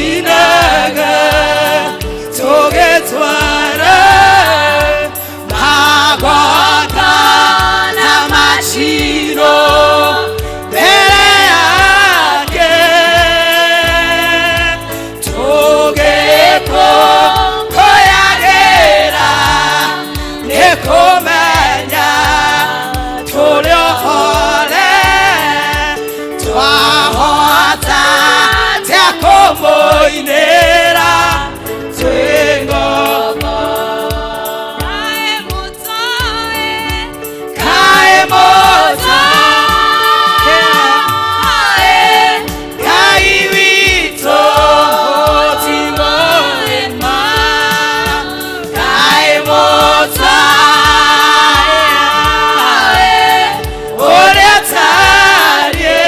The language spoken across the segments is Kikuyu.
Twashinaga tũgĩtwara magwata na macino mbere yake tũgĩkũngũyagĩra nĩ kũmenya tũrĩ ohore twahota tia kũmũinĩra twĩ ngombo. Kaĩ mũta Ngai witũ mũtimoema kaĩ mũta ũrĩa tariĩ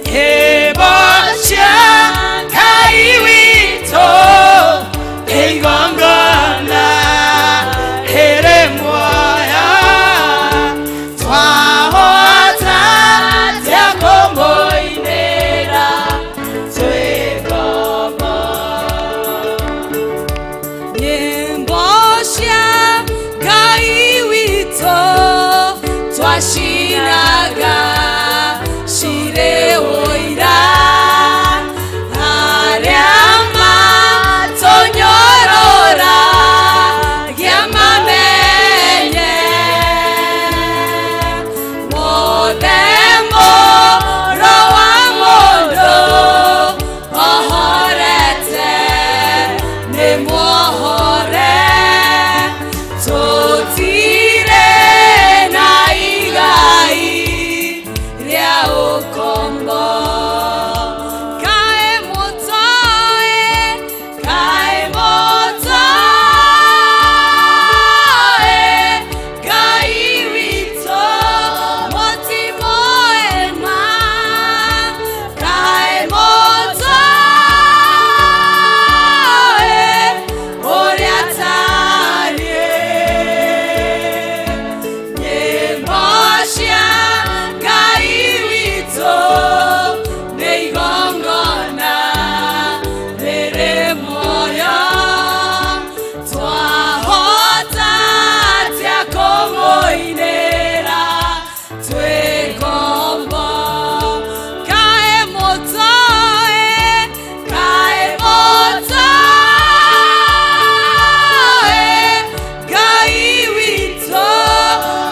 nyĩmbo cia Ngai witũ igongona rĩrĩ muoyo twahota tia kũmũinĩra twĩ ngombo. Nyĩmbo cia Ngai witũ twacinaga cirĩ ũira arĩa matũnyorora mamenye wothe mũro wa mũndũ ohorete nĩ muohore tũtirĩ na igai rĩa ũkombo. Kaĩ mũtoĩ, kaĩ mũtoĩ Ngai witũ mũtimoema kaĩ mũtoĩ ũrĩa tariĩ nyĩmbo cia Ngai witũ nĩ igongona rĩrĩ muoyo twahota atĩa kũmũinĩra twĩ ngombo. Kaĩ mũtoĩ, kaĩ mũtoĩ Ngai witũ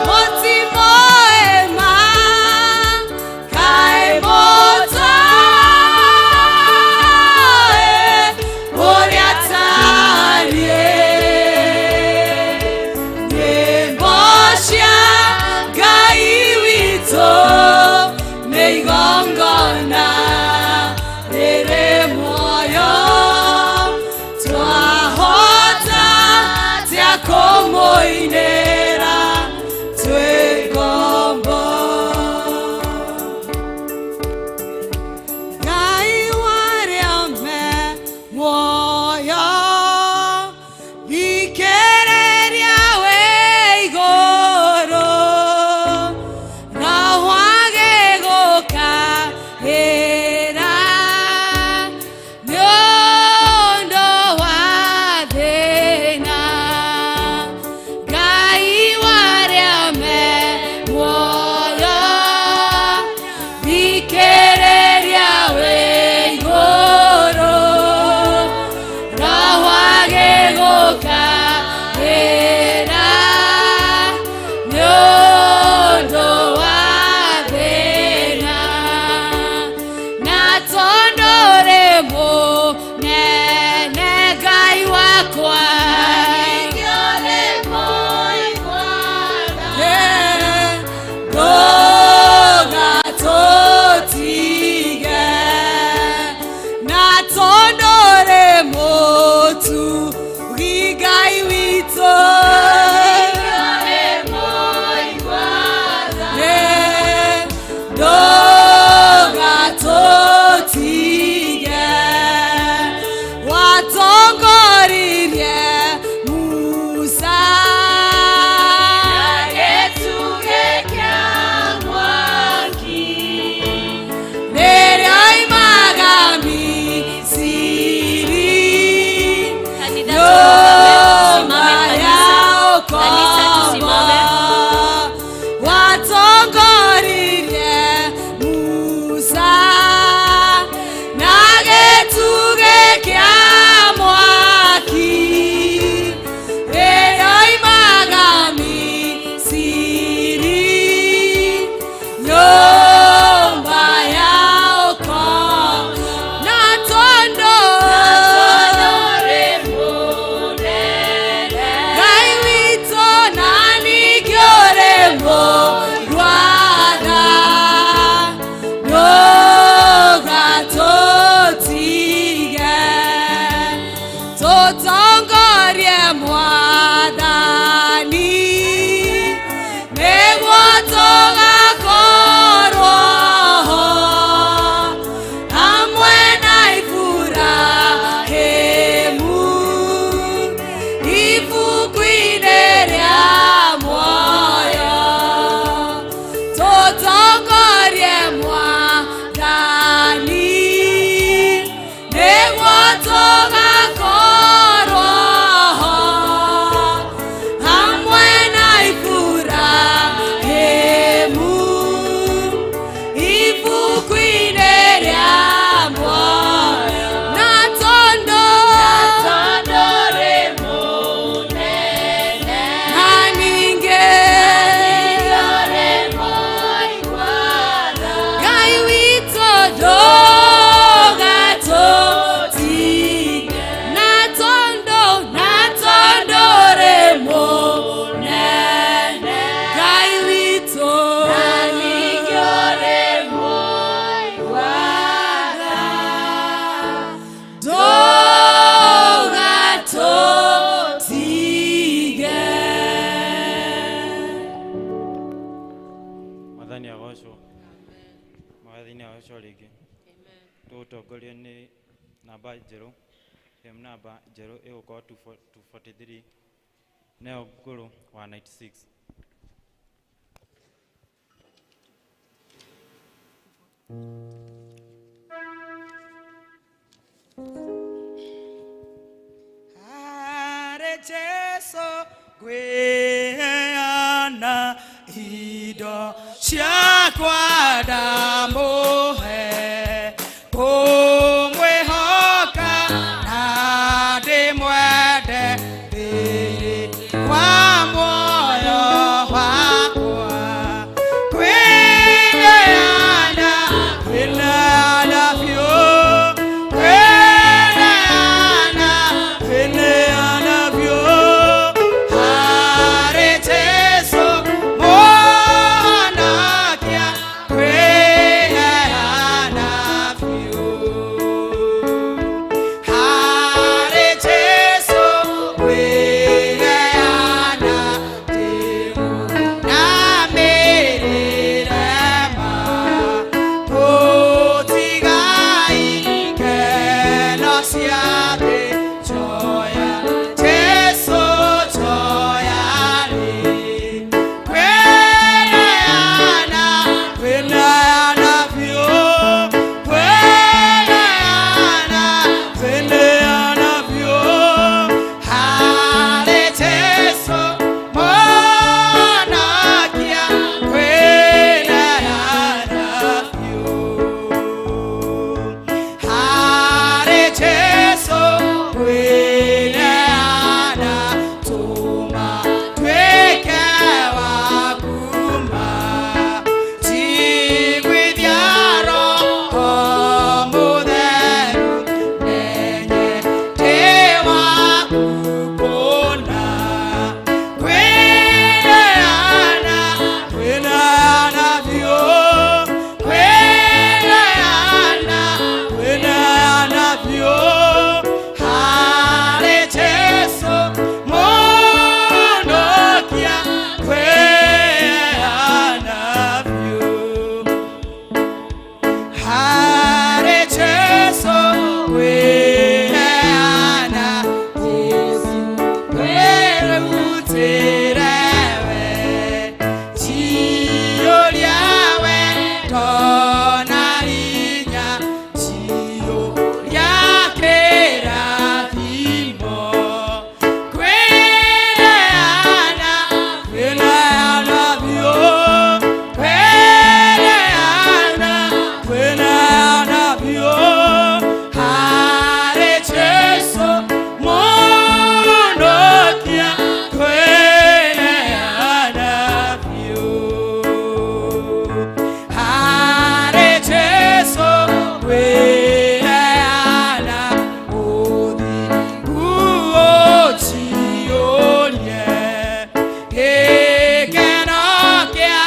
mũtimoema kaĩ mũtoĩ ũrĩa tariĩ nyĩmbo cia Ngai witũ nĩ igongona rĩrĩ muoyo twahota atĩa kũmũinĩra twĩ ngombo. Ngai warĩa me muoyo thikĩrĩria wĩ igũrũ roho agĩgũkaĩra nĩ ũndũ wa thĩna. Ngai Tũgocwo rĩngĩ. Tũgũtongorio nĩ namba njerũ, hymn namba njerũ ĩgũkorwo 243 nayo ngũrũ 196. Hare Jesu ngwĩheana indo ciakwa ndamũhe, kũmwĩhoka na ndĩmwende thĩinĩ wa muoyo wakwa. Kwĩneana, kwĩneana biũ, kwĩneana, kwĩneana biũ harĩ Jesu Mũhonokia, kwĩheana biũ harĩ Jesu, kwĩheana ndĩmũnamĩrĩre ma, gũtiga ikeno cia thĩ, njoya Jesu njoya rĩ. Kwĩneana, kwĩneana biũ, kwĩneana, kwĩneana biũ harĩ Jesu Mũhonokia, kwĩneana biũ harĩ Jesu, kwĩneana tũma tuĩke wa kuma, njiguithia Roho Mũtheru menye ndĩ waku kũna. Kwĩneana, kwĩneana biũ, kwĩneana, kwĩneana biũ harĩ Jesu Mũhonokia, kwĩneana biũ harĩ Jesu, kwĩneana Jesu kwĩrutĩre we, njiyũria wendo na hinya, njiyũria kĩrathimo. Kwĩneana, kwĩneana biũ, kwĩneana, kwĩneana biũ harĩ Jesu Mũhonokia, kwĩneana biũ harĩ Jesu, kwĩneana ũthingu ũnjiyũrie, gĩkeno kĩa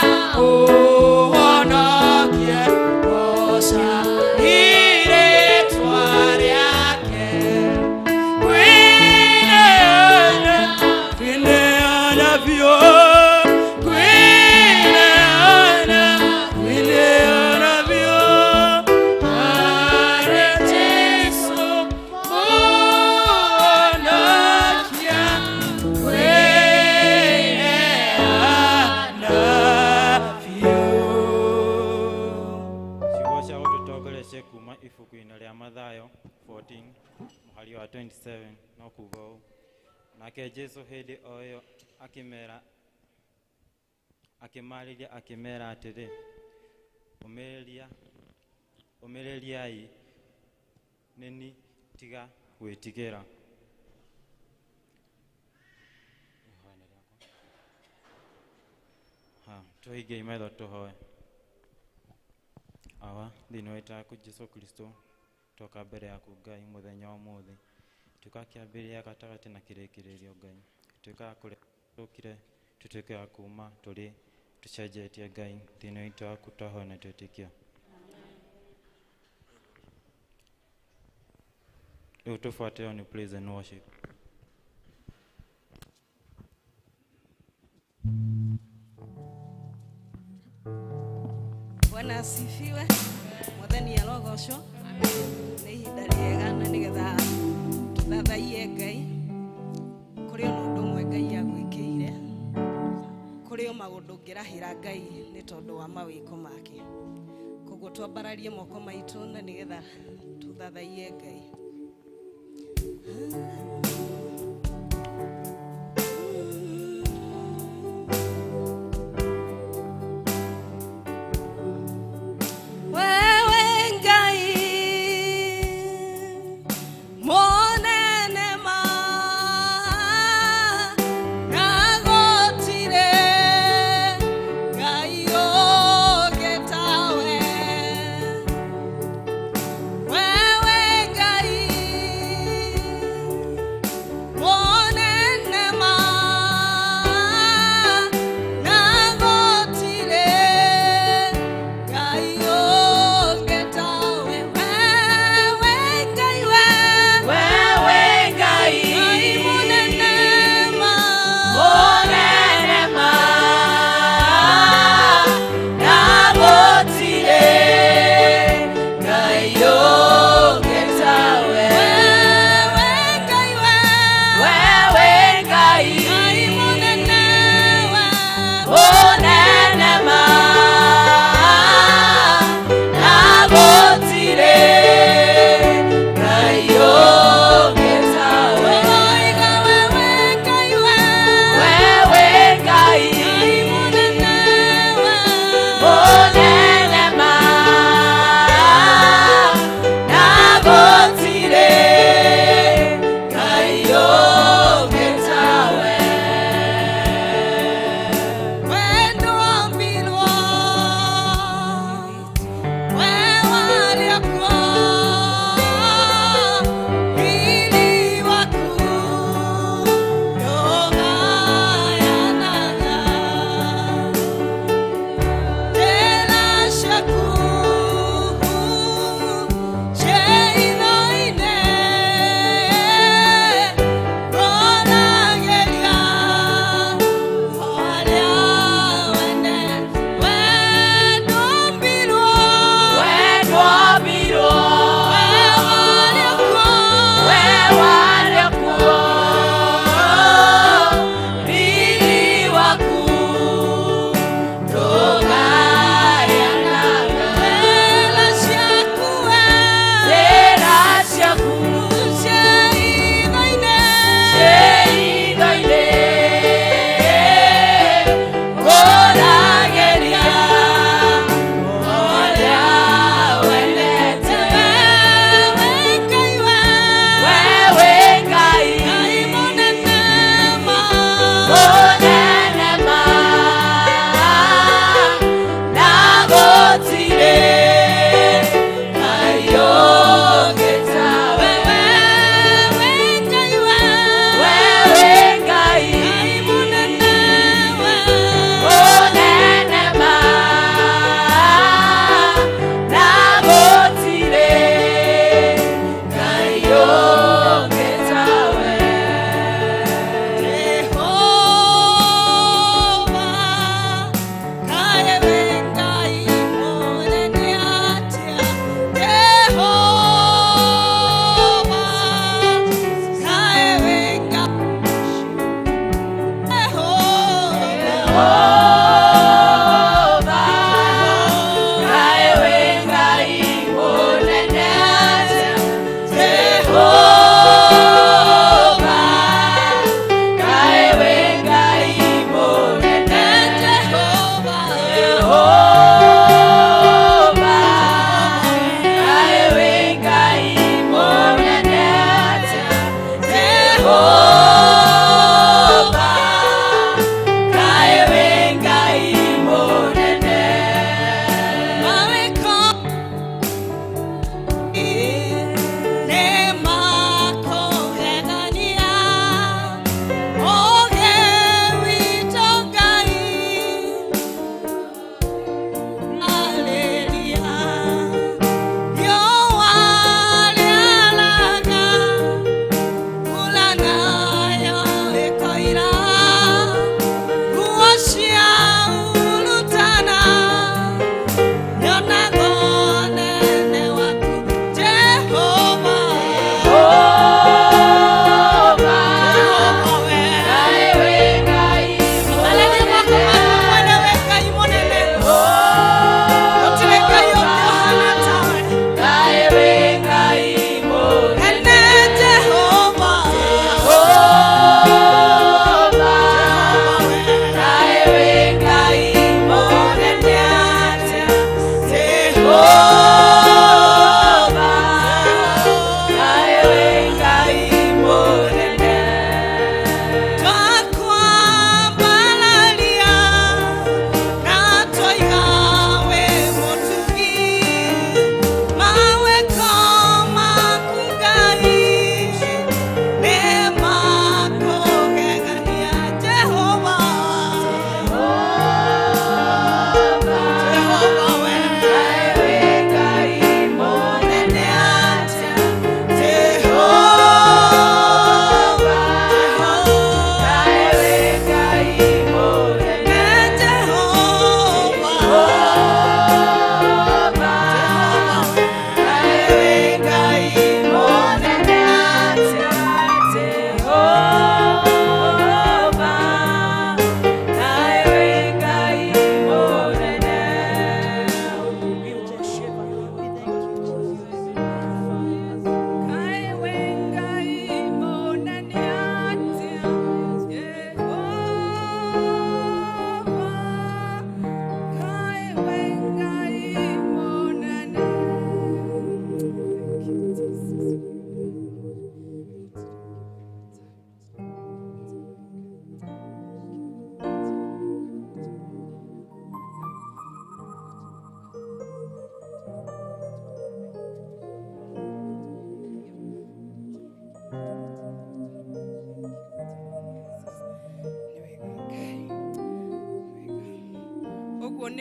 ũhonokie, goca rĩĩtwa rĩake. Kwĩneana, kwĩneana biũ, kwĩneana, kwĩneana biũ harĩ Jesu Mũhonokia, kwĩneana biũ. Ciugo cia gũtũtongoria cia kuma ibuku-inĩ rĩa Mathayo 14 mũhari wa 27 no kuga ũũ: Nake Jesu hĩndĩ o ĩyo akĩmera akĩmarĩria akĩmera atĩrĩ, ũmĩrĩria ũmĩrĩriai, nĩ niĩ, tiga gwĩtigĩra. Ha, tũhingei maitho tũhoe. Awa, thĩinĩ wa rĩĩtwa rĩaku Jesu Kristo, twoka mbere yaku Ngai mũthenya wa ũmũthĩ, tuĩka kĩambĩrĩria gatagatĩ na kĩrĩkĩrĩrio Ngai, tuĩka a kũrĩa tũkire, tũtuĩke a kuma tũrĩ tũcenjetie Ngai, thĩinĩ wa rĩĩtwa rĩaku twahoya na twetĩkia. Rĩu tũbuatĩrĩrwo nĩ praise and worship. Bwana asifiwe. Mwathani Tũtingĩrahĩra Ngai nĩ tondũ wa mawĩko make. Koguo twambararie moko maitũ na nĩgetha tũthathaiye Ngai. Wewe Ngai monene ma na gũtirĩ Ngai ũngĩ tawe. Wewe Ngai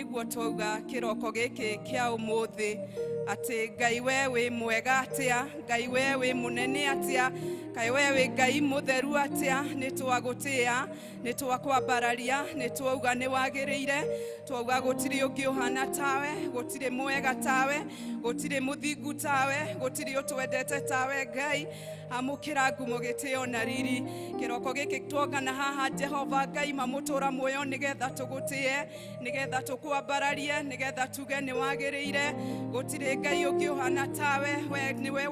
Nĩguo twauga kĩroko gĩkĩ kĩa ũmũthĩ atĩ Ngai we wĩ mwega atĩa, Ngai we wĩ mũnene atĩa, Ngai we wĩ Ngai mũtheru atĩa. Nĩ twagũtĩĩa, nĩ twakwambararia, nĩ twauga nĩ wagĩrĩire, twauga gũtirĩ ũngĩ ũhana tawe, gũtirĩ mwega tawe, gũtirĩ mũthingu tawe, gũtirĩ ũtwendete tawe. Ngai amũkĩra ngumo gĩtĩo na riri. Kĩroko gĩkĩ tuongana haha Jehova Ngai mamũtũra muoyo nĩgetha tũgũtĩe, nĩgetha tũkwambararie, nĩgetha tuge nĩ wagĩrĩire. Gũtirĩ Ngai ũngĩ ũhana tawe, we nĩwe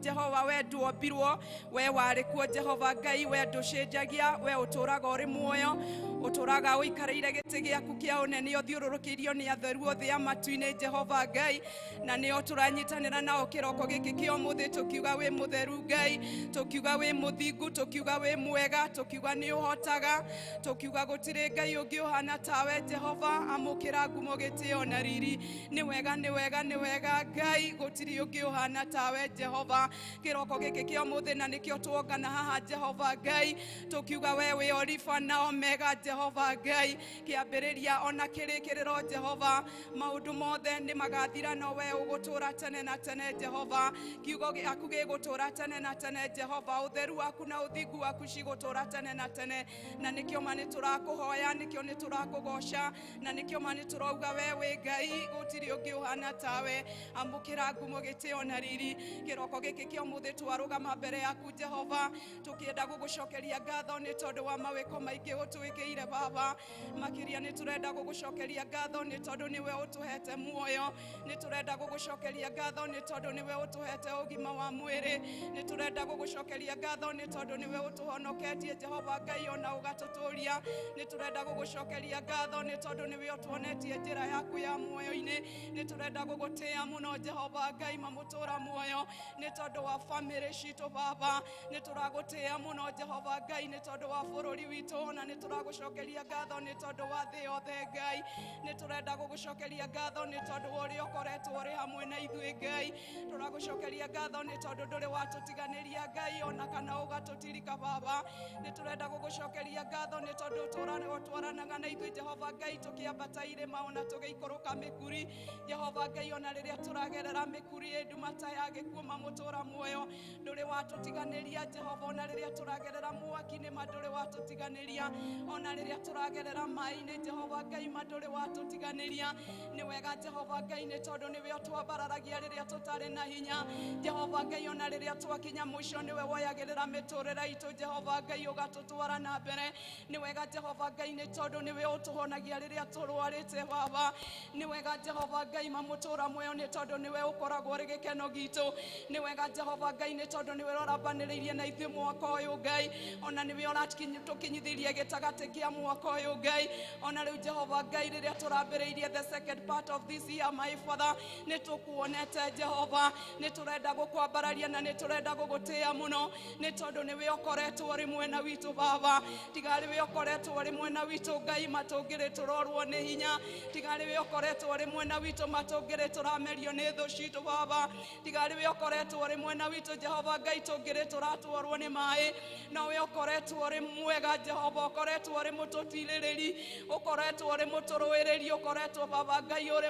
Jehova, we ndwombirwo, we warĩ kuo Jehova Ngai, we ndũcenjagia, we ũtũraga ũrĩ muoyo, ũtũraga ũikarĩire gĩtĩ gĩaku kĩa ũnene, ũthiũrũrũkĩirio nĩ atheru othe a matu-inĩ Jehova Ngai, na nĩo tũranyitanĩra nao kĩroko gĩkĩ kĩa ũmũthĩ tũkiuga wĩ mũtheru Ngai, tũkiuga wĩ mũthingu, tũkiuga wĩ mwega, tũkiuga nĩ ũhotaga, tũkiuga gũtirĩ Ngai ũngĩ ũhana tawe Jehova. Amũkĩra ngumo gĩtĩo na riri. Nĩ wega, nĩ wega, nĩ wega Ngai, gũtirĩ ũngĩ ũhana tawe Jehova. Kĩroko gĩkĩ kĩa ũmũthĩ na nĩkĩo tuongana haha Jehova Ngai, tũkiuga we wĩ Orifa na Omega Jehova Ngai, kĩambĩrĩria ona kĩrĩkĩrĩro Jehova. Maũndũ mothe nĩ magathira no we ũgũtũra tene na tene Jehova. Kiugo gĩaku gĩgũtũra tene na tene Jehova. Ũtheru waku na ũthingu waku cigũtũra tene na tene, na nĩkĩo ma nĩ tũrakũhoya, nĩkĩo nĩ tũrakũgoca, na nĩkĩo ma nĩ tũrauga we wĩ Ngai, gũtirĩ ũngĩ ũhana tawe. Amũkĩra ngumo gĩtĩo na riri. Kĩroko gĩkĩ kĩa ũmũthĩ twarũgama mbere yaku Jehova, tũkĩenda gũgũcokeria ngatho nĩ tondũ wa mawĩko maingĩ ũtwĩkĩire Baba. Makĩria nĩ tũrenda gũgũcokeria ngatho nĩ tondũ nĩwe ũtũhete muoyo, nĩ tũrenda gũgũcokeria ngatho nĩ tondũ nĩwe ũtũhete ũgima wa mwĩrĩ, nĩ tũrenda gũgũcokeria ngatho nĩ tondũ nĩwe ũtũhonoketie Jehova Ngai ona ũgatũtũria, nĩ tũrenda gũgũcokeria ngatho nĩ tondũ nĩwe ũtuonetie njĩra yaku ya muoyo-inĩ, nĩ tũrenda gũgũtĩĩa mũno Jehova Ngai mamũtũra muoyo nĩ tondũ wa famĩlĩ citũ Baba, nĩ tũragũtĩĩa mũno Jehova Ngai nĩ tondũ wa bũrũri witũ, na nĩ tũragũcokeria ngatho nĩ tondũ wa thĩ yothe Ngai, nĩ tũrenda gũgũcokeria ngatho nĩ tondũ wa ũrĩa ũkoretwo ũrĩ hamwe na ithuĩ Ngai, tũragũcokeria ngatho nĩ tondũ ndũrĩ watũtiganĩria Ngai ona kana ũgatũtirika Baba, nĩ tũrenda gũgũcokeria ngatho nĩ tondũ ũtwaranaga na ithuĩ Jehova Ngai tũkĩambata irĩma ona tũgĩikũrũka mĩkuri Jehova Ngai, ona rĩrĩa tũragerera mĩkuri ĩ nduma ta ya gĩkuũ mamũtũra muoyo ndũrĩ watũtiganĩria Jehova, ona rĩrĩa tũragerera mwaki-inĩ ma ndũrĩ watũtiganĩria, ona rĩrĩa tũragerera maĩ-inĩ Jehova Ngai ma ndũrĩ watũtiganĩria. Nĩ wega Jehova Ngai nĩ tondũ nĩwe ũtwambararagia rĩrĩa tũtarĩ na hinya Jehova Ngai, ona rĩrĩa twakinya mũico nĩwe woyagĩrĩra mĩtũrĩre itũ Jehova Ngai ũgatũtwara na mbere. Nĩ wega Jehova Ngai nĩ tondũ nĩwe ũtũhonagia rĩrĩa tũrwarĩte Baba. Nĩ wega Jehova Ngai mamũtũra muoyo nĩ tondũ nĩwe ũkoragwo ũrĩ gĩkeno gitũ. Nĩ wega Jehova Ngai nĩ tondũ nĩwe ũrambanĩrĩirie na ithuĩ mwaka ũyũ Ngai, ona nĩwe ũratũkinyithirie gĩtagatĩ kĩa mwaka ũyũ Ngai. Ona rĩu Jehova Ngai rĩrĩa tũrambĩrĩirie the second part of this year my Father, nĩ tũkuonete Jehova, nĩ tũrenda gũkwambararia na nĩ tũrenda gũgũtĩĩa mũno nĩ tondũ nĩwe ũkoretwo ũrĩ mwena witũ Baba. Tiga rĩwe ũkoretwo ũrĩ mwena witũ Ngai matũngĩrĩ tũrorwo nĩ hinya, tiga rĩwe ũkoretwo ũrĩ mwena witũ matũngĩrĩ tũramerio nĩ thũ citũ Baba, tiga rĩwe ũkoretwo ũrĩ mwena witũ Jehova Ngai tũngĩrĩ tũratwarwo nĩ maĩ, nowe ũkoretwo ũrĩ mwega Jehova, ũkoretwo ũrĩ mũtũtirĩrĩri, ũkoretwo ũrĩ mũtũrũĩrĩri, ũkoretwo Baba Ngai ũrĩ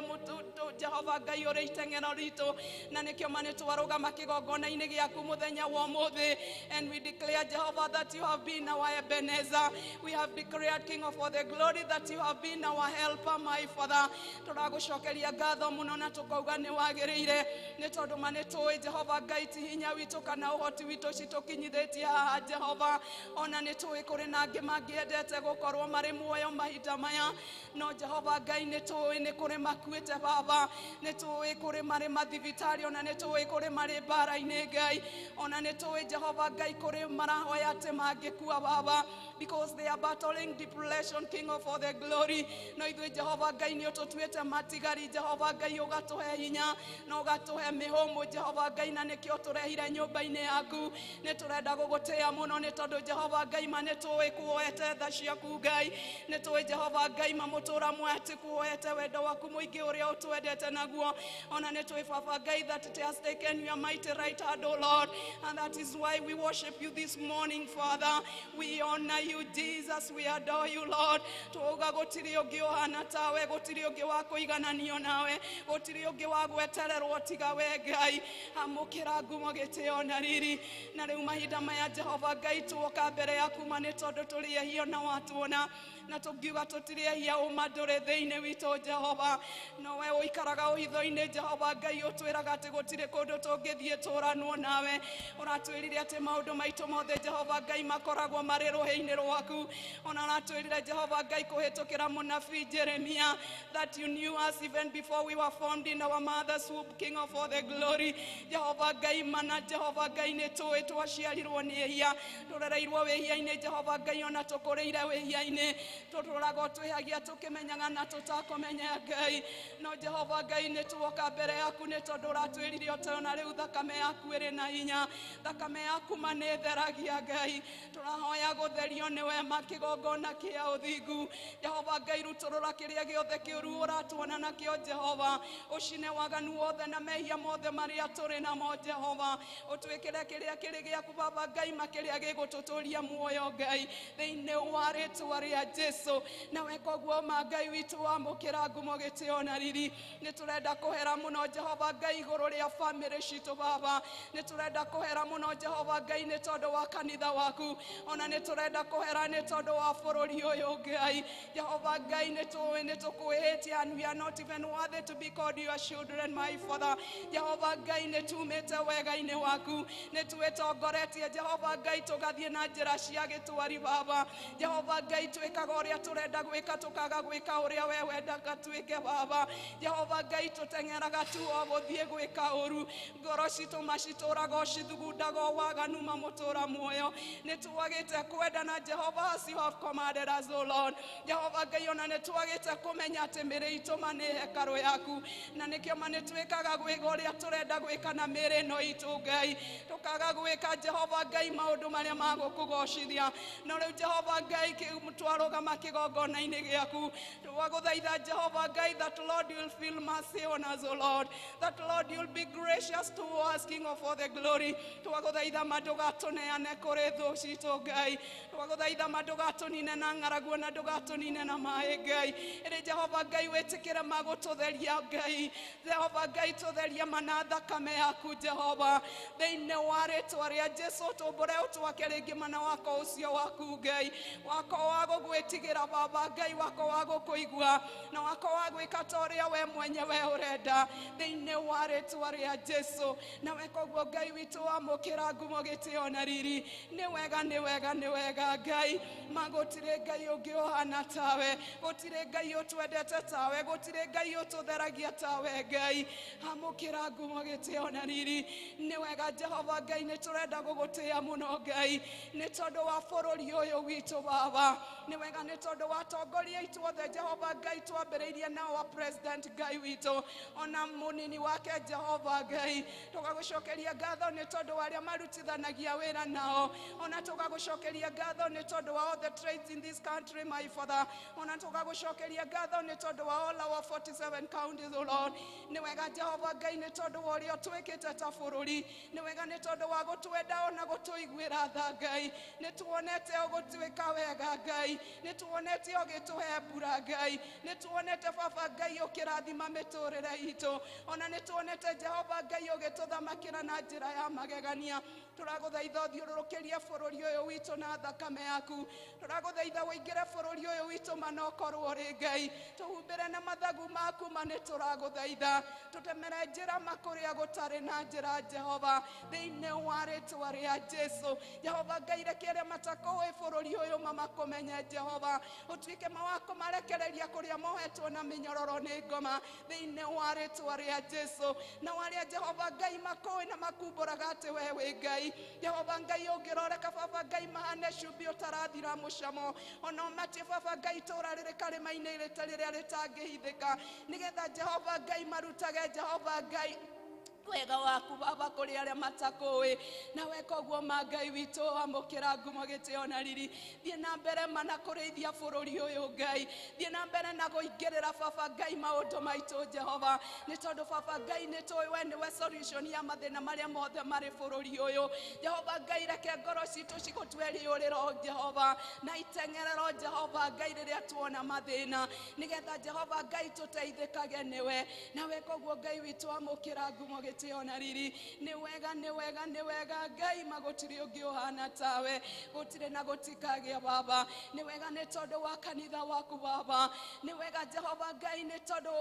Jehova Ngai ũrĩ iteng'ero ritũ, na nĩkĩo ma nĩ twarũgama kĩgongona-inĩ gĩaku mũthenya wa ũmũthĩ. And we declare Jehovah that you have been our Ebenezer. We have declared King of all the glory that you have been our helper my Father. Tũragũcokeria ngatho mũno na tũkauga nĩ wagĩrĩire nĩ tondũ ma nĩ tũĩ Jehova Ngai ti hinya witũ kana ũhoti witũ citũkinyithĩtie haha Jehova, ona nĩ tũĩ kũrĩ na angĩ mangĩendete gũkorwo marĩ muoyo mahinda maya, no Jehova Ngai nĩ tũĩ nĩ kũrĩ makuĩte Baba, nĩ tũĩ kũrĩ marĩ mathibitarĩ, ona nĩ tũĩ kũrĩ marĩ mbara-inĩ Ngai, ona nĩ tũĩ Jehova Ngai kũrĩ marahoya atĩ mangĩkua Baba, because they are battling depression King of all the glory. No ithuĩ Jehova Ngai nĩ ũtũtuĩte matigari Jehova Ngai, ũgatũhe hinya na ũgatũhe mĩhũmũ Jehova Ngai, na nĩkĩo tũrehire nyũmba-inĩ yaku. Nĩ tũrenda gũgũtĩĩa mũno nĩ tondũ Jehova Ngai ma nĩ tũĩ kuoete tha ciaku ciaku Ngai. Nĩ tũĩ Jehova Ngai mamũtũra mwatĩ kuoete wendo waku mũingĩ ũrĩa ũtwendete naguo. Ona nĩ tũĩ Baba Ngai that it has taken your mighty right hand, O Lord, and that is why we worship you this morning, Father. We honor you, Jesus. We adore you, Lord. Tuuga gũtirĩ ũngĩ ũhana tawe, gũtirĩ ũngĩ wa kũigananio nawe, gũtirĩ ũngĩ wa gwetererwo tiga we Ngai. Amũkĩra ngumo, gĩtĩo na riri. Na rĩu mahinda maya Jehova Ngai tuoka mbere yaku ma nĩ tondũ tũrĩ ehia na watuona, na tũngiuga tũtirĩ ehia ũma ndũrĩ thĩinĩ witũ Jehova. No we ũikaraga ũhitho-inĩ Jehova Ngai, ũtwĩraga atĩ gũtirĩ kũndũ tũngĩthiĩ tũranwo nawe. Ũratwĩrire atĩ maũndũ maitũ mothe Jehova Ngai makoragwo marĩ rũhĩ-inĩ rwaku. Ona ũratwĩrire Jehova Ngai kũhĩtũkĩra mũnabii Jeremia that you knew us even before we were formed in our mother's womb, King of all the glory. Jehova Ngai mana Jehova Ngai nĩ tũĩ twaciarirwo nĩ ehia, tũrereirwo wĩhia-inĩ Jehova Ngai, ona tũkũrĩire wĩhia-inĩ, tũtũraga twĩhagia tũkĩmenyaga na tũtakũmenya Ngai. No Jehova Ngai nĩ tuoka mbere yaku nĩ tondũ ũratwĩrire ũtona rĩu thakame yaku ĩrĩ na hinya, thakame yaku ma nĩ ĩtheragia Ngai. Tũrahoya gũtherio nĩ wema kĩgongona kĩa ũthingu. Jehova Ngai rutũrũra kĩrĩa gĩothe kĩũru ũratuona nakĩo Jehova, ũcine waganu wothe na mehia mothe marĩa tũrĩ namo Jehova. Ũtwĩkĩre kĩrĩa kĩrĩ gĩaku Baba Ngai makĩrĩa gĩgũtũtũria muoyo Ngai, thĩinĩ wa rĩtwa rĩa Jesu. Nawe koguo ma Ngai witũ wamũkĩra ngumo, gĩtĩo na riri. Nĩ tũrenda kũhera mũno Jehova Ngai igũrũ rĩa bamĩrĩ citũ Baba. Nĩ tũrenda kũhera mũno Jehova Ngai nĩ tondũ wa kanitha waku, ona nĩ tũrenda kũhera nĩ tondũ wa bũrũri ũyũ Ngai. Jehova Ngai nĩ tũĩ nĩ tũkwĩhĩtia, and we are not even worthy to be called your children, my Father. Jehova Ngai nĩ tumĩte wega-inĩ waku, nĩ twĩtongoretie Jehova Ngai tũgathiĩ na njĩra cia gĩtwari Baba. Jehova Ngai twĩkaga ũrĩa tũrenda gwĩka, tũkaga gwĩka ũrĩa we wendaga twĩke Baba. Jehova Ngai tũteng'eraga tu o gũthiĩ gwĩka ũru, ngoro citũ macitũraga o cithugundaga o waganu mamũtũra muoyo. Nĩ twagĩte kwendana Jehova as you have commanded us, O Lord. Jehova Ngai ona nĩ twagĩte kũmenya atĩ mĩrĩ itũ ma nĩ hekarũ yaku, na nĩkĩo ma nĩ twĩkaga gwĩka ũrĩa tũrenda gwĩka na mĩrĩ ĩno itũ Ngai, tũkaga gwĩka Jehova Ngai maũndũ marĩa magũkũgocithia. No rĩu Jehova Ngai twarũgama kĩgongona-inĩ gĩaku, twagũthaitha Jehova Ngai that Lord you'll feel mercy on us, O Lord, that Lord you'll be gracious to us, King of all the glory. Twagũthaitha ma ndũgatũneane kũrĩ thũ citũ Ngai, twagũthaitha ma ndũgatũnine na ng'aragu na ndũgatũnine na maĩ Ngai. Ĩrĩ Jehova Ngai wĩtĩkĩre ma gũtũtheria Ngai. Jehova Ngai tũtherie ma na thakame yaku Jehova, thĩinĩ wa rĩtwa rĩa Jesu. Tũmbũre ũtwake rĩngĩ mana wako ũcio waku Ngai, wako wa gũgwĩtigĩra Baba Ngai, wako wa gũkũigua na wako wa gwĩka ta ũrĩa we mwenyewe ũrenda, thĩinĩ wa rĩtwa rĩa Jesu. Nawe koguo Ngai witũ wamũkĩra ngumo, gĩtĩo na riri. Nĩ wega, nĩ wega, nĩ wega Ngai ma gũtirĩ Ngai ũngĩ ũhana tawe, gũtirĩ Ngai ũtwendete tawe, gũtirĩ Ngai ũtũtheragia tawe Ngai. Amũkĩra ngumo, gĩtĩo na riri. Nĩ wega Jehova Ngai, nĩ tũrenda gũgũtĩĩa mũno Ngai nĩ tondũ wa bũrũri ũyũ witũ Baba. Nĩ wega nĩ tondũ wa atongoria aitũ othe Jehova Ngai, twambĩrĩirie nao wa president Ngai witũ ona mũnini wake Jehova Ngai. Tũgagũcokeria ngatho nĩ tondũ wa arĩa marutithanagia wĩra nao, ona tũgagũcokeria ngatho nĩ tondũ wa all the trades in this country, my Father. Ona tũgagũcokeria ngatho nĩ tondũ wa all our 47 counties, O Lord. Nĩ wega Jehova Ngai nĩ tondũ wa ũrĩa ũtwĩkĩte ta bũrũri, nĩ wega nĩ tondũ wa gũtwenda ona gũtũiguĩra tha Ngai. Nĩ tuonete ũgũtuĩka wega Ngai, nĩ tuonete ũgĩtũhe mbura Ngai, nĩ tuonete Baba Ngai ũkĩrathima mĩtũrĩre itũ, ona nĩ tuonete Jehova Ngai ũgĩtũthamakĩra na njĩra ya magegania. Tũragũthaitha ũthiũrũrũkĩrie bũrũri ũyũ witũ na thakame yaku, tũragũthaitha ũingĩre bũrũri ũyũ witũ mana ũkorwo ũrĩ Ngai, tũhumbĩre na mathagu maku ma nĩ tũragũthaitha, tũtemere njĩra ma kũrĩa gũtarĩ na njĩra Jehova, thĩinĩ wa rĩtwa rĩa Jesu. Jehova Ngai reke arĩa matakũĩ bũrũri ũyũ mamakũmenye Jehova, ũtuĩke ma wa kũmarekereria kũrĩa mohetwo na mĩnyororo nĩ ngoma, thĩinĩ wa rĩtwa rĩa Jesu. Na arĩa Jehova Ngai makũĩ na makumbũraga atĩ we wĩ Ngai, Jehova Ngai ũngĩroreka Baba Ngai mahane cumbĩ ũtarathira mũcamo, ona ũmatie Baba Ngai itũũra rĩrĩ karĩma-inĩ rĩrĩa rĩtangĩhithĩka, nĩgetha Jehova Ngai marutage Jehova Ngai Wega waku Baba kũrĩ arĩa matakũĩ, na weka ũguo ma Ngai witũ, amũkĩra ngumo, gĩtĩo na riri. Thiĩ na mbere mana kũrĩithia bũrũri ũyũ Ngai, thiĩ na mbere na kũingĩrĩra Baba Ngai maũndũ maitũ Jehova, nĩ tondũ Baba Ngai nĩ tũĩ we nĩwe solution ya mathĩna marĩa mothe marĩ bũrũri ũyũ. Jehova Ngai, reke ngoro citũ cigũtue rĩũrĩro Jehova, na iteng'erero Jehova Ngai rĩrĩa tuona mathĩna, nĩgetha Jehova Ngai tũteithĩkage nĩwe. Na weka ũguo Ngai witũ, amũkĩra ngumo, gĩtĩo na riri. Nĩ wega, nĩ wega, nĩ wega Ngai, ma gũtirĩ ũngĩ ũhana tawe, gũtirĩ na gũtikagĩa Baba. Nĩ wega nĩ tondũ wa kanitha waku Baba, nĩ wega Jehova Ngai nĩ tondũ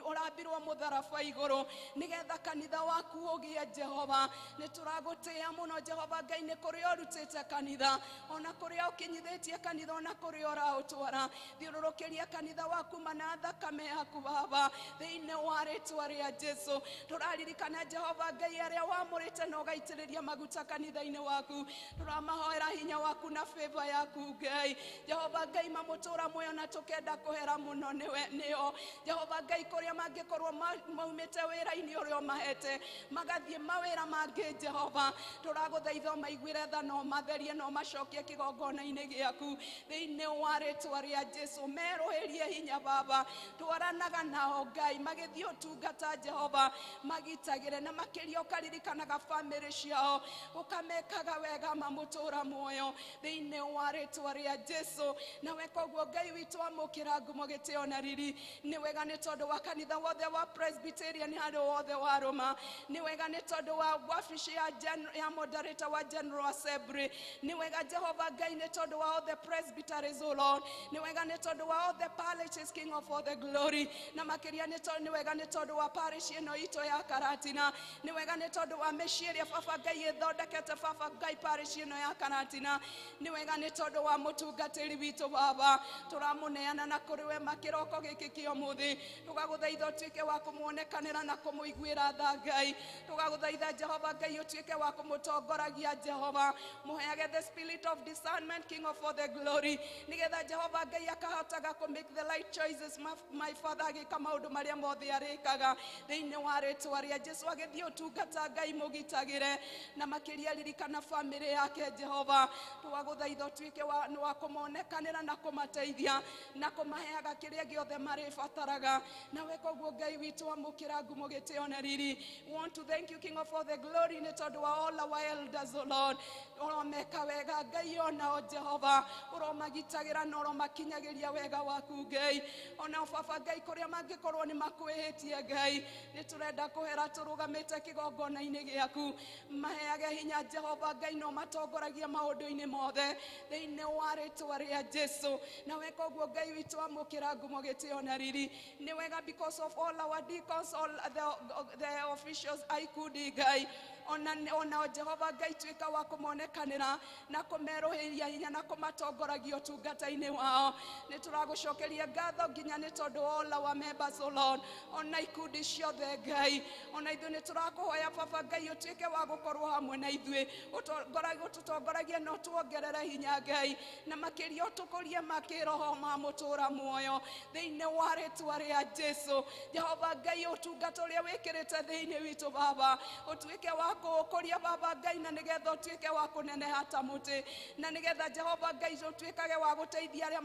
ũrambirwo mũtharaba igũrũ nĩgetha kanitha waku ũgĩe. Jehova, nĩ tũragũtĩĩa mũno Jehova Ngai nĩ kũrĩa ũrutĩte kanitha, ona kũrĩa ũkinyithĩtie kanitha, ona kũrĩa ũraũtwara. Thiũrũrũkĩria kanitha waku mana thakame yaku Baba, thĩinĩ wa rĩtwa rĩa Jesu. Tũraririkana Jehova Ngai arĩa wamũrĩte na ũgaitĩrĩria maguta kanitha-inĩ waku, tũramahoera hinya waku na favor yaku Ngai. Jehova Ngai, mamũtũra muoyo na tũkenda kũhera mũno nĩwe nĩo Jehova Ngai, kũrĩa mangĩkorwo maumĩte wĩra-inĩ ũrĩa ũmahete magathiĩ mawĩra mangĩ. Jehova, tũragũthaitha ũmaiguĩre tha na ũmatherie na ũmacokie kĩgongona-inĩ gĩaku thĩinĩ wa rĩtwa rĩa Jesu. Merũhĩrie hinya Baba, twaranaga nao Ngai magĩthiĩ ũtungata Jehova, magitagĩre na makĩria ũkaririkanaga bamĩrĩ ciao, ũkamekaga wega mamũtũra muoyo thĩinĩ wa rĩtwa rĩa Jesu. Na weka ũguo Ngai witũ, amũkĩra ngumo, gĩtĩo na riri. Nĩ wega nĩ tondũ wa kanitha wothe wa Presbyterian harĩ wothe wa Roma, nĩ wega nĩ tondũ wa wabici ya moderator wa General Assembly, nĩ wega Jehova Ngai nĩ tondũ wa all the presbyteries, O Lord, nĩ wega nĩ tondũ wa all the parishes, King of all the glory, na makĩria nĩ wega nĩ tondũ wa parish ĩno itũ ya Karatina, nĩ wega nĩ tondũ wa mĩciĩ ĩrĩa Baba Ngai ĩthondekete Baba Ngai parish ĩno ya Karatina, nĩ wega nĩ tondũ wa mũtungatĩri witũ Baba, tũramũneana na kũrĩ we makĩroko gĩkĩ kĩa ũmũthĩ. Tũgagũthaitha ũtuĩke wa kũmuonekanĩra na kũmũiguĩra tha Ngai. Tũgagũthaitha Jehova Ngai ũtuĩke wa kũmũtongoragia Jehova, mũheage the spirit of discernment, King of all the glory, nĩgetha Jehova Ngai akahotaga kũ make the right choices, my Father, agĩka maũndũ marĩa mothe arĩkaga thĩinĩ wa rĩtwa rĩa Jesu. Agĩthiĩ ũtungata Ngai mũgitagĩre, na makĩria ririkana bamĩrĩ yake Jehova. Tũgagũthaitha ũtuĩke wa kũmonekanĩra na kũmateithia na kũmaheaga kĩrĩa gĩothe marĩbataraga. Na weka ũguo Ngai witũ, amũkĩra ngumo, gĩtĩo na riri. We want to thank you, King of all the glory, nĩ tondũ wa all our elders, O Lord, ũromeka wega Ngai, onao Jehova ũromagitagĩra na ũromakinyagĩria wega waku Ngai. Onao Baba Ngai kũrĩa mangĩkorwo nĩ makwĩhĩtie Ngai, nĩ tũrenda kũhera tũrũgamĩte kĩgongona-inĩ gĩaku. Maheage hinya Jehova Ngai no matongoragia maũndũ-inĩ mothe thĩinĩ wa rĩtwa rĩa Jesu. Na weka ũguo Ngai witũ, amũkĩra ngumo, gĩtĩo na riri. Nĩ wega because of all our deacons, all the officials aikundi Ngai, ona Jehova Ngai tuĩka wa kũmonekanĩra na kũmerũhĩria hinya na kũmatongoragia ũtungata-inĩ wao. Nĩ tũragũcokeria ngatho nginya nĩ tondũ all our members, O Lord, ona ikundi ciothe Ngai. Ona ithuĩ nĩ tũrakũhoya Baba Ngai ũtuĩke wa gũkorwo hamwe na ithuĩ, ũtũtongoragie na ũtuongerere hinya Ngai, na makĩria ũtũkũrie makĩroho ma mũtũra muoyo thĩinĩ wa rĩtwa rĩa Jesu. Jehova Ngai, ũtungata ũrĩa wĩkĩrĩte thĩinĩ witũ Baba, ũtuĩke wa kũũkũria Baba Ngai, na nĩgetha ũtuĩke wa kũneneha ta mũtĩ, na nĩgetha Jehova Ngai ũtuĩkage wa gũteithia arĩa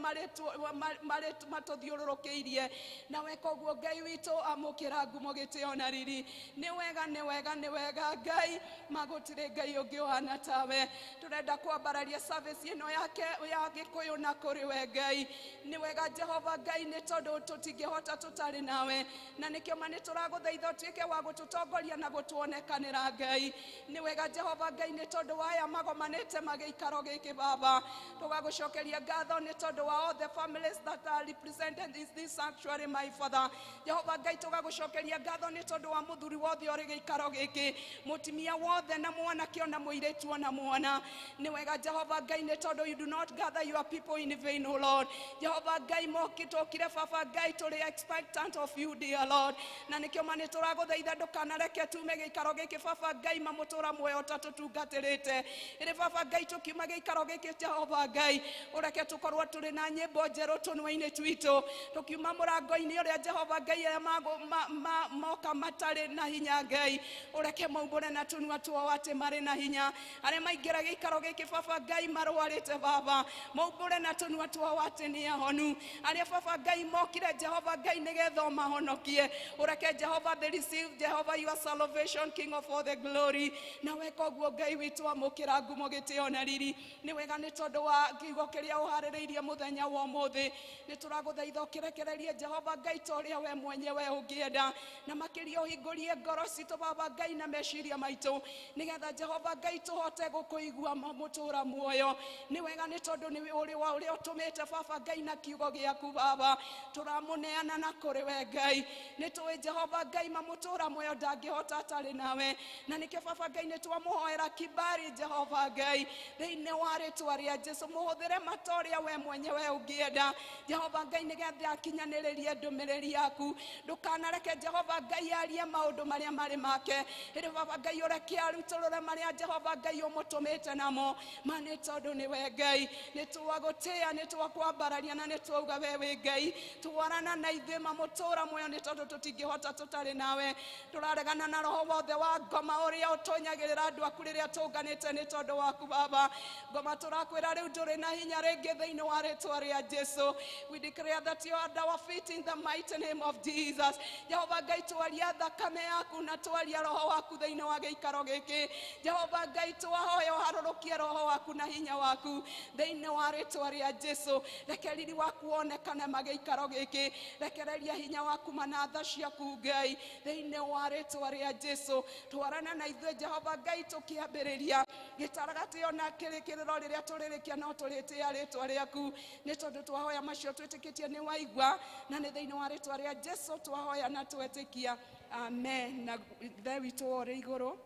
marĩ matũthiũrũrũkĩirie. Na weka ũguo Ngai witũ, amũkĩra ngumo, gĩtĩo na riri. Nĩ wega, nĩ wega, nĩ wega Ngai, magũtirĩ Ngai ũngĩ ũhana tawe. Tũrenda kwambararia service ĩno yake ya Gĩkũyũ na kũrĩ we Ngai. Nĩ wega Jehova Ngai nĩ tondũ tũtingĩhota tũtarĩ nawe, na nĩkĩo ma nĩ tũragũthaitha ũtuĩke wa gũtũtongoria na gũtuonekanĩra Ngai. Nĩ wega Jehova Ngai nĩ tondũ wa aya magomanĩte magĩikaro gĩkĩ Baba, tũgagũcokeria ngatho nĩ tondũ wa all the families that are represented in this sanctuary, my Father. Jehova Ngai, tũgagũcokeria ngatho nĩ tondũ wa mũthuri wothe ũrĩ gĩikaro gĩkĩ, mũtumia wothe na mwanake ona mũirĩtu ona mwana. Nĩ wega Jehova Ngai nĩ tondũ you do not gather your people in vain, O Lord. Jehova Ngai, mokĩtũkire Baba Ngai tũrĩ expectant of you, dear Lord, na nĩkĩo ma nĩ tũragũthaitha ndũkanareke tume gĩikaro gĩkĩ Baba Ngai. Ngai mamũtũra muoyo ũtatũtungatĩrĩte. Ĩrĩ baba Ngai tũkiuma gĩikaro gĩkĩ Jehova Ngai ũreke tũkorwo tũrĩ na nyĩmbo njerũ tũnua-inĩ twitũ tũkiuma mũrango-inĩ ũrĩa Jehova Ngai arĩa moka matarĩ na hinya Ngai ũreke maumbũre na tũnua twao atĩ marĩ na hinya arĩa maingĩra gĩikaro gĩkĩ baba Ngai marwarĩte baba maumbũre na tũnua twao atĩ nĩ ahonu arĩa baba Ngai mokire Jehova Ngai nĩgetha ũmahonokie ũreke Jehova they receive Jehova your salvation, King of all the glory. Na weka ũguo Ngai witũ amũkĩra ngumo gĩtĩo na riri. Nĩ wega nĩ tondũ wa kiugo kĩrĩa ũharĩrĩirie mũthenya wa ũmũthĩ. Nĩ tũragũthaitha ũkĩrekererie Jehova Ngai ta ũrĩa we mwenyewe ũngĩenda na makĩria ũhingũrie ngoro citũ baba Ngai na meciria maitũ nĩgetha Jehova Ngai tũhote gũkũigua mũtũra muoyo. Nĩ wega nĩ tondũ nĩ ũrĩ wa ũrĩa ũtũmĩte baba Ngai na kiugo gĩaku baba tũramũneana na kũrĩ we Ngai. Nĩ tũĩ Jehova Ngai mamũtũra muoyo ndangĩhota atarĩ nawe na nĩkĩo baba Ngai nĩ twamũhoera kibari Jehova Ngai thĩinĩ wa rĩtwa rĩa Jesu mũhũthĩre mata ũrĩa we mwenyewe ũngĩenda Jehova Ngai nĩgetha akinyanĩrĩrie ndũmĩrĩri yaku ndũkanareke Jehova Ngai arie maũndũ marĩa marĩ make ĩrĩ baba Ngai ũreke arutũrũre marĩa Jehova Ngai ũmũtũmĩte namo ma nĩ tondũ nĩwe Ngai nĩ twagũtĩĩa nĩ twakwambararia na nĩ twauga we wĩ Ngai twarana na ithuĩ mamũtũra muoyo nĩ tondũ tũtingĩhota tũtarĩ nawe tũraregana na roho wothe wa ngoma ũrĩa ũtonyagĩrĩra andũ aku rĩrĩa tũnganĩte nĩ tondũ waku baba ngoma tũrakwĩra rĩu ndũrĩ na hinya rĩngĩ thĩinĩ wa rĩtwa rĩa Jesu. We declare that you are at our feet in the mighty name of Jesus. Jehova Ngai twaria thakame yaku na twaria roho waku thĩinĩ wa gĩikaro gĩkĩ Jehova Ngai twahoya ũharũrũkie roho waku na hinya waku thĩinĩ wa rĩtwa rĩa Jesu. Reke riri waku wonekane magĩikaro gĩkĩ rekereria hinya waku mana tha ciaku Ngai thĩinĩ wa rĩtwa rĩa Jesu. Twarana na ithuĩ Jehova Ngai tũkĩambĩrĩria gĩtaragatĩ ona kĩrĩkĩrĩro rĩrĩa tũrĩrĩkia no tũrĩtĩĩa rĩtwa rĩaku nĩ tondũ twahoya macio twĩtĩkĩtie nĩ waigua na nĩ thĩinĩ wa rĩtwa rĩa Jesu twahoya na twetĩkia amen. Na Ithe witũ ũrĩ igũrũ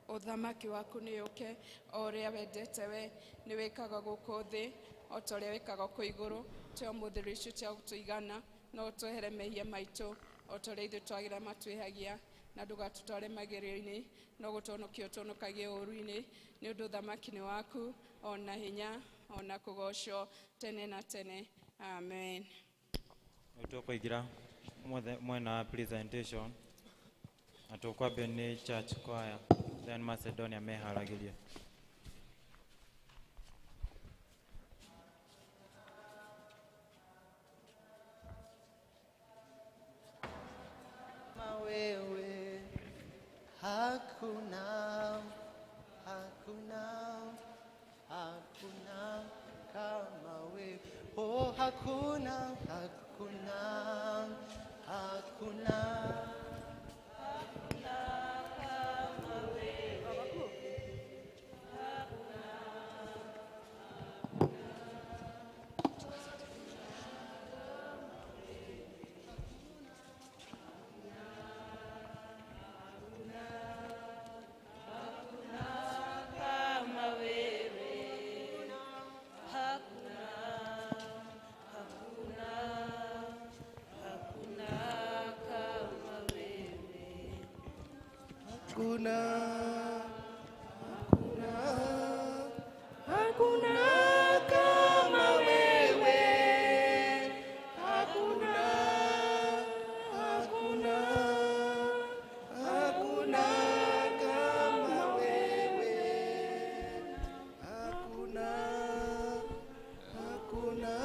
ũthamaki waku nĩ ũke o ũrĩa wendete we nĩ wĩkaga gũkũ thĩ o ta ũrĩa wĩkaga kũ igũrũ. Tũhe ũmũthĩ rĩcio cia gũtũigana no ũtwehere mehia maitũ o ta ũrĩa ithuĩ twagĩra matwĩhagia na ndũgatũtware magerio-inĩ no gũtũhonokia ũtũhonokagie ũũru-inĩ nĩ ũndũ ũthamaki nĩ waku ona hinya ona kũgocwo tene na tene amen. Rĩu tũkũingĩra mwena wa presentation na tũkwambia nĩ church choir then Macedonia meharagĩrie. Wewe hakuna, hakuna, hakuna kama wewe. Oh, hakuna, hakuna, hakuna, hakuna kama wewe. Hakuna, kama wewe. Hakuna, hakuna, hakuna kama wewe. Hakuna, hakuna, hakuna kama wewe. Hakuna, hakuna, hakuna kama wewe. Hakuna, hakuna,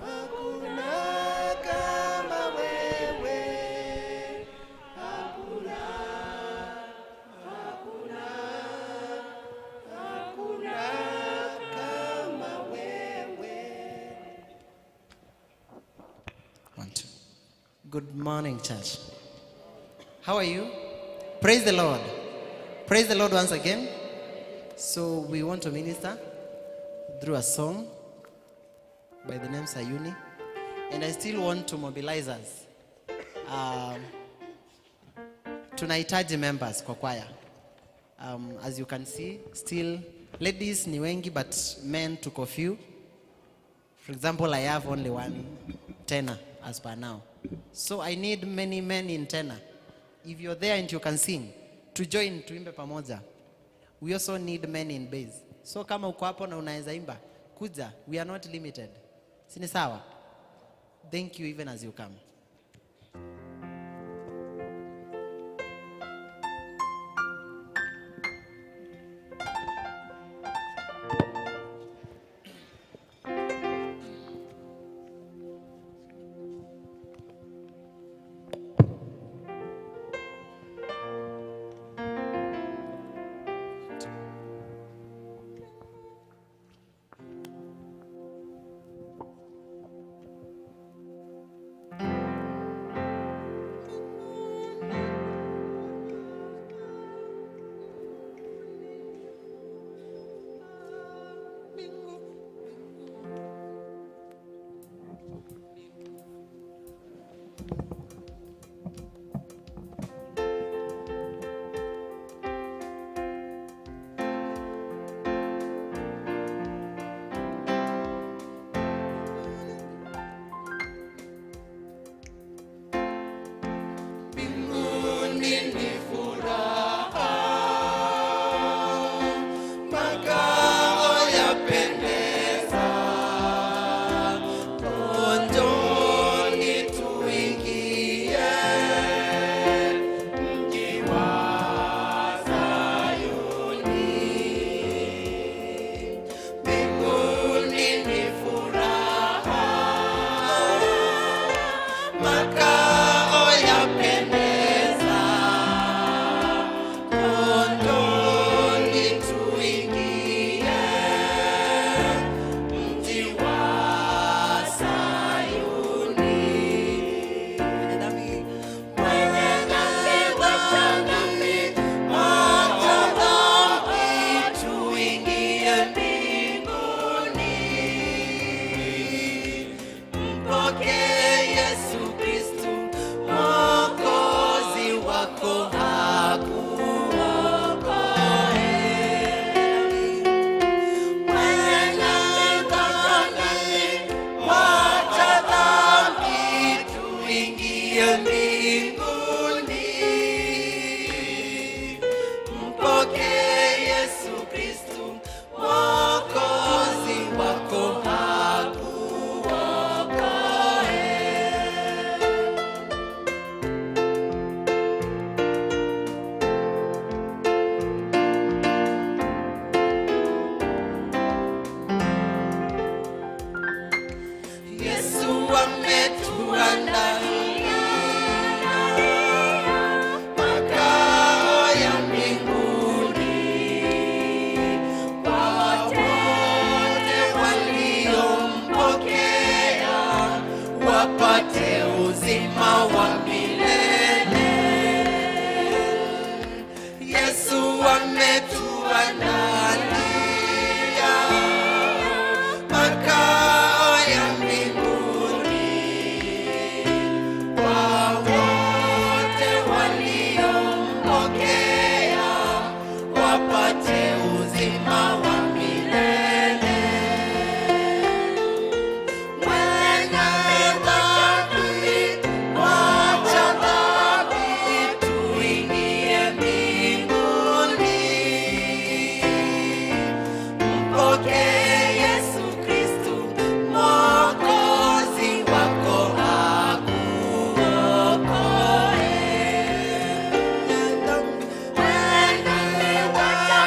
hakuna kama wewe. Hakuna, hakuna, hakuna kama wewe. One, two. Good morning, church. How are you? Praise the Lord. Praise the Lord once again. So we want to minister through a song by the name Sayuni. And I still want to mobilize us. Tunahitaji members kwa choir. As you can see, still ladies ni wengi but men tuko few. For example, I have only one tenor as per now. So I need many men in tenor. If you're there and you can sing, to join tuimbe pamoja. We also need men in bass. So kama uko hapo na unaweza imba, kuja, we are not limited. Si ni sawa? Thank you even as you come. Mbinguni ni furaha, makao yapendeza, Njoni tuingie mji wa Sayuni. Mbinguni ni furaha, makao yapendeza, Njoni tuingie mji wa Sayuni. Mwenye dhambi, wacha dhambi, wacha dhambi, tuingie mbinguni. Mpokee Yesu Kristu, Mwokozi wako akuokoe. Mwenye dhambi, wacha dhambi, tuingie mbinguni. Mpokee Yesu Kristu, Mwokozi wako akuokoe. Yesu ametuandalia makao ya mbinguni kwa wote waliompokea wapate uzima wa milele. Yesu ametuandalia makao ya mbinguni kwa wote waliompokea wapate uzima wa milele. Mwenye dhambi, wacha dhambi, tuingie mbinguni. Mpokee Yesu Kristu, Mwokozi wako akuokoe. Mwenye dhambi, wacha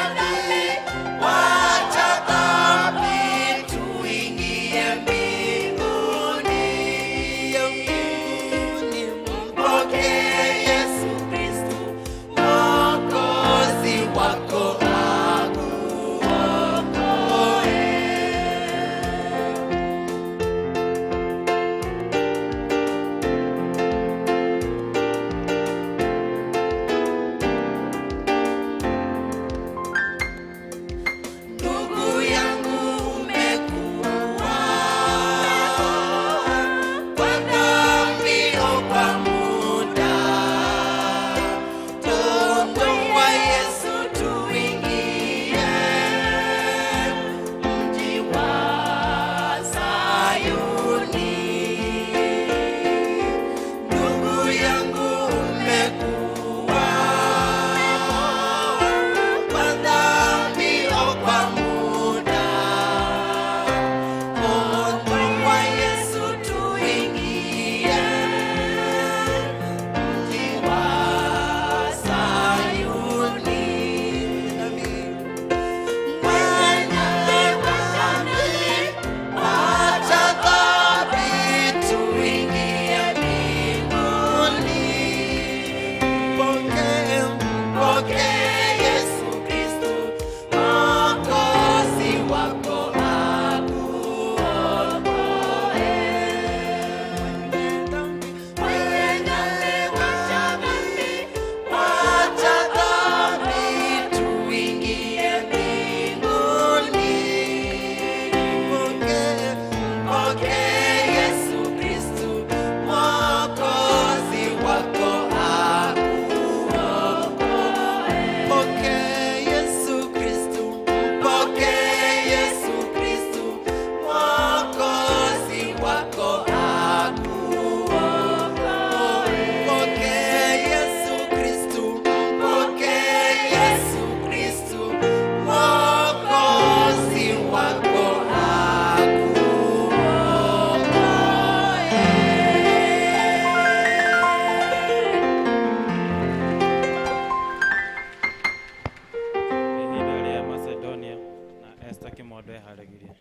Kamondo eharagĩrie.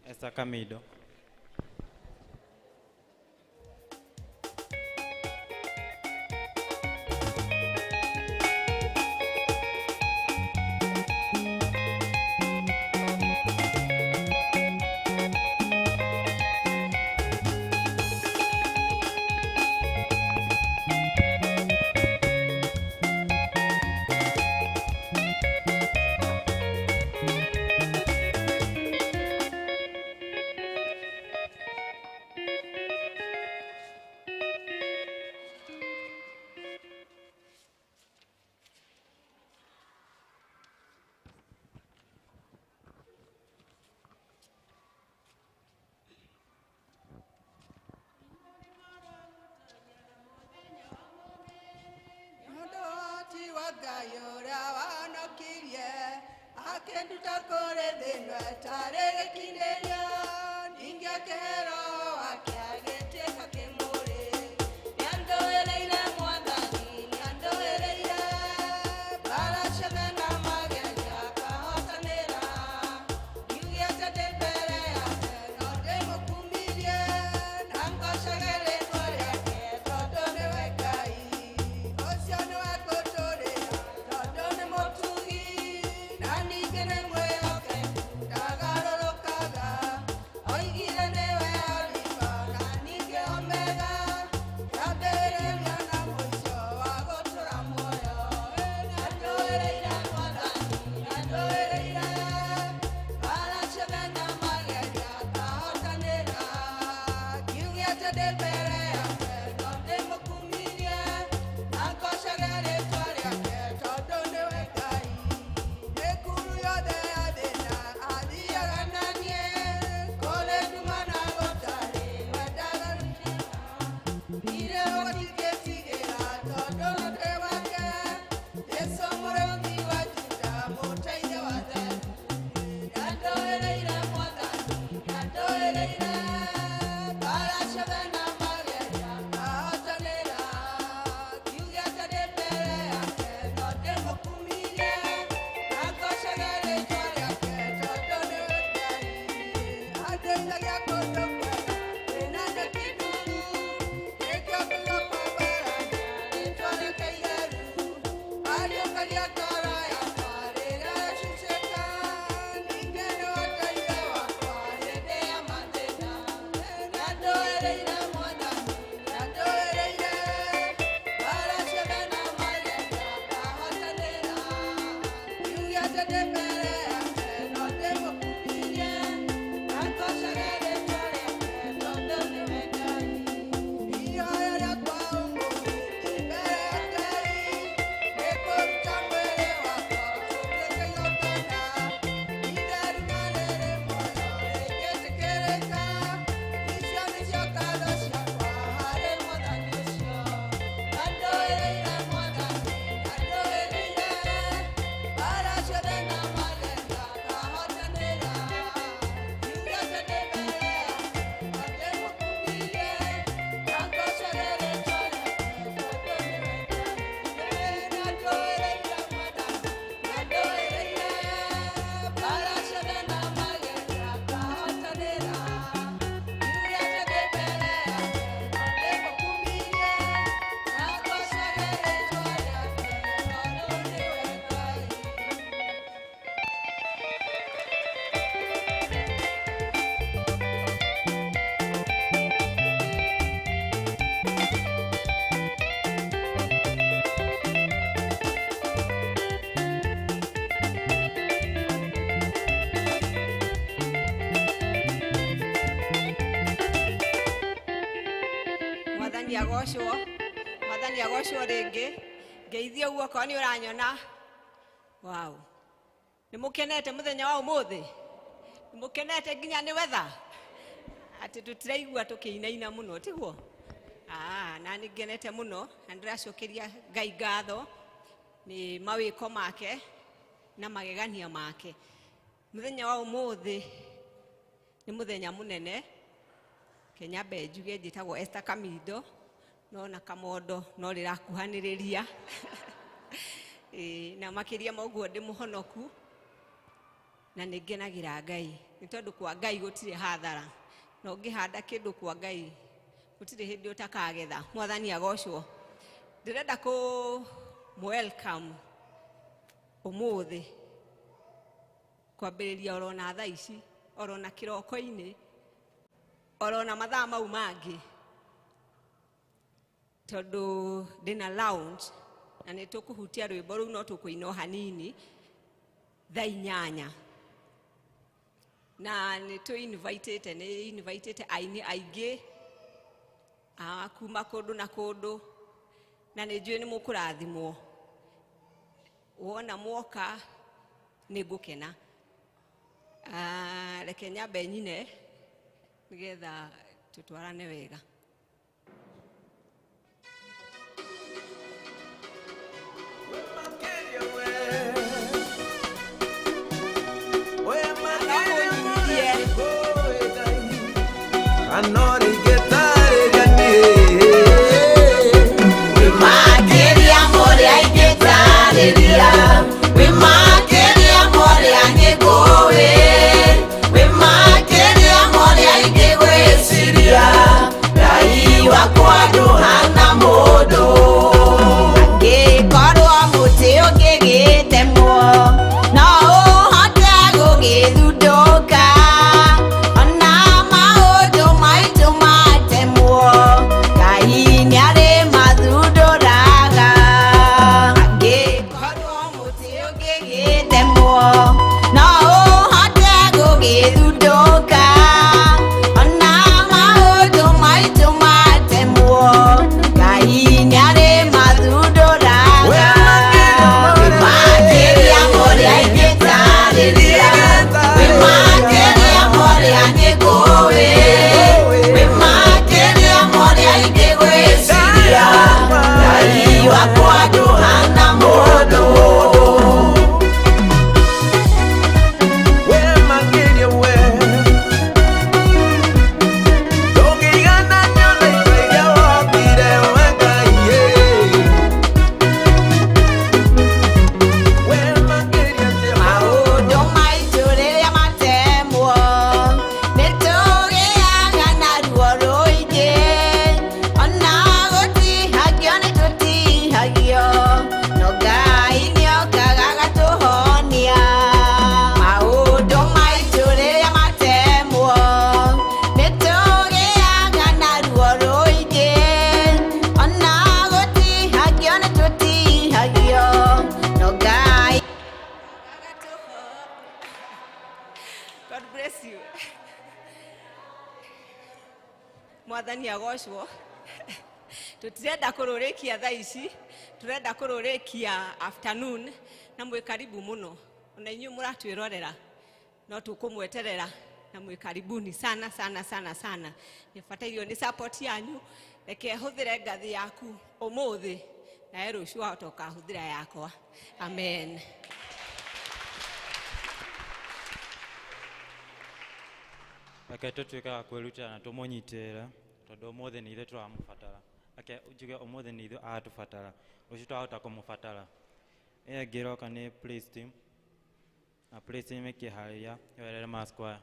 Esther Kamindo. Agocwo mwathani agocwo ringi ngeithie uguo okorwo ni uranyona. Wow, ni mukenete muthenya wa umuthi, ni mukenete nginya ni wetha ati tutiraigua tukiinaina muno tiguo. Na ni ngenete muno na ndiracokeria Ngai ngatho ni mawiko make na magegania make. Muthenya wa umuthi ni muthenya munene. Kenya mbe njuge njitagwo Esther Kamindo no na Kamondo no rĩrakuhanĩrĩria. Na makĩria ma ũguo ndĩ mũhonoku Na nĩ ngenagĩra Ngai nĩ tondũ kwa Ngai gũtirĩ hathara, na ũngĩhanda kĩndũ kwa Ngai gũtirĩ hĩndĩ ũtakagetha. Mwathani agocwo. Ndĩrenda kũ welcome ũmũthĩ kwambĩrĩria orona thaa ici, orona kĩroko-inĩ, orona mathaa mau mangĩ, tondũ ndĩna lounge na nĩ tũkũhutia rwĩmbo rũu, no tũkũina o hanini thaa 8. Na nĩ tũ invitĩte, nĩ invitĩte aini aingĩ a kuma kũndũ na kũndũ, na nĩ njũĩ nĩ mũkũrathimwo. Wona mwoka nĩ ngũkena. Reke nyambe nyine nĩgetha tũtwarane wega. Mwathani agocwo. Tũtirenda kũrũrĩkia thaa ici, tũrenda kũrũrĩkia afternoon, na mwĩ karibu mũno. Ona inyuĩ mũratwĩrorera no tũkũmweterera, na mwĩ karibuni sana sana sana sana. Nĩbatairio nĩ support yanyu. Reke hũthĩre ngathĩ yaku ũmũthĩ, nawe rũciũ wahota ũkahũthĩra yakwa. Amen. Reke tũtuĩke a kwĩrutĩra na tũmũnyitĩrĩre, tondũ ũmũthĩ nĩ ithuĩ tũramũbatara. Reke njuge ũmũthĩ nĩ ithuĩ aratũbatara, rũciũ twahota kũmũbatara. Ĩyo ĩngĩ ĩroka nĩ praise team, na praise team ĩkĩharĩria yoerere mass choir.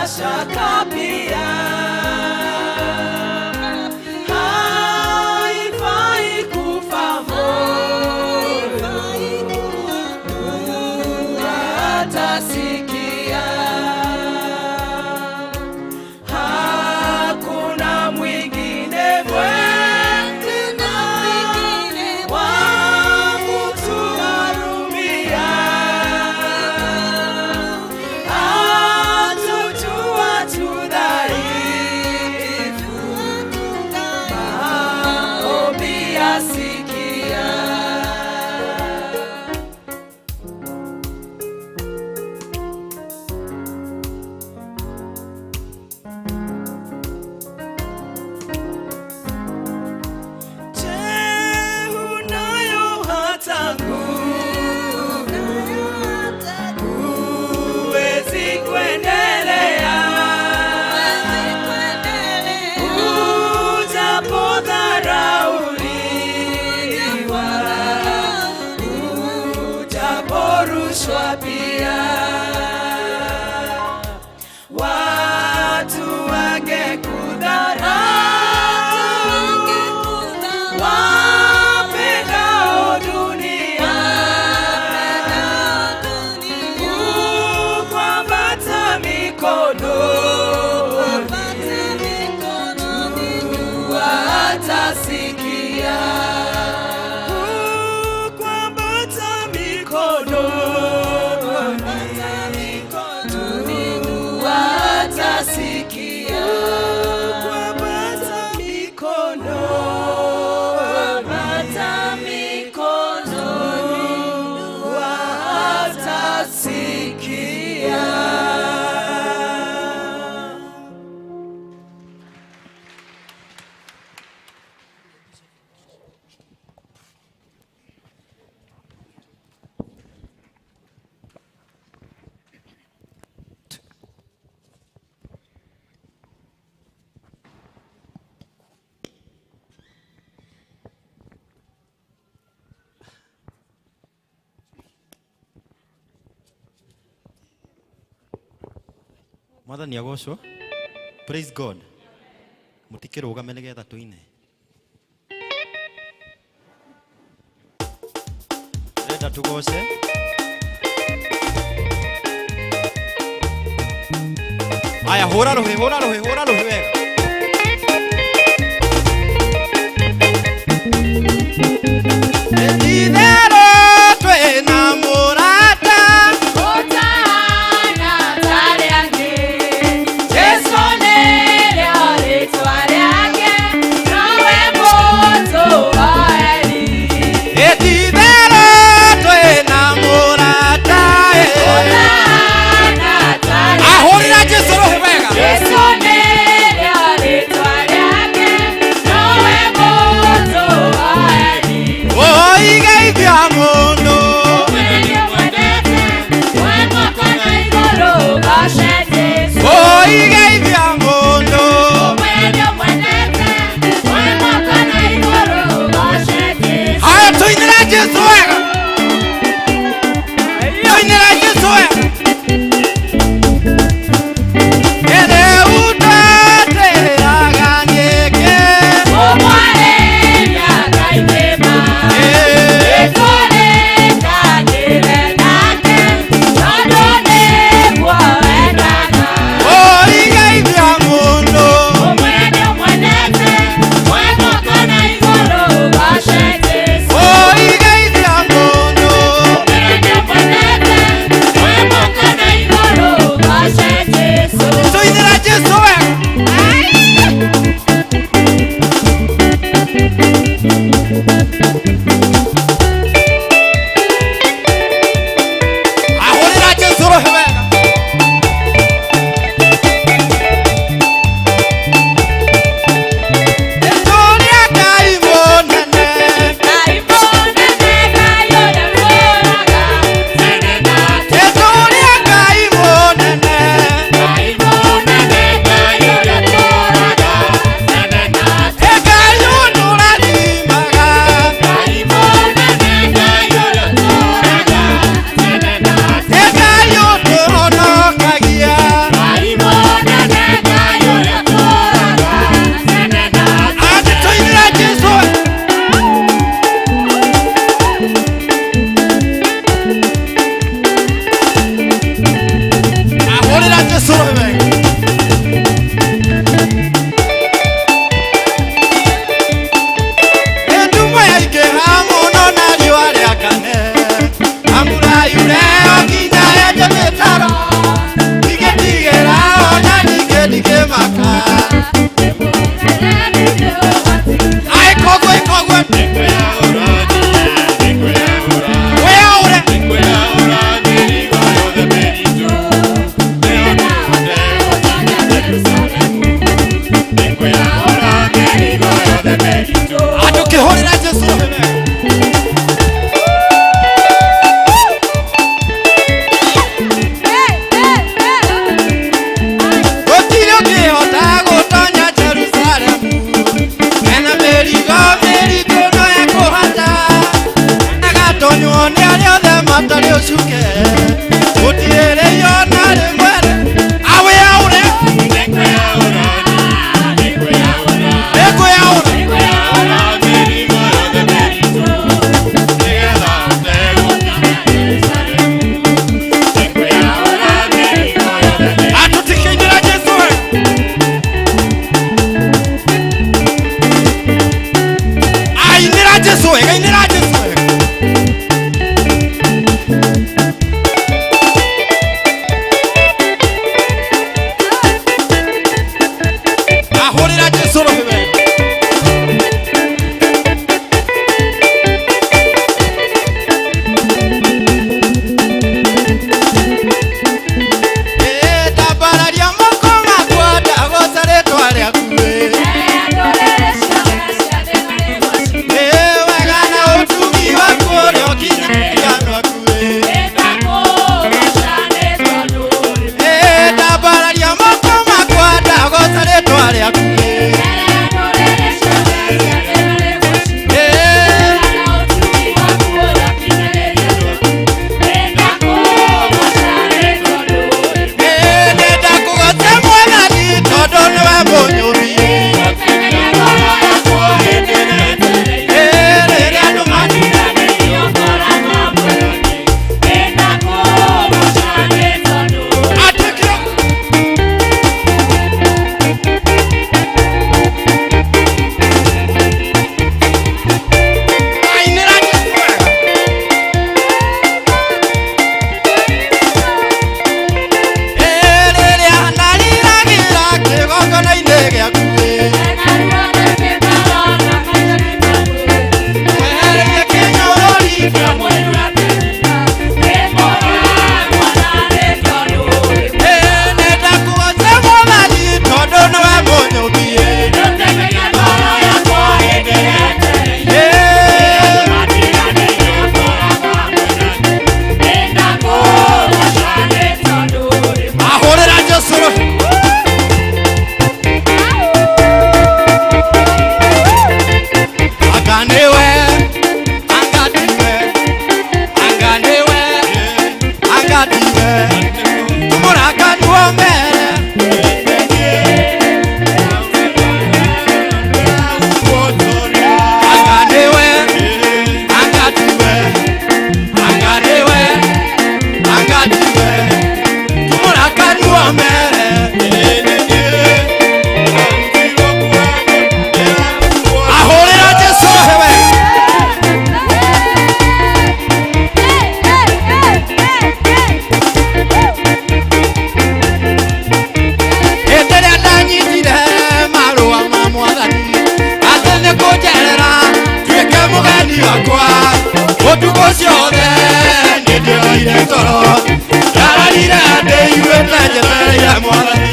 mashaka pia. Haifai kufa moyo, atasikia. Hakuna mwingine mwema wa kutuhurumia. Atujua tu dhaifu, maombi asikia. Je, unayo hata nguvu? Huwezi kuendelea ujapodharauliwa, ujaporushwa pia, watu wangekudharau, wapendao dunia, kukwambata mikononi, watasikia. Kukwambata mikononi, watasikia. Kukwambata mikononi, watasikia. Mwathani agocwo. Praise God. Mutikirugame nigetha tuine. Renda tugoce. Aya, hura ruhi, hura ruhi, hura ruhi wega. Itherũ twĩna mũrata. Ũtahana tarĩ angĩ, Jesũ nĩrĩo rĩĩtwa rĩake, nowe mũtũoeri. Itherũ twĩna mũrata. Ũtahana tarĩ Ahũrĩra angĩ, Jesũ rũhĩ wega. Jesũ nĩrĩo Ahũrĩra Jesũ rũhĩ wega. Nduma yaingĩha mũno na riũa rĩakane, amũrayure o nginya enje mĩtaro, ndigĩtigĩra ona ningĩ ndingĩmaka. Aĩ kogwe kogwe. Wĩyaũre. Andũ kĩhũrĩra Jesũ rũhĩ wega. Gũtirĩ ũngĩhota gũtonya Jerusalemu ena mĩrigo mĩritũ no ekũhota, agatonywo nĩ arĩa othe matarĩ ũcuke, gũtirĩrĩio na rĩmwe. Awĩyaũre. Nĩngwĩyaũra. Atũtikĩinĩra Jesũ wega. Ainĩra Jesũ wega, inĩra Jesũ wega. Ahũrĩra Jesũ rũhĩ wega. Ndambararia moko makwa ndagoca rĩtwa rĩaku ĩ. Wega na ũtugi waku ũrĩa ũkinyanĩirie andũ aku ĩ. Ndambararia moko makwa ndagoca rĩtwa rĩaku ĩ. Ndenda kũgoca Mwathani tondũ nĩwe mũnyũmbi. Rĩrĩa andũ Atĩkĩra. Ainĩra Jesũ wega. Rĩrĩa ndariragĩra kĩgongona-inĩ gĩaku ĩ. Wehererie kĩnyũrũri. Nenda kũgoca Mwathani tondũ nĩwe mũnyũmbi ĩ. Ahũrĩra Jesũ rũhĩ. Anga nĩwe, anga tiwe, anga nĩwe, anga tiwe, tũmũrakani wa mbere. Anga nĩwe, anga tiwe, anga nĩwe, anga tiwe, tũmũrakani wa mbere. Ahũrĩra Jesũ rũhĩ wega. Hĩndĩ ĩrĩa ndanyitire marũa ma Mwathani atĩ nĩ kũnjerera nduĩke mũgeni wakwa, ũtukũ ciothe nĩ ndĩroire toro, ndararire ndĩiguĩte njetereire Mwathani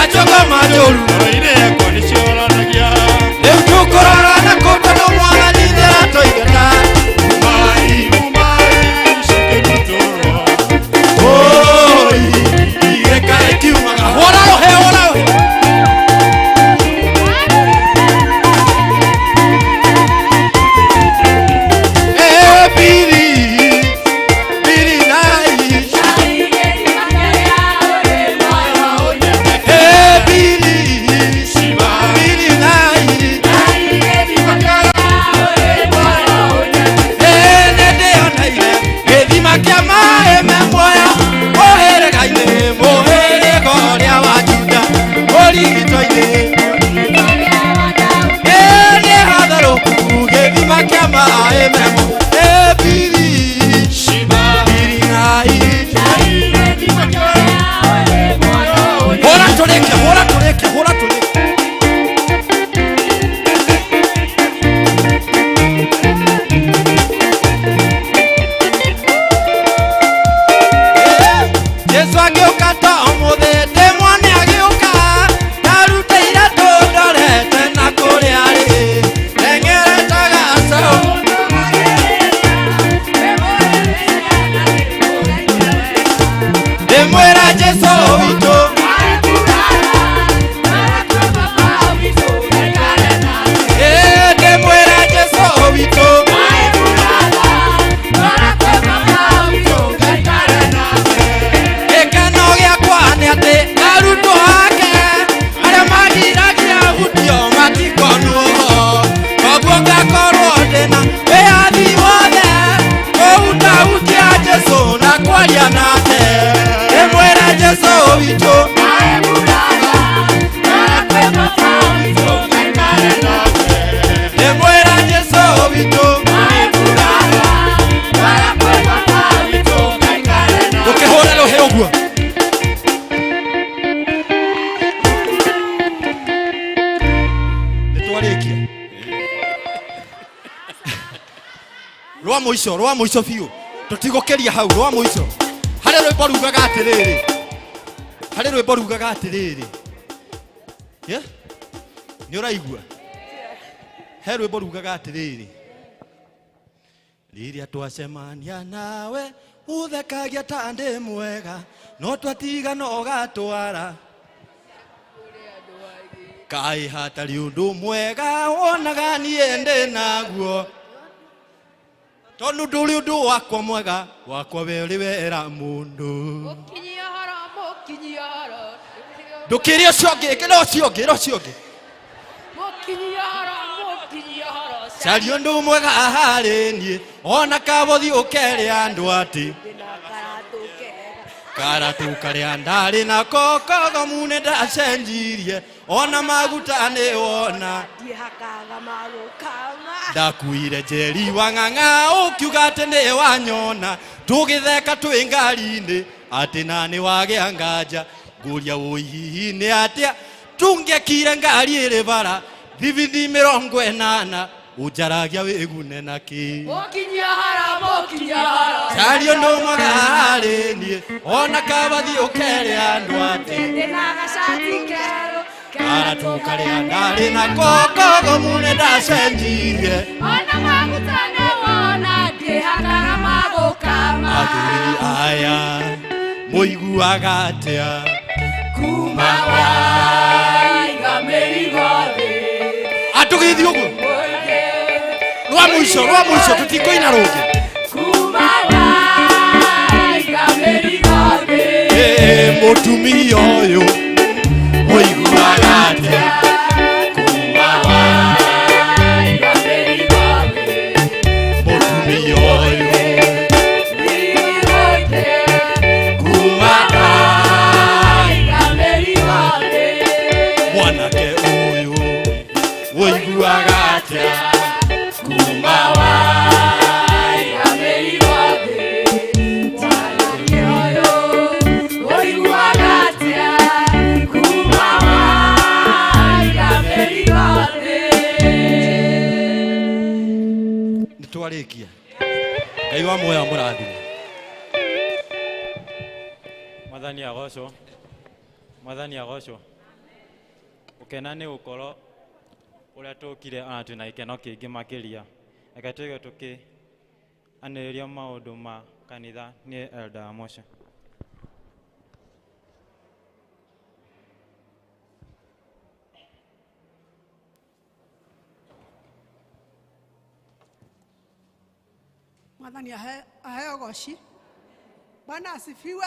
achoko majũru. Rĩu tũkũrora na kũ tondũ Mwathani nĩaratũigĩra. Oi, gĩkaĩ kiumaga. Hũra rũhĩ, hũra rũhĩ. Biri, biri nai. Biri, Jesu witũ. Ĩ, ndĩmwĩre Jesu witũ. Gĩkeno gĩakwa nĩ atĩ arutwo ake arĩa magiragia hutio matikonwo koguo ngakorwo ndĩna wĩyathi wothe kũhutahutia Jesu na kwaria nake. Ndĩmwĩre Jesu witũ. Ndĩmwĩre Jesu witũ. Ndũkĩhũre rũhĩ ũguo. Nĩtwarĩkia rwa mũico, rwa mũico biũ, tũtigũkĩria hau. Rwa mũico harĩ rwĩmbo rugaga atĩrĩrĩ, harĩ rwĩmbo rugaga atĩrĩrĩ. Yeah? Nĩ ũraigua he rwĩmbo rugaga atĩrĩrĩ, rĩrĩa twacemania nawe ũthekagia ta ndĩ mwega, no twatigana ũgatwara kaĩ hatarĩ ũndũ mwega wonaga niĩ ndĩ naguo, tondũ ndũrĩ ũndũ wakwa mwega, wakwa we ũrĩ wera mũndũ. Mũkinyia ũhoro, mũkinyia ũhoro. Ndũkĩre ũcio ũngĩ, ĩkĩra ũcio ũngĩ, ĩra ũcio ũngĩ. Mũkinyia ũhoro, mũkinyia ũhoro. Caria ũndũ mwega harĩ niĩ, ona kabothi ũkere andũ atĩ karatũ karĩa ndarĩ nako kogomu nĩ ndacenjirie, ona maguta nĩ wona. Ndiĩhakaga magũkama. Ndakuire njeri wa ng'ang'a ũkiuga atĩ nĩ wanyona, tũgĩtheka twĩ ngari-inĩ atĩ na nĩ wagĩa nganja. Ngũria ũi hihi nĩ atĩa tũngĩakire ngari ĩrĩ bara thibithi 80, ũnjaragia wĩgune na kĩ? Mũkinyia ũhoro, mũkinyia ũhoro. Caria ũndũ mwega harĩ niĩ, ona kabathi ũkere andũ atĩ Ndĩna gacati kerũ. karatũ karĩa ndarĩ nako kogomu nĩ ndacenjirie. Ona maguta nĩ wona, ndiĩhakaga magũkama. Athuri aya mũiguaga atĩa Kuma waiga mĩrigo thĩ. Atũgĩthiĩ ũguo rwa mũico, rwa mũico, tũtikũina rũngĩ. Kuma waiga mĩrigo thĩ. Ĩ, mũtumia ũyũ mũiguaga atĩa kuma Waiga mĩrigo thĩ. mũtumia ũyũ Mĩrigo thĩ. kuma Waiga mĩrigo thĩ. mwanake ũyũ ũiguaga atĩa kuma Waiga mĩrigo thĩ. Mwanake ũyũ ũiguaga atĩa kuma waiga mĩrigo thĩ. Nĩ twarĩkia. Ngai wa muoyo amũrathime. Mwathani agocwo. Mwathani agocwo. Gũkena nĩ gũkorwo ũrĩa tũkire ona twĩna gĩkeno kĩingĩ makĩria. Reke tũigue tũkĩanĩrĩria maũndũ ma kanitha nĩ Elder Moshe. Mwathani aheo goci. Bwana asifiwe.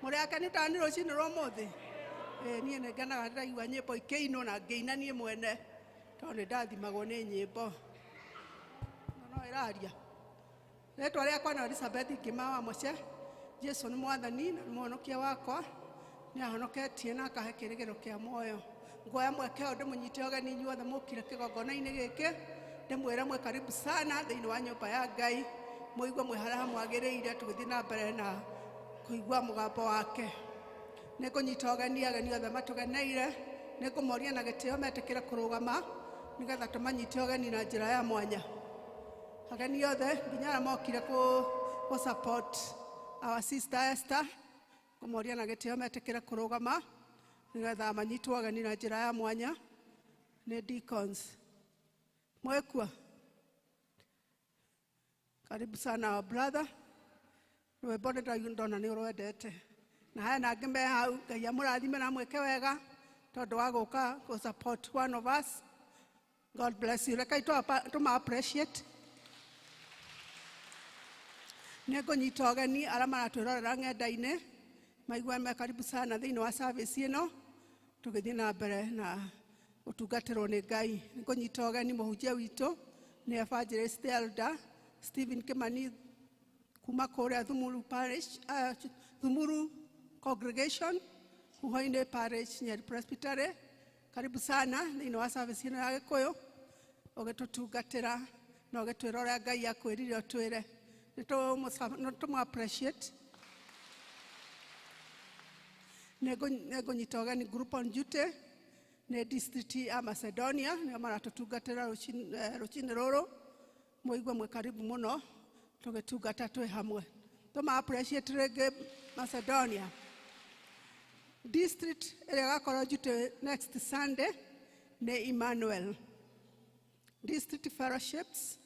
Mũrĩ akenu ta nĩ rũcinĩ rwa ũmũthĩ? Ĩĩ, niĩ nĩ ngenaga ndĩraigua nyĩmbo ikĩinwo na ngĩina niĩ mwene, tondũ nĩ ndathimagwo nĩ nyĩmbo. No ĩraria. Rĩtwa rĩakwa nĩ Elizabeth Ngĩma wa Moce. Jesu nĩ mwathani na nĩ mũhonokia wakwa, nĩ ahonoketie na akahe kĩĩrĩgĩrĩro kĩa muoyo. Nguoya mweke ũyũ ndĩmũnyite ũgeni inyuothe mũkire kĩgongona-inĩ gĩkĩ, ndĩmwĩre mwĩ karibu sana thĩinĩ wa nyũmba ya Ngai, mũigue mwĩ harĩa hamwagĩrĩire tũgĩthiĩ na mbere na kũigua mũgambo wake. Nĩ ngũnyita ũgeni ageni othe matũgeneire, nĩ ngũmoria na gĩtĩo metĩkĩre kũrũgama nĩgetha tũmanyite ũgeni na njĩra ya mwanya. Ageni othe nginya arĩa mokire kũ support our sister Esther, ngũmoria na gĩtĩo metĩkĩre kũrũgama nĩgetha manyitwo ũgeni na njĩra ya mwanya nĩ deacons. Mwekua, karibu sana our brother. Rwĩmbo nĩ ndona nĩ ũrwendete. Na hena angĩ me hau, Ngai amũrathime na amwĩke wega tondũ wa gũka gũ support one of us. God bless you. Rekai tũma appreciate. Nĩ ngũnyita ũgeni arĩa maratwĩrorera ng'enda-inĩ maigue me karibu sana thĩinĩ wa service ĩno tũgĩthiĩ na mbere na gũtungatĩrwo nĩ Ngai. Nĩ ngũnyita ũgeni mũhunjia witũ nĩ Evangelist Elder Stephen Kimani kuma kũrĩa Thumuru Parish, Thumuru Congregation, Huhoinĩ Parish, Nyeri Presbytery. Karibu sana thĩinĩ wa service ĩno ya Gĩkũyũ ũgĩtũtungatĩra na ũgĩtwĩra ũrĩa Ngai akwĩrire ũtwĩre. Nĩ tũmũ appreciate. Nĩ ngũnyita ũgeni group on duty nĩ district ya Macedonia nĩo maratũtungatĩra rũcinĩ rũrũ. Mũigue mwĩ karibu mũno tũgĩtungata twĩ hamwe. Tũma appreciate rĩngĩ Macedonia. District ĩrĩa ĩgakorwo duty next Sunday nĩ Emmanuel. District fellowships,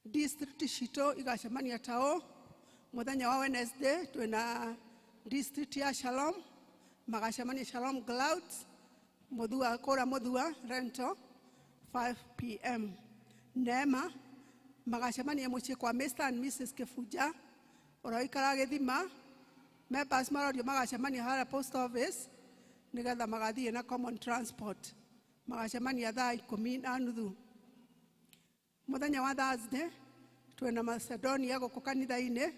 district citũ igacemania ta ũũ mũthenya wa Wednesday twĩna district ya Shalom, magacemania Shalom Clouds Muthua, kũrĩa Muthua Rento 5 p.m. Neema magacemania mũciĩ kwa Mr and Mrs Kibuja ũrĩa ũikaraga Gĩthima. Members marorio magacemania harĩa post office nĩgetha magathiĩ na common transport. Magacemania thaa 10:30. Mũthenya wa Thursday twĩna Macedonia gũkũ kanitha-inĩ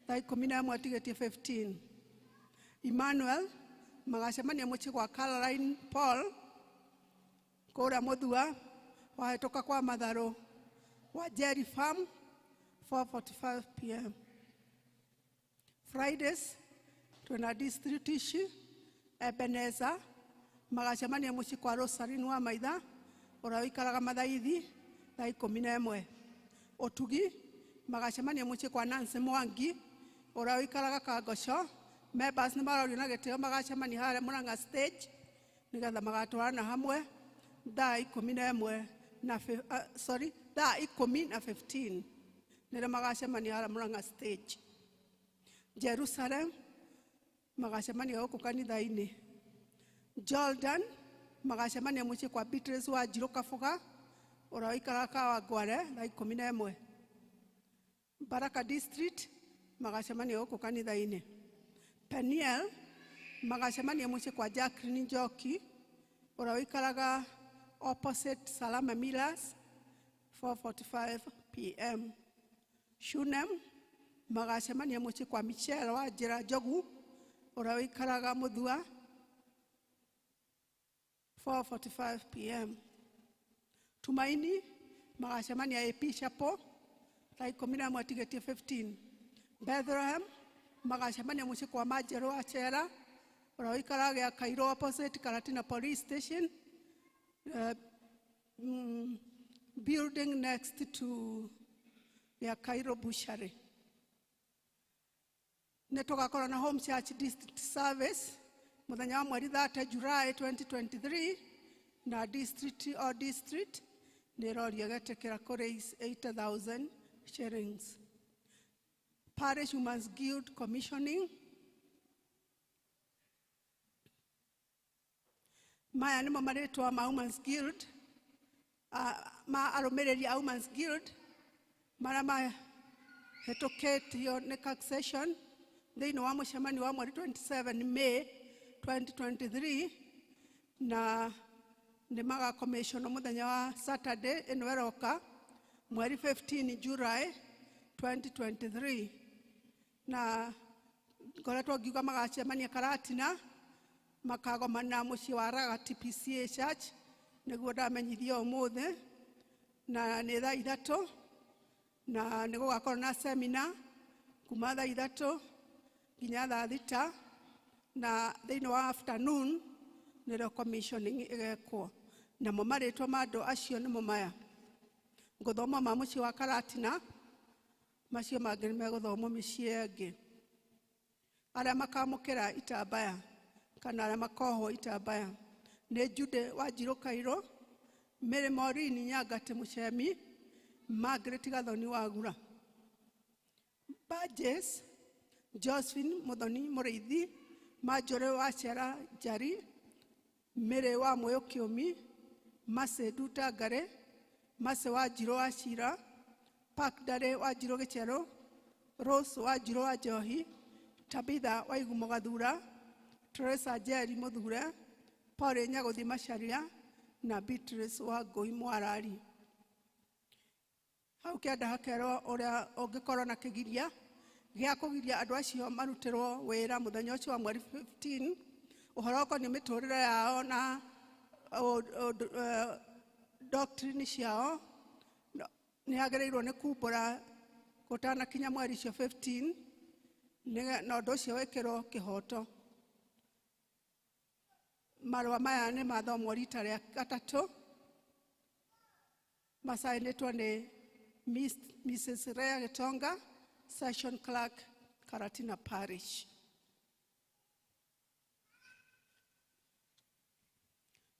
thaa 11:15. Emmanuel magacemania mũciĩ kwa Caroline Paul kũrĩa Muthua wahĩtũka kwa Matharũ wa Jerry Farm 4:45 p.m. Fridays twĩna district ici Ebenezer magacemania mũciĩ kwa Rosaline wa Maitha ũrĩa ũikaraga Mathaithi thaa 11. Ũtugi magacemania mũciĩ kwa Nancy Mwangi ũrĩa ũikaraga Kangoco. Members nĩ marorio na gĩtĩo magacemania harĩa Murang'a stage nĩgetha magatwarana hamwe thaa 11 na sorry thaa 10:15 nĩrĩo magacemania harĩa Murang'a stage. Jerusalem magacemania gũkũ kanitha-inĩ. Jordan magacemania mũciĩ kwa Beatrice wa Njirũ Kabuga ũrĩa ũikaraga Kawangware thaa 11. Baraka District magacemania gũkũ kanitha-inĩ. Peniel magacemania mũciĩ kwa Jacqueline Njoki ũrĩa ũikaraga opposite Salama Millers 4:45 p.m. Shunem magacemania mũciĩ kwa Michelle wa Njĩra Njogu ũrĩa ũikaraga Muthua 4:45 p.m. Tumaini magacemania AP Chapel thaa 11:15. Bethlehem magacemania mũciĩ kwa Manjerũ wa Chera ũrĩa ũikaraga gĩa Kairũ opposite Karatina Police Station, building next to gĩa Kairũ Butchery. Nĩ tũgakorwo na Home Church District Service mũthenya wa mweri 30 July 2023 na district o district nĩ ĩrorio ĩgetĩkĩra kũ raise 80,000 shillings. Parish Women's Guild Commissioning. Maya nĩmo marĩtwa ma Women's Guild, ma arũmĩrĩri a Women's Guild marĩa mahĩtũkĩtio nĩ succession thĩinĩ wa mũcemanio wa mweri 27 May 2023 na nĩ magakomĩcionwo mũthenya wa Saturday ĩno ĩroka mweri 15 July 2023 na ngoretwo ngiuga magacemania Karatina makagomana mũciĩ wa Ragati PCA Church nĩguo ndamenyithio ũmũthĩ na nĩ thaa 3 na nĩ gũgakorwo na seminar kuma thaa 3 nginya thaa 6 na thĩinĩ wa afternoon nĩrĩo commissioning ĩgekwo. Namo marĩtwa ma andũ acio nĩmo maya ngũthoma ma mũciĩ wa Karatina, macio mangĩ nĩmegũthomwo mĩciĩ ĩngĩ. Arĩa makamũkĩra itambaya kana arĩa makohwo itambaya nĩ Jude wa Njirũ Kairũ, Mary Maureen Nyangati Mũcemi, Margaret Gathoni Wagura. Badges Josephine Muthoni Mũrĩithi, Marjorie wa Ciara Njari, Mary wa Mũyũ Kĩũmi, Mercy Nduta Ngare, Mercy wa Njirũ wa Cira, Park Ndare wa Njirũ Gĩcherũ, Rose wa Njirũ wa Njohi, Tabitha wa Igumo Gathura, Teresa Njeri Mũthure, Paul Nyagũthi Macharia na Beatrice wa Ngũi Mwarari. Hau kĩanda hakerwo ũrĩa ũngĩkorwo na kĩgiria gĩa kũgiria andũ acio marutĩrwo wĩra mũthenya ũcio wa mweri 15, ũhoro ũkoniĩ mĩtũrĩre yao na doctrine ciao, nĩ agĩrĩirwo nĩ kumbũra gũtanakinya mweri ũcio 15, na ũndũ ũcio wĩkĩrwo kĩhoto. Marũa maya nĩ mathomwo rita rĩa gatatũ, macainĩtwo nĩ Mrs. Rea Gitonga, Session Clerk, Karatina Parish.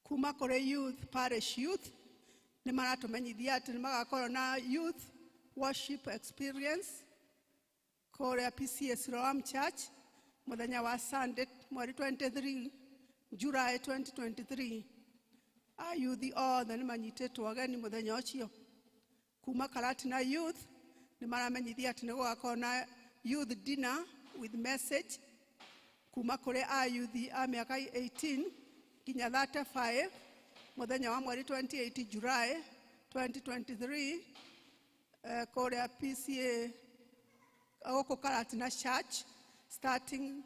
Kuma kũrĩ youth, parish youth, nĩ maratũmenyithia atĩ nĩ magakorwo na youth worship experience kũrĩa PCA Siloam Church mũthenya wa Sunday mweri 23 July 2023. Ayuthi othe nĩ manyitĩtwo ageni mũthenya ũcio. Kuma Karatina Youth nĩ maramenyithia atĩ nĩ gũgakorwo na youth dinner with message kuma kũrĩ ayuthi a mĩaka 18 nginya 35 mũthenya wa mweri 28 July 2023, kũrĩa PCA gũkũ Karatina Church, starting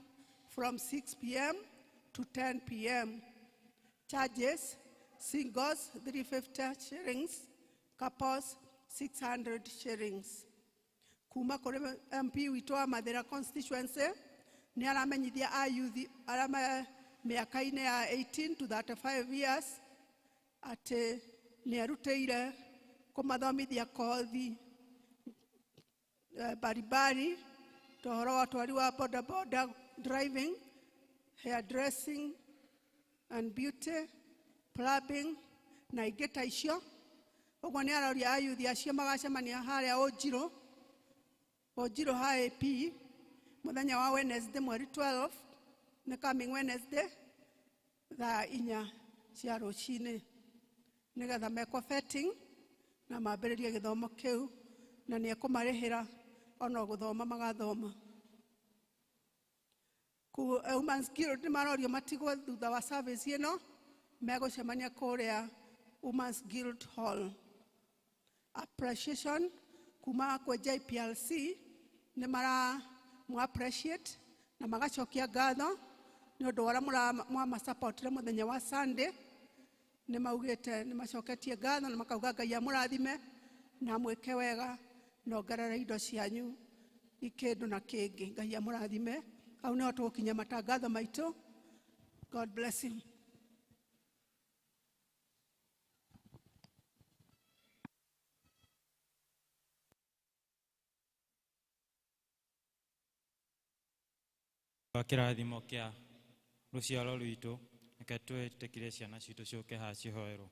from 6 p.m. to 10 p.m. Charges: singles 350 shillings, couples 600 shillings. Kuma kũrĩ MP witũ wa Mathĩra constituency nĩ aramenyithia ayuthi arĩa me mĩaka-inĩ ya 18 to 35 years atĩ nĩ erutĩire kũmathomithia kothi mbalimbali ta ũhoro wa ũtwari wa boda boda driving, hairdressing and beauty, plumbing na ingĩ ta icio. Ũguo nĩ aroria ayuthi acio magacemania harĩa Ũnjirũ, Ũnjirũ HAP mũthenya wa Wednesday mweri 12, nĩ coming Wednesday, thaa 4 cia rũcinĩ, nĩgetha mekwo vetting na mambĩrĩrie gĩthomo kĩu, na nĩ ekũmarĩhĩra ona gũthoma magathoma. Women's Guild nĩ marorio matigwo thutha wa service ĩno, megũcemania kũrĩa Women's Guild Hall. Appreciation kuma kwĩ JPLC nĩ mara mũ appreciate na magacokia ngatho nĩ ũndũ wa ũrĩa mwamasupportire mũthenya wa Sunday. Nĩ maugĩte nĩ macoketie ngatho na makauga Ngai amũrathime na amwĩke wega na ongerere indo cianyu ikĩndũ na kĩngĩ. Ngai amũrathime. Hau nĩho tũgũkinyia matangatho maitũ. God bless you. Wa kĩrathimo kĩa rũciaro rwitũ, reke twĩtĩkĩrie ciana citũ ciũke haha cihoerwo.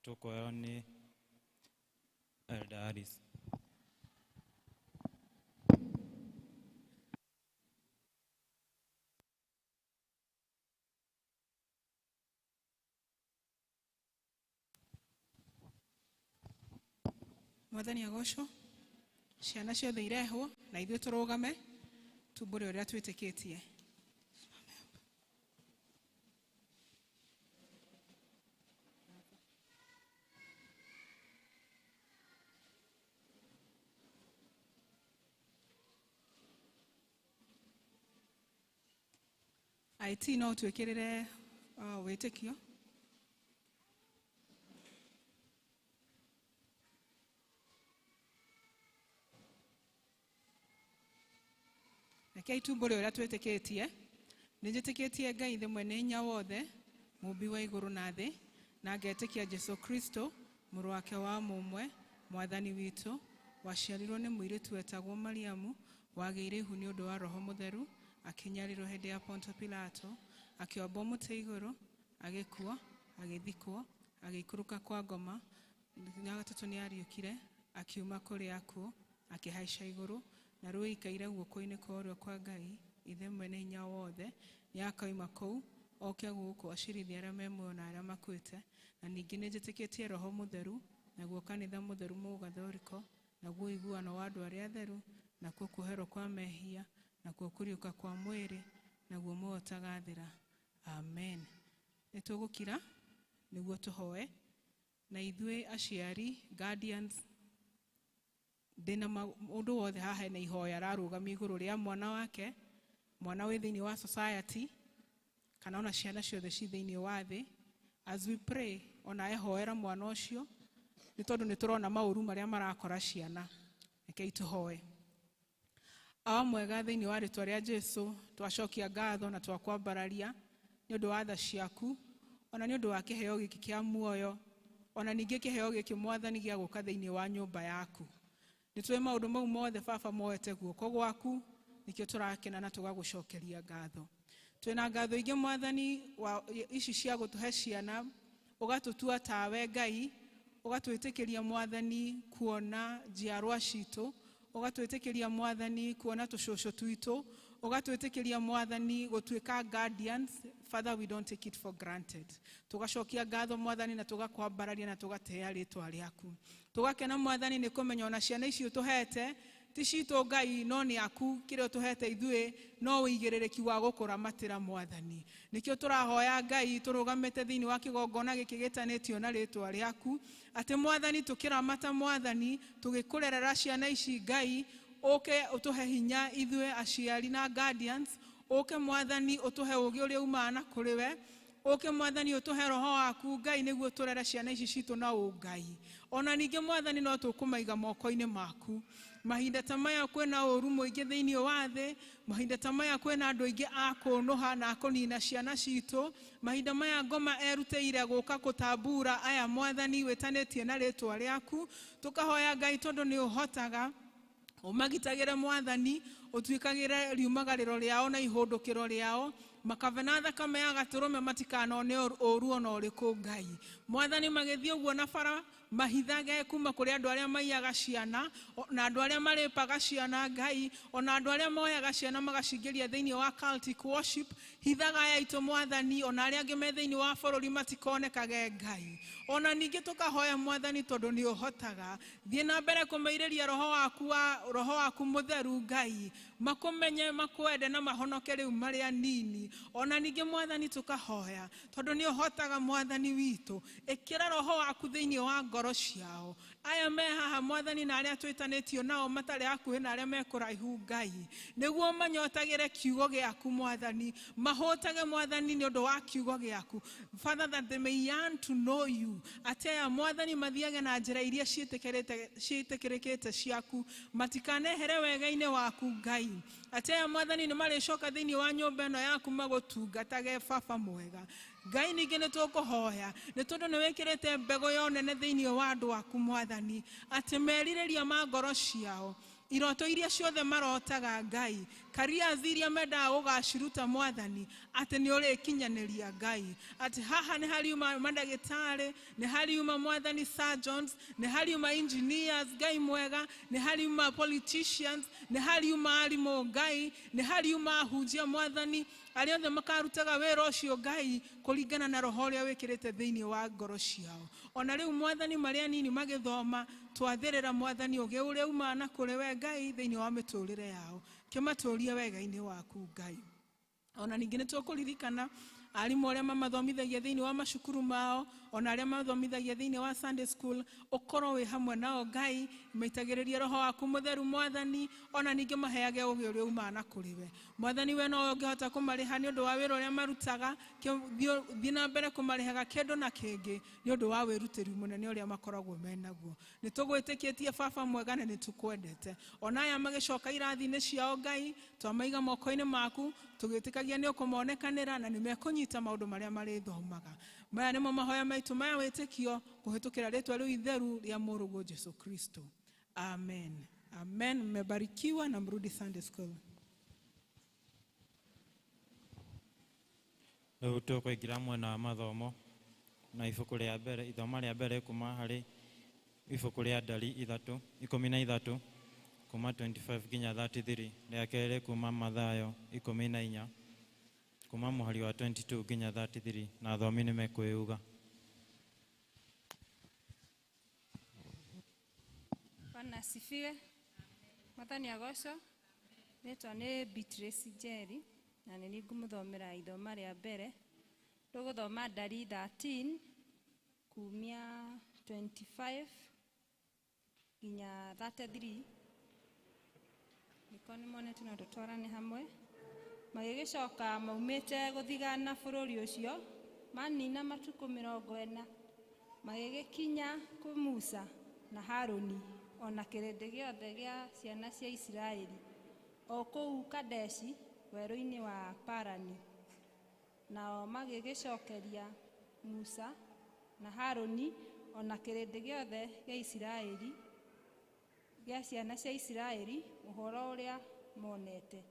Tũkũheo nĩ Elder Alice. Mwathani agocwo. Ciana ciothe irehwo na ithuĩ tũrũgame tumbũre ũrĩa twĩtĩkĩtie. IT no twĩkĩrĩre wĩtĩkio. Rekei tumbũre ũrĩa twĩtĩkĩtie. Nĩ njĩtĩkĩtie Ngai Ithe mwene hinya wothe, mũmbi wa igũrũ na thĩ, na ngetĩkia Jesũ Kristo, mũrũ wake wa mũmwe, mwathani witũ, waciarirwo nĩ mũirĩtu wetagwo Mariamu, wagĩire ihu nĩ ũndũ wa Roho Mũtheru, akĩnyarirwo hĩndĩ ya Ponto Pilato, akĩombwo mũtĩ igũrũ, agĩkua, agĩthikwo, agĩikũrũka kwa ngoma, mũthenya wa gatatũ nĩ ariũkire, akiuma kũrĩ akuũ, akĩhaica igũrũ, Na rũikaire guoko-inĩ kwa ũrĩo kwa Ngai Ithe mwene hinya wothe. Nĩakauma kũu oke gũkũ acirithie arĩa me muoyo na arĩa makuĩte. Na ningĩ nĩnjĩtĩkĩtie Roho Mũtheru, naguo kanitha mũtheru mũgathoriko, naguo ũiguano wa andũ arĩa atheru, nakuo kuoherwo kwa mehia, nakuo kũriũka kwa mwĩrĩ, naguo muoyo ũtagathira. Amen. Nĩ tũgũkira nĩguo tũhoe. Na ithuĩ aciari, guardians, ndĩna mũndũ wothe haha ena ihoya ararũgamia igũrũ rĩa mwana wake, mwana wĩ thĩinĩ wa society, kana ona ciana ciothe ci thĩinĩ wa thĩ. As we pray, ona ehoera mwana ũcio, nĩ tondũ nĩ tũrona maũru marĩa marakora ciana. Rekei tũhoe. Awa mwega, thĩinĩ wa rĩtwa rĩa Jesu, twacokia ngatho na twakwambararia nĩ ũndũ wa tha ciaku, ona nĩ ũndũ wa kĩheo gĩkĩ kĩa muoyo, ona ningĩ kĩheo gĩkĩ Mwathani gĩa gũka thĩinĩ wa nyũmba yaku. Nĩ tũĩ maũndũ mau mothe Baba moete guoko gwaku, nĩkĩo tũrakena na tũgagũcokeria ngatho. Twĩna ngatho ingĩ Mwathani wa ici cia gũtũhe ciana, ũgatũtua tawe Ngai, ũgatwĩtĩkĩria Mwathani kuona njiarwa citũ, ũgatwĩtĩkĩria Mwathani kuona tũcũcũ twitũ, ũgatwĩtĩkĩria Mwathani gũtuĩka guardians. Father, we don't take it for granted. Tũgacokia ngatho Mwathani na tũgakwambararia na tũgatĩĩa rĩtwa rĩaku. Tũgakena Mwathani nĩ kũmenya ona ciana ici ũtũhete ti citũ Ngai, no nĩ aku. Kĩrĩa ũtũhete ithuĩ no ũigĩrĩrĩki wa gũkũramatĩra Mwathani. Nĩkĩo tũrahoya Ngai tũrũgamĩte thĩinĩ wa kĩgongona gĩkĩ gĩtanĩtio na rĩtwa rĩaku, atĩ Mwathani tũkĩramata Mwathani tũgĩkũrerera ciana ici Ngai, ũke ũtũhe hinya ithuĩ aciari na guardians, ũke Mwathani ũtũhe ũũgĩ ũrĩa umaga na kũrĩ we, ũke Mwathani ũtũhe roho waku Ngai nĩguo tũrere ciana ici citũ na ũngai. Ona ningĩ Mwathani no tũkũmaiga moko-inĩ maku. Mahinda ta maya kwĩna ũru mũingĩ thĩinĩ wa thĩ, mahinda ta maya kwĩna andũ aingĩ a kũnũha na a kũnina ciana citũ, mahinda maya ngoma erutĩire gũka kũtambura aya Mwathani wĩtanĩtie na rĩtwa rĩaku. Tũkahoya Ngai tondũ nĩ ũhotaga ũmagitagĩre Mwathani, ũtuĩkagĩre riumagarĩro rĩao na ihũndũkĩro rĩao, makabena thakame ya gatũrũme matikanone ũru ona ũrĩkũ Ngai. Mwathani magĩthiĩ ũguo na bara mahithage kuma kũrĩ andũ arĩa maiyaga ciana, na andũ arĩa marĩpaga ciana Ngai, ona andũ arĩa moyaga ciana magacingĩria thĩinĩ wa cultic worship. Hithaga aya aitũ Mwathani, ona arĩa angĩ me thĩinĩ wa bũrũri matikonekage Ngai. Ona ningĩ tũkahoya Mwathani tondũ nĩ ũhotaga, thiĩ na mbere kũmairĩria roho waku wa roho waku mũtheru Ngai, makũmenye makwende na mahonoke rĩu marĩ anini. Ona ningĩ Mwathani tũkahoya tondũ nĩ ũhotaga Mwathani witũ, ĩkĩra roho waku thĩinĩ wa ngoro ciao. Aya me haha Mwathani na arĩa twĩtanĩtio nao matarĩ hakuhĩ na arĩa me kũraihu Ngai, nĩguo manyotagĩre kiugo gĩaku Mwathani, mahũtage Mwathani nĩ ũndũ wa kiugo gĩaku. Father, that they may yearn to know you. Atĩ aya Mwathani mathiage na njĩra iria ciĩtĩkĩrĩkĩte ciaku, matikanehere wega-inĩ waku Ngai. Atĩ aya Mwathani nĩ marĩcoka thĩinĩ wa nyũmba ĩno yaku magũtungatage Baba mwega. Ngai ningĩ nĩ tũkũhoya nĩ tondũ nĩ wĩkĩrĩte mbegũ ya ũnene thĩinĩ wa andũ aku Mwathani, atĩ merirĩria ma ngoro ciao, iroto iria ciothe marotaga Ngai, careers iria mendaga gũgaciruta Mwathani, atĩ nĩ ũrĩkinyanĩria Ngai. Atĩ haha nĩ hariuma mandagĩtarĩ, nĩ hariuma Mwathani surgeons, nĩ hariuma engineers Ngai mwega, nĩ hariuma politicians, nĩ hariuma arimũ Ngai, nĩ hariuma ahunjia Mwathani, arĩa othe makarutaga wĩra ũcio Ngai kũringana na roho ũrĩa wĩkĩrĩte thĩinĩ wa ngoro ciao. Ona rĩu Mwathani marĩa anini magĩthoma, twathĩrĩra Mwathani ũgĩ ũrĩa umaga na kũrĩ we Ngai thĩinĩ wa mĩtũrĩre yao, kĩmatũrie wega-inĩ waku Ngai. Ona ningĩ nĩ tũkũririkana arimũ arĩa mamathomithagia thĩinĩ wa macukuru mao, ona arĩa mathomithagia thĩinĩ wa Sunday school, ũkorwo wĩ hamwe nao Ngai, maitagĩrĩrie roho waku mũtheru Mwathani, ona ningĩ maheage ũgĩ ũrĩa umaga na kũrĩ we. Mwathani we nowe ũngĩhota kũmarĩha nĩ ũndũ wa wĩra ũrĩa marutaga, thiĩ na mbere kũmarĩhaga kĩndũ na kĩngĩ nĩ ũndũ wa wĩrutĩri mũnene ũrĩa makoragwo menaguo. Nĩ tũgwĩtĩkĩtie Baba mwega na nĩ tũkwendete. Ona aya magĩcoka irathi-inĩ ciao Ngai, twamaiga moko-inĩ maku, tũgĩtĩkagia nĩ ũkũmonekanĩra na nĩ mekũnyita maũndũ marĩa marĩthomaga. Maya nĩmo mahoya maitũ maya wĩtĩkio kũhĩtũkĩra rĩtwa rĩu itheru rĩa Mũrũguo Jesu Kristo. Amen. Amen. Mmebarikiwa na mrudi Sunday school. Rĩu tũkũingĩra mwena wa mathomo na ibuku rĩa mbere, ithoma rĩa mbere kuma harĩ ibuku rĩa Ndari 3:13 kuma 25 nginya 33, rĩa kerĩ kuma Mathayo 14 kuma mũhari wa 22 nginya 33, na athomi nĩ mekwĩuga. Bwana asifiwe. Mwathani agocwo. Rĩtwa nĩ Beatrice Njeri na nĩ niĩ ngũmũthomera ithoma rĩa mbere. Tũgũthoma Ndari 13 kumia 25 nginya 33. Nĩko nĩ monete no tũtwarane hamwe. Magĩgĩcoka maumĩte gũthigana bũrũri ũcio, manina matukũ 40, magĩgĩkinya kwĩ Musa na Harũni o na kĩrĩndĩ gĩothe gĩa ciana cia Isiraeli o kũu Kadeshi werũ-inĩ wa Parani. Nao magĩgĩcokeria Musa na Harũni o na kĩrĩndĩ gĩothe gĩa Isiraeli gĩa ciana cia Isiraeli ũhoro ũrĩa monete,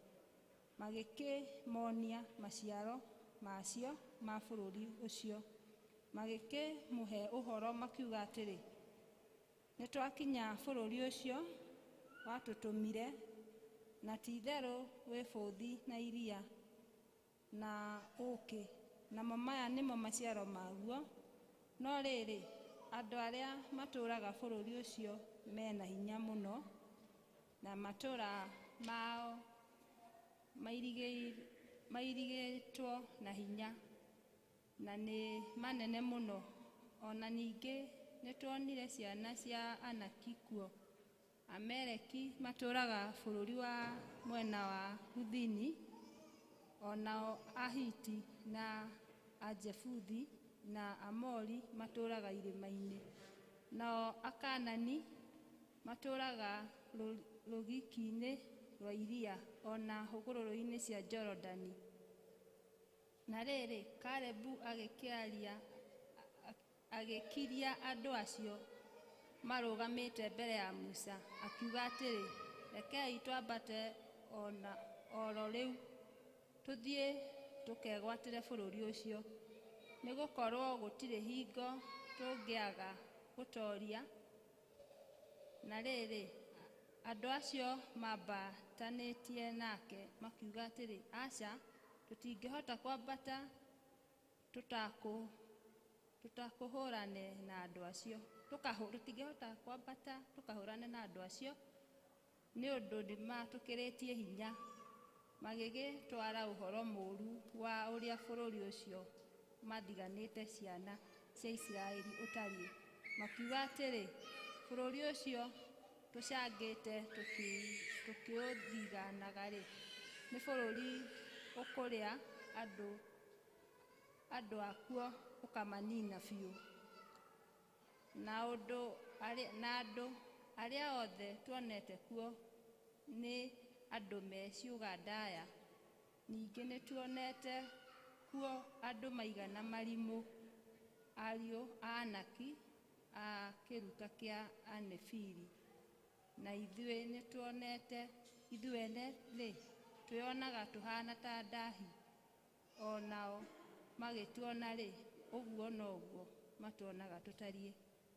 magĩkĩmonia maciaro macio ma bũrũri ũcio. Magĩkĩmũhe ũhoro makiuga atĩrĩ, nĩtwakinya bũrũri ũcio watũtũmire, na ti-itherũ wĩ bũthi na iria na ũũkĩ, namo maya nĩmo maciaro maguo. No rĩrĩ, andũ arĩa matũũraga bũrũri ũcio mena hinya mũno, na matũũra mao mairigĩtwo na hinya, na nĩ manene mũno. Ona ningĩ nĩtuonire ciana cia Anaki kuo. Amaleki matũũraga bũrũri wa mwena wa Gũthini, onao Ahiti na Ajebuthi na Amori matũũraga irĩma-inĩ, nao Akanani matũũraga rũgiki-inĩ rwa iria ona hũgũrũrũ-inĩ cia Jorodani. Na rĩrĩ, Kalebu agĩkiria andũ acio marũgamĩte mbere ya Musa, akiuga atĩrĩ, rekei twambate oro rĩu tũthiĩ tũkegwatĩre bũrũri ũcio, nĩgũkorwo gũtirĩ hingo tũngĩaga gũtooria. Na rĩrĩ, andũ acio mambatanĩtie nake makiuga atĩrĩ, aca, tũtingĩhota kwambata tũtakũhũrane na andũ acio, tũtingĩhota kwambata tũkahũrane na andũ acio, nĩ ũndũ nĩmatũkĩrĩtie hinya. Magĩgĩtwara ũhoro mũũru wa ũrĩa bũrũri ũcio mathiganĩte ciana cia Isiraeli ũtariĩ, makiuga atĩrĩ, bũrũri ũcio tũcangĩte tũkĩũthiganaga-rĩ, nĩ bũrũri ũkũrĩa andũ akuo ũkamanina biũ. Na andũ arĩa othe tuonete kuo nĩ andũ me ciũga ndaya. Ningĩ nĩtuonete kuo andũ maigana marimũ, ariũ a Anaki a kĩruka kĩa Anefili. Na ithuĩ nĩtuonete, ithuĩ ene-rĩ, twĩonaga tũhana ta ndahi, o nao magĩtuona-rĩ, ũguo noguo matuonaga tũtariĩ.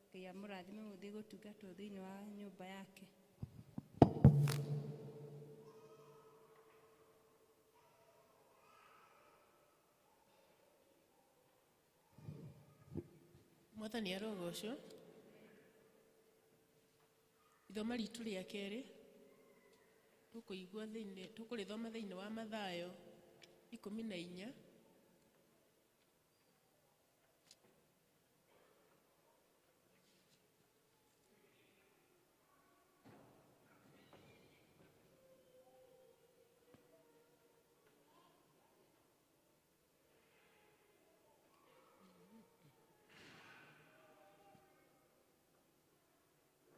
Ngai amũrathime mũthiĩ gũtungatwo thĩinĩ wa nyũmba yake. Mwathani arogocwo. Ithoma ritũ rĩa kerĩ tũkũigua thĩinĩ, tũkũrĩthoma thĩinĩ wa Mathayo 14.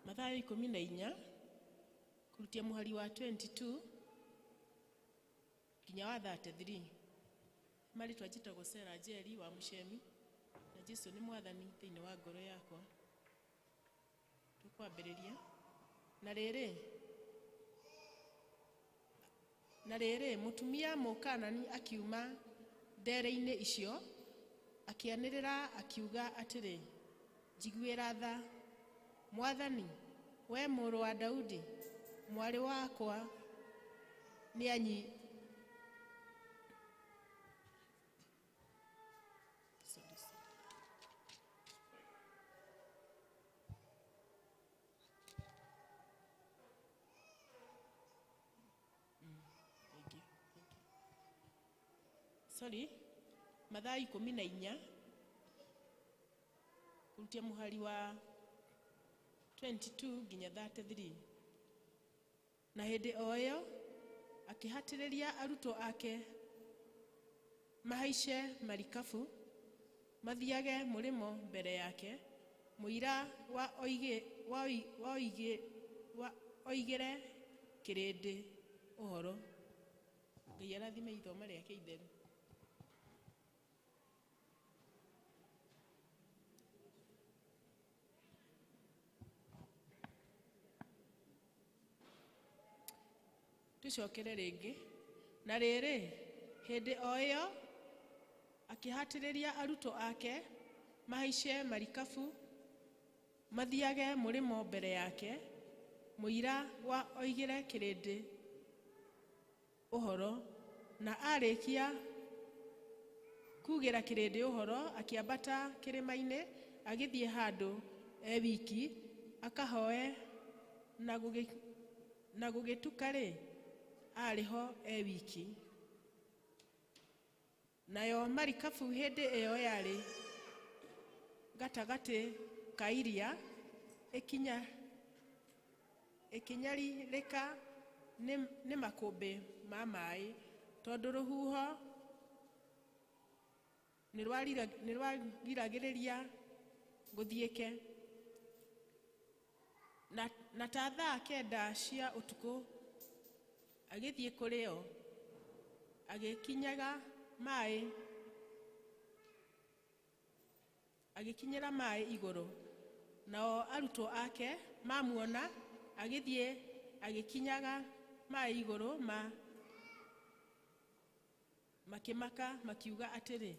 Mathayo 14 kurutia muhari wa 22 nginya wa 33. Marĩtwa njĩtagwo Sarah Njeri wa Mũcemi, na Jesu nĩ mwathani thĩinĩ wa ngoro yakwa. Tũkwambĩrĩria. Na rĩrĩ, mũtumia Mũkanani akiuma ndere-inĩ icio, akĩanĩrĩra akiuga atĩrĩ, njiguĩra tha, Mwathani, we mũrũ wa Daudi, Mwarĩ wakwa nĩ anyi. Sorry, sorry. Thank you, thank you. Sorry, Mathayo 14 kurutia muhari wa 22 nginya 33. Na hĩndĩ o ĩyo akĩhatĩrĩria arutwo ake mahaice marikabu mathiage mũrĩmo mbere yake, mũira wa oigĩ wa oi- wa oigĩ wa oigĩre kĩrĩndĩ ũhoro. Ngai arathime ithoma rĩake itheru. Tũcokere rĩngĩ. Na rĩrĩ, hĩndĩ o ĩyo akĩhatĩrĩria arutwo ake mahaice marikabu mathiage mũrĩmo mbere yake, mũira wa oigĩre kĩrĩndĩ ũhoro. Na arĩkia kugĩra kĩrĩndĩ ũhoro, akĩambata kĩrĩma-inĩ agĩthiĩ handũ e wiki akahoe, na gũgĩtuka-rĩ, arĩ ho e wiki. Nayo marikabu hĩndĩ ĩyo yarĩ gatagatĩ ka iria, ĩkĩnyarirĩka nĩ makũmbĩ ma maĩ, tondũ rũhuho nĩ rwagiragĩrĩria gũthiĩke. Na ta thaa 9 cia ũtukũ agĩthiĩ kũrĩ o, agĩkinyaga maĩ, agĩkinyĩra maĩ igũrũ. Nao arutwo ake mamuona agĩthiĩ agĩkinyaga maĩ igũrũ, makĩmaka makiuga atĩrĩ,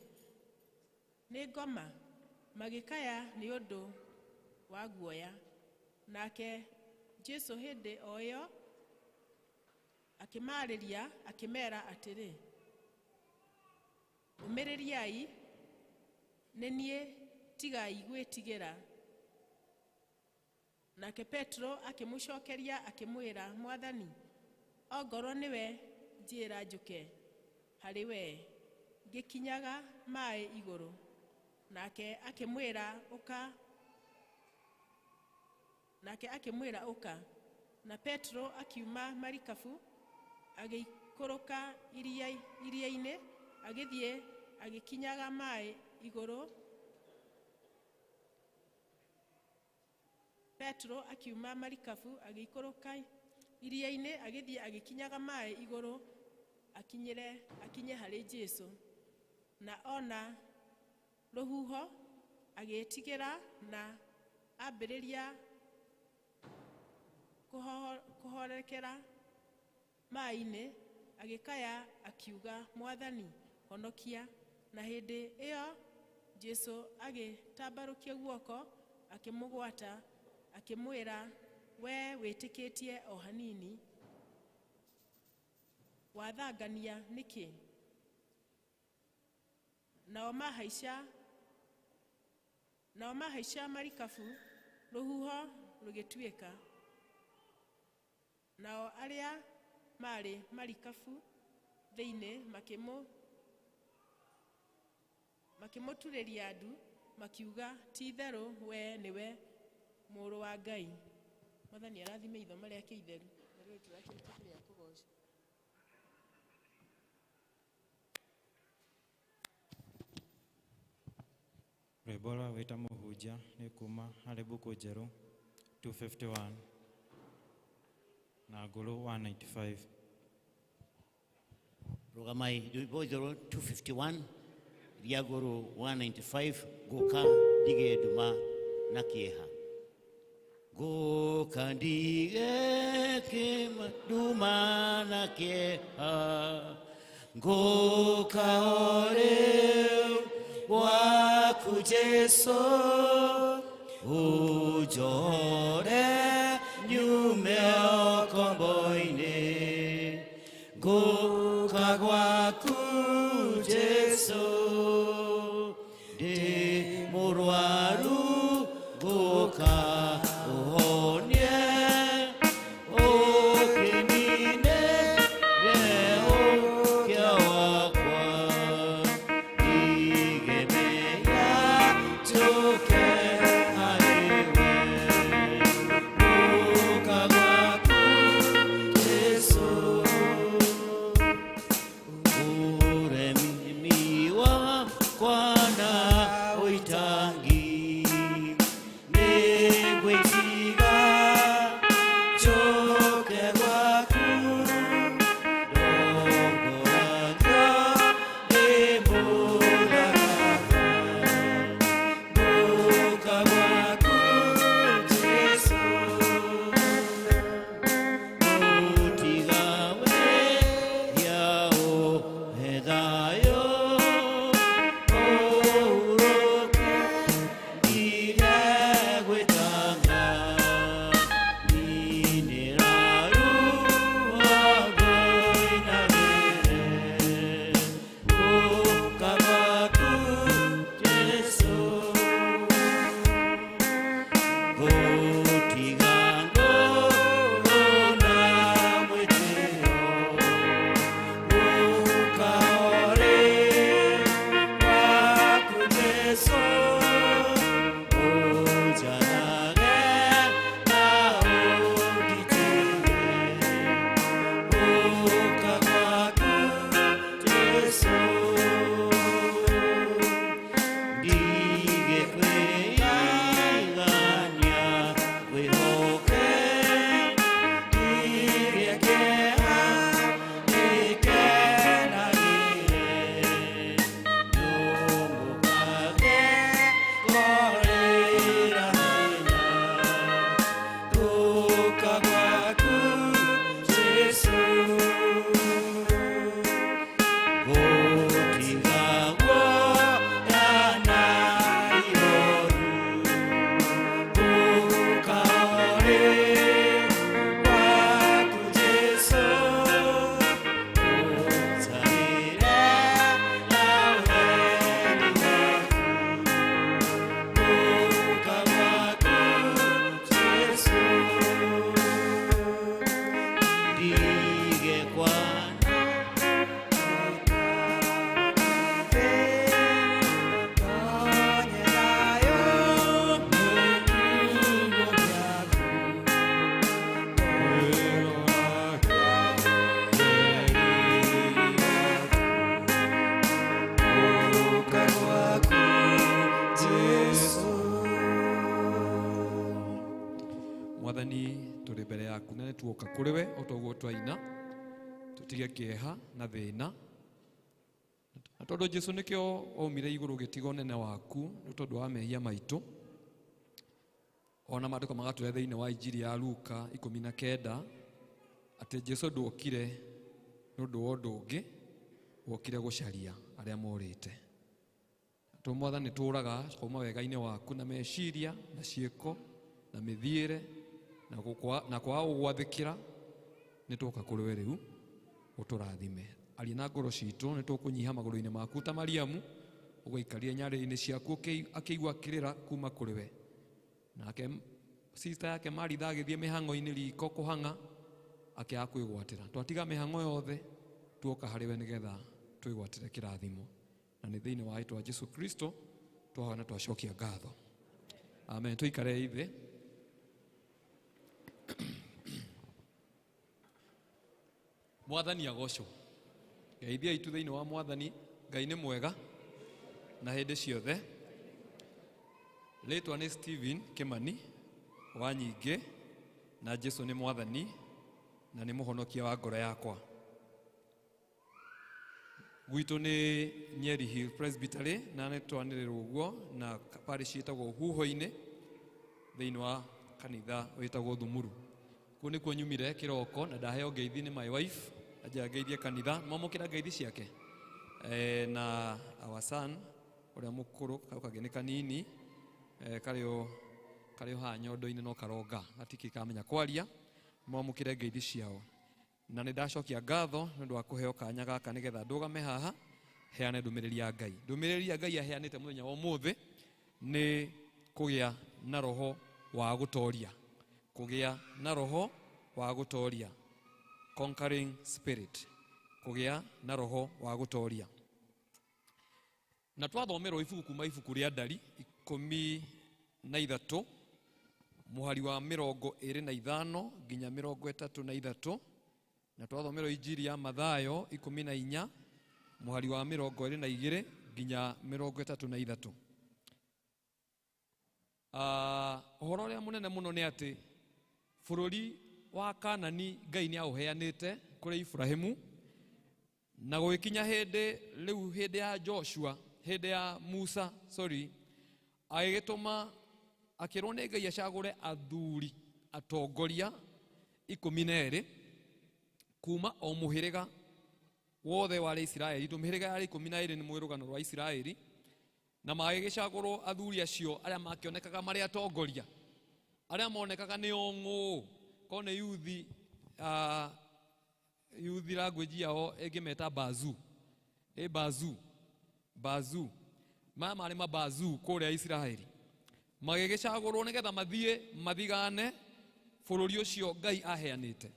nĩ ngoma, magĩkaya nĩ ũndũ wa guoya. Nake Jesũ hĩndĩ o ĩyo akĩmaarĩria akĩmeera atĩrĩ, ũmĩrĩriai, nĩ niĩ, tigai gwĩtigĩra. Nake Petro akĩmũcokeria akĩmwĩra, Mwathani, ongorwo nĩwe, njĩra njũke harĩ we ngĩkinyaga maĩ igũrũ. Nake akĩmwĩra, ũka. Nake akĩmwĩra, ũka. Na Petro akiuma marikabu agĩikũrũka iria-inĩ, agĩthiĩ agĩkinyaga maĩ igũrũ. Petro akiuma marikabu agĩikũrũka iria-inĩ, agĩthiĩ agĩkinyaga maĩ igũrũ akinye harĩ Jesũ. Na ona rũhuho agĩĩtigĩra, na ambĩrĩria kũhorekera maĩ-inĩ, agĩkaya akiuga, Mwathani, honokia. Na hĩndĩ ĩyo Jesũ agĩtambarũkia guoko akĩmũgwata, akĩmwĩra, we wĩtĩkĩtie o hanini, wathangania nĩkĩ? Nao mahaica marikabu, rũhuho rũgĩtuĩka. Nao arĩa maarĩ marikabu thĩinĩ makĩmũturĩria ndu, makiuga, ti itherũ we nĩwe mũrũ wa Ngai. Mwathani arathime ithoma rĩake itheru. Narĩo tũrakĩrĩkia kĩrĩa kũgoca. Rwĩmbo rwa gwĩta mũhunjia nĩ kuma harĩ mbuku njerũ 251 na ngũrũ 195. Rũgamai, rwĩmbo njerũ 251 ria ngũrũ 195, ngũka ndige nduma na kĩeha. Ngũka ndige nduma na kĩeha, ngũka o rĩu gwaku Jesũ, ũnjore nyume Nyume okomboine Ngũka gwaku Jesu Ndĩ mũrwaru ngũka ũhonie Ũkĩnine ũkĩa wakwa Igemenya njũke harĩ we Ngũka gwaku Jesu Uremi wakwa na ũitangi Nĩngwĩtiga njoke gwaku Ndongoragia ndĩ mũthagatha Ngũka gwaku Jesu Gũtiga wehia ũhe thayũ Ũhurũke ndige gwĩtanga Ninĩra ruo ngũinamĩre Gũka gwaku Jesu Gũtiga ngoro na mwĩtĩo Gũka ũrĩ waku Jesu Ũnjanage na ũngitĩre Gũka gwaku Jesu Ndige kwĩigania wĩhoke Ndige kĩeha nĩkenagĩre Ndũmũkage ngorĩra hinya Gũka gwaku Jesu Gũtiga guoya na ihoru Gũka ũrĩ waku Jesu Ũnjarĩre na wendi waku Gũka gwaku Jesu Ndige kwana Mwathani tũrĩ mbere yaku na nĩtuoka kũrĩ we o ta ũguo twaina tũtige kĩeha na thĩna na tondũ Jesu nĩkĩo waumire igũrũ gĩtigo ũnene waku nĩ tondũ wa mehia maitũ ona maandĩko magatũrĩa thĩinĩ wa injiri ya Luka 19 atĩ Jesu ndwokire nĩ ũndũ wa ũndũ ũngĩ wokire gũcaria arĩa morĩte tũ Mwathani tũraga kuma wega-inĩ waku na meciria na ciĩko na mĩthiĩre na kwaga gũgwathĩkĩra nĩ twoka kũrĩ we rĩu ũtũrathime aria na ngoro citũ nĩ tũkũnyiha magũrũ-inĩ maku ta Mariamu ũgũikarie nyarĩrĩ-inĩ ciaku akĩigua kĩrĩra kuma kũrĩ we nake sister yake Maritha agĩthiĩ mĩhang'o-inĩ riko kũhang'a akĩaga kwĩgwatĩra twatiga mĩhang'o yothe tuoka harĩ we nĩgetha twĩgwatĩre kĩrathimo na nĩ thĩinĩ wa rĩtwa Jesu Kristo twahoya na twacokia ngatho amen tũikare ithe Mwathani agocwo ngeithia itũ thĩinĩ wa Mwathani Ngai nĩ mwega na hĩndĩ ciothe rĩtwa nĩ Stephen Kimani wa Nyingĩ na Jesu nĩ Mwathani na nĩ mũhonokia wa ngoro yakwa gwitũ nĩ Nyeri Hill Presbytery na nĩ twanĩrĩrwo ũguo na parish ĩtagwo Huho-inĩ thĩinĩ wa kanitha wĩtagwo Thumuru kũu nĩkuo nyumire kĩroko na ndaheo ngeithi nĩ my wife anjĩra ngeithie kanitha mwamũkĩra ngeithi ciake na our son ũrĩa mũkũrũ kau kangĩ nĩ kanini karĩ o haha nyondo-inĩ no karonga gatikĩ kamenya kwaria Mwamũkĩre ngeithi ciao. Na nĩ ndacokia ngatho nĩ ũndũ wa kũheo kanya gaka nĩgetha ndũgame haha heane ndũmĩrĩri ya Ngai. Ndũmĩrĩri ya Ngai aheanĩte mũthenya wa ũmũthĩ nĩ kũgĩa na roho wa gũtoria. Kũgĩa na roho wa gũtoria. Conquering spirit. Kũgĩa na roho wa gũtoria. Na twathomerwo ibuku kuma ibuku rĩa Ndari 13 mũhari wa 25 nginya 33, na twathomerwo Injiri ya Mathayo 14 mũhari wa 22 nginya 33. Ũhoro ũrĩa mũnene mũno nĩ atĩ bũrũri wa Kanani Ngai nĩ aũheanĩte kũrĩ Ibrahimu, na gũgĩkinya hĩndĩ rĩu hĩndĩ ya Joshua, hĩndĩ ya Musa, sorry, agĩgĩtũma akĩrwo nĩ Ngai acagũre athuri atongoria 12 kuma o mũhĩrĩga wothe warĩ Isiraeli. Tũmĩhĩrĩga yarĩ 12 nĩ mwĩrũgano rwa Isiraeli, na magĩgĩcagũrwo athuri acio arĩa makĩonekaga marĩ atongoria, arĩa monekaga nĩ ong'ũ, korwo nĩ yuthi, yuthi language yao ĩngĩmeta bazu, bazu, bazu, maya marĩ mabazu kũrĩa Isiraeli. Magĩgĩcagũrwo nĩgetha mathiĩ mathigane bũrũri ũcio Ngai aheanĩte.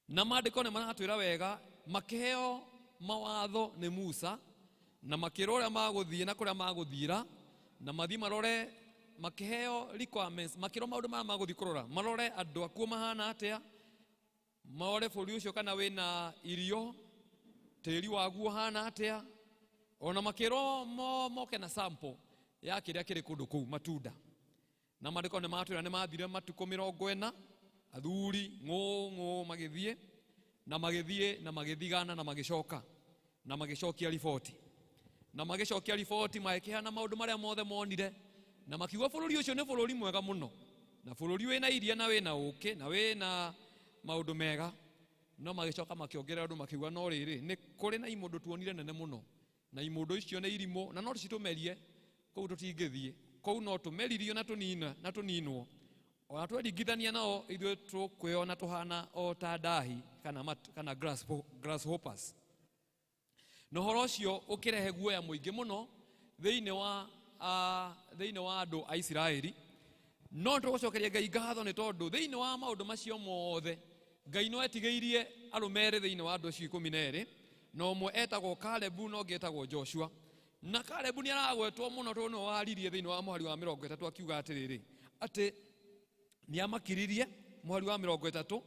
Na maandĩko nĩ maratwĩra wega, makĩheo mawatho nĩ Musa, na makĩrwo ũrĩa magũthiĩ na kũrĩa magũthiĩra, na mathiĩ marore, makĩheo requirements, makĩrwo maũndũ marĩa magũthiĩ kũrora, marore andũ akuo mahana atĩa, marore bũrũri ũcio kana wĩna irio, tĩri waguo ũhana atĩa, ona makĩrwo moke na sample ya kĩrĩa kĩrĩ kũndũ kũu, matunda. Na maandĩko nĩ matwĩra nĩ mathire matukũ 40, athuri ng'ũ ng'ũ magĩthiĩ na magĩthiĩ na magĩthigana na magĩcoka na magĩcokia riboti, na magĩcokia riboti magĩkĩheana maũndũ marĩa mothe monire, na makiuga bũrũri ũcio nĩ bũrũri mwega mũno, na bũrũri wĩna iria na wĩna ũkĩ na wĩna maũndũ mega. No magĩcoka makĩongerera ũndũ makiuga no rĩrĩ, nĩ kũrĩ na imũndũ tuonire nene mũno, na imũndũ icio nĩ irimũ na no citũmerie, kũu tũtingĩthiĩ, kũu no tũmeririo na tũnina na tũninwo, ona tweringithania nao ithuĩ tũkwĩona tũhana o ta ndahi kana kana grasshoppers. Na ũhoro ũcio ũkĩrehe guoya mũingĩ mũno thĩinĩ wa andũ a Isiraeli. No tũgũcokeria Ngai ngatho nĩ tondũ thĩinĩ wa maũndũ macio mothe Ngai no etigĩirie arũme erĩ thĩinĩ wa andũ acio 12, na ũmwe etagwo Kalebu na ũngĩ etagwo Joshua. Na Kalebu nĩ aragwetwo mũno tondũ nĩwe waririe thĩinĩ wa mũhari wa 30 akiuga atĩrĩrĩ, atĩ nĩ amakiririe mũhari wa 30,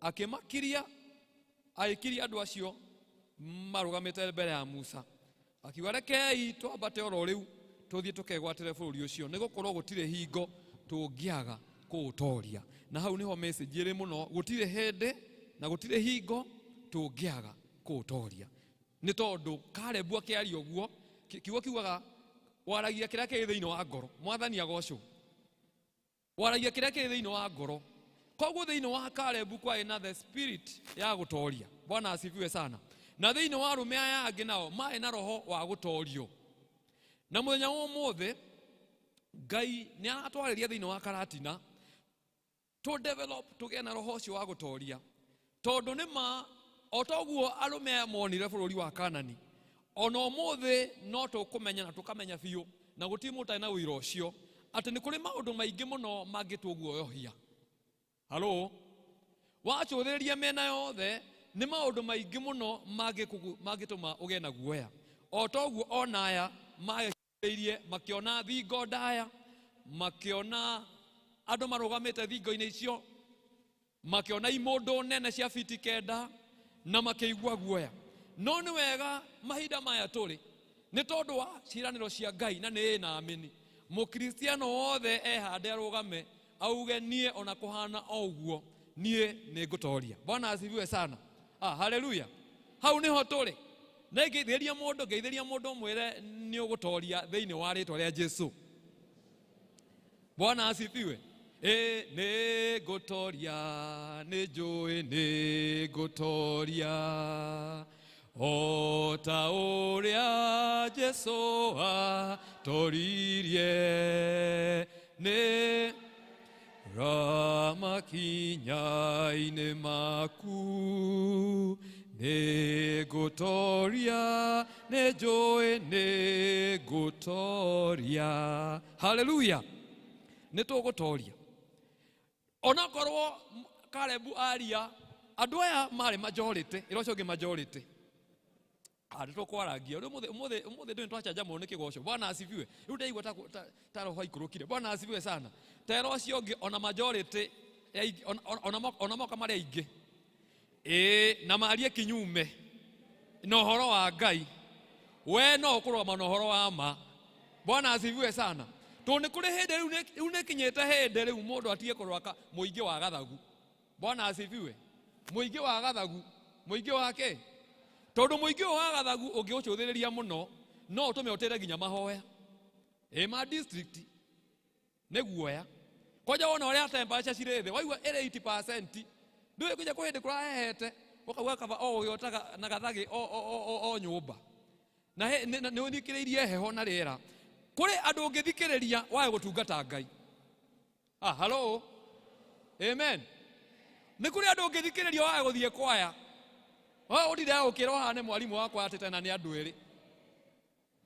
akĩmakiria, agĩkiria andũ acio marũgamĩte mbere ya Musa, akiuga rekei twambate oro rĩu tũthiĩ tũkegwatĩre bũrũri ũcio, nĩ gũkorwo gũtirĩ hingo tũngĩaga kũũtoria. Na hau nĩho message ĩrĩ mũno, gũtirĩ hĩndĩ na gũtirĩ hingo tũngĩaga kũũtoria. Nĩ tondũ Kalebu akĩaria ũguo, kiugo kiugaga waragia kĩrĩa kĩrĩ thĩinĩ wa ngoro. Mwathani agocwo. Waragia kĩrĩa kĩrĩ thĩinĩ wa ngoro. Koguo thĩinĩ wa Kalebu kwarĩ na the spirit ya gũtoria. Bwana asifiwe sana. Na thĩinĩ wa arũme aya angĩ nao marĩ na roho wa gũtorio. Na mũthenya wa ũmũthĩ Ngai nĩ aratwarĩria thĩinĩ wa Karatina to develop tũgĩe na roho ũcio wa gũtoria, tondũ nĩ ma o toguo arũme aya monire bũrũri wa Kanani, ona ũmũthĩ no tũkũmenya na tũkamenya biũ, na gũtirĩ mũndũ ũtarĩ na ũira ũcio, atĩ nĩ kũrĩ maũndũ maingĩ mũno mangĩtũguoyohia. Halo, wacũthĩrĩria mĩena yothe nĩ maũndũ maingĩ mũno mangĩtũma ũgĩe na guoya. O toguo ona aya magĩcũthĩrĩirie makĩona thingo ndaya, makĩona andũ marũgamĩte thingo-inĩ icio, makĩona imũndũ nene cia fiti 9 na makĩigua guoya. No nĩ wega mahinda maya tũrĩ, nĩ tondũ wa ciĩranĩro cia Ngai na nĩ na amini, mũkristiano wothe ehande arũgame auge niĩ ona kũhana o ũguo niĩ nĩ ngũtoria. Bwana asifiwe sana. Haleluya. Hau nĩho tũrĩ. Na ngeithĩria mũndũ, ngeithĩria mũndũ mwĩre nĩ ũgũtoria thĩinĩ wa rĩtwa rĩa Jesu. Bwana asifiwe. Nĩ ngũtoria, nĩ njũĩ nĩ ngũtoria, o ta ũrĩa Jesu atoririe. Nĩ Ramakinyainĩ maku nĩngũtoria nĩnjũĩ nĩngũtoria. Haleluya, nĩtũgũtoria onakorwo Kalebu aria andũ aya marĩ majority ĩra ũcio ũngĩ majority. Nĩtũkwarangia rĩu ũmũthĩ ũmũthĩ ũmũthĩ ndũĩ nĩtwacanjamũrwo nĩ kĩgoco. Bwana asifiwe. Rĩu ndaigua ta roho aikũrũkire. Bwana asifiwe sana. Tera ũcio ũngĩ ona majority ona moka marĩ aingĩ ĩĩ na marie kinyume na ũhoro wa Ngai, we no ũkũrũgama na ũhoro wa ma. Bwana asifiwe sana. Tondũ nĩ kũrĩ hĩndĩ rĩu nĩkinyĩte hĩndĩ rĩu mũndũ atige kũrora mũingĩ wa gathagu. Bwana asifiwe. Mũingĩ wa gathagu, mũingĩ wa kĩ? Tondũ mũingĩ ũyũ wa gathagu ũngĩũcũthĩrĩria mũno no ũtũme ũtĩre nginya mahoya ĩ ma district nĩ guoya. Kwanja wona ũrĩa temperature cirĩ thĩ waigua ĩrĩ 80% ndũĩ kuja kwĩ hĩndĩ kũrahehete ũkauga kaba o ũgĩotaga na gathagĩ o nyũmba na nĩ ũthikĩrĩirie heho na rĩera. Kũrĩ andũ ũngĩthikĩrĩria wage gũtungata Ngai. Ah, hello, amen. Nĩ kũrĩ andũ ũngĩthikĩrĩria wage gũthiĩ kwaya. Ũtinde ũkĩra ũhane mwarimũ wakwa atĩ tena nĩ andũ erĩ.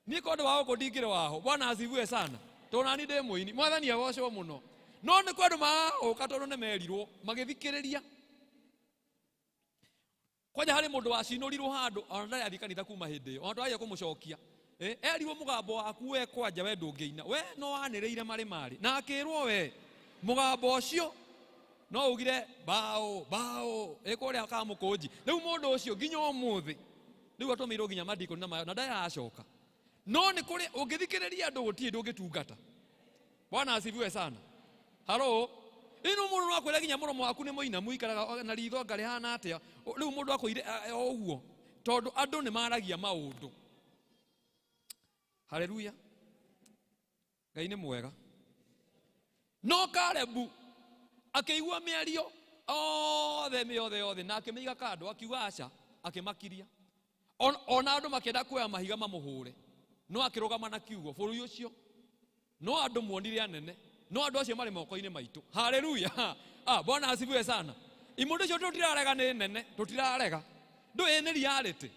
Niĩ kondũ wa gũkũ ndingĩrĩ waho. Bwana asifiwe sana. Tondũ nani ndĩ mũini. Mwathani agocwo mũno. No nĩ kwĩ andũ maroka tondũ nĩ merirwo magĩthikĩrĩria. Kwanja harĩ mũndũ wacinũrirwo handũ ona ndarĩ athiĩ kanitha kuma hĩndĩ ĩyo. Ona ndwagĩa kũmũcokia. Erirwo mũgambo waku we kwanja we ndũngĩina. We no wanĩrĩire marĩ marĩ. Na akĩrwo we mũgambo ũcio no ugire bao bao ĩkũrĩa ka mũkũnji. Rĩu mũndũ ũcio nginya ũmũthĩ rĩu atũmĩirwo nginya mandiko na mayo na ndaracoka. No nĩ kũrĩ ũngĩthikĩrĩria andũ gũtirĩ ndũngĩtungata. Bwana asifiwe sana. Halo, ĩno mũndũ no akwĩre nginya mũromo waku nĩ mũinamu ikaraga na ritho anga rĩhana atĩa. Rĩu mũndũ akwĩire o ũguo tondũ andũ nĩ maragia maũndũ. Haleluya, Ngai nĩ mwega. No Kalebu akĩigua mĩario othe mĩothe yothe na akĩmĩiga kando akiuga aca akĩmakiria. Ona andũ makĩenda kuoya mahiga mamũhũre no akĩrũgama na kiugo bũrũri ũcio no andũ muonire anene no andũ acio marĩ moko-inĩ maitũ. Haleluya. Ah, Bwana asifiwe sana. Imũndũ icio tũtirarega nĩ nene, tũtirarega. Ndũĩ nĩ reality.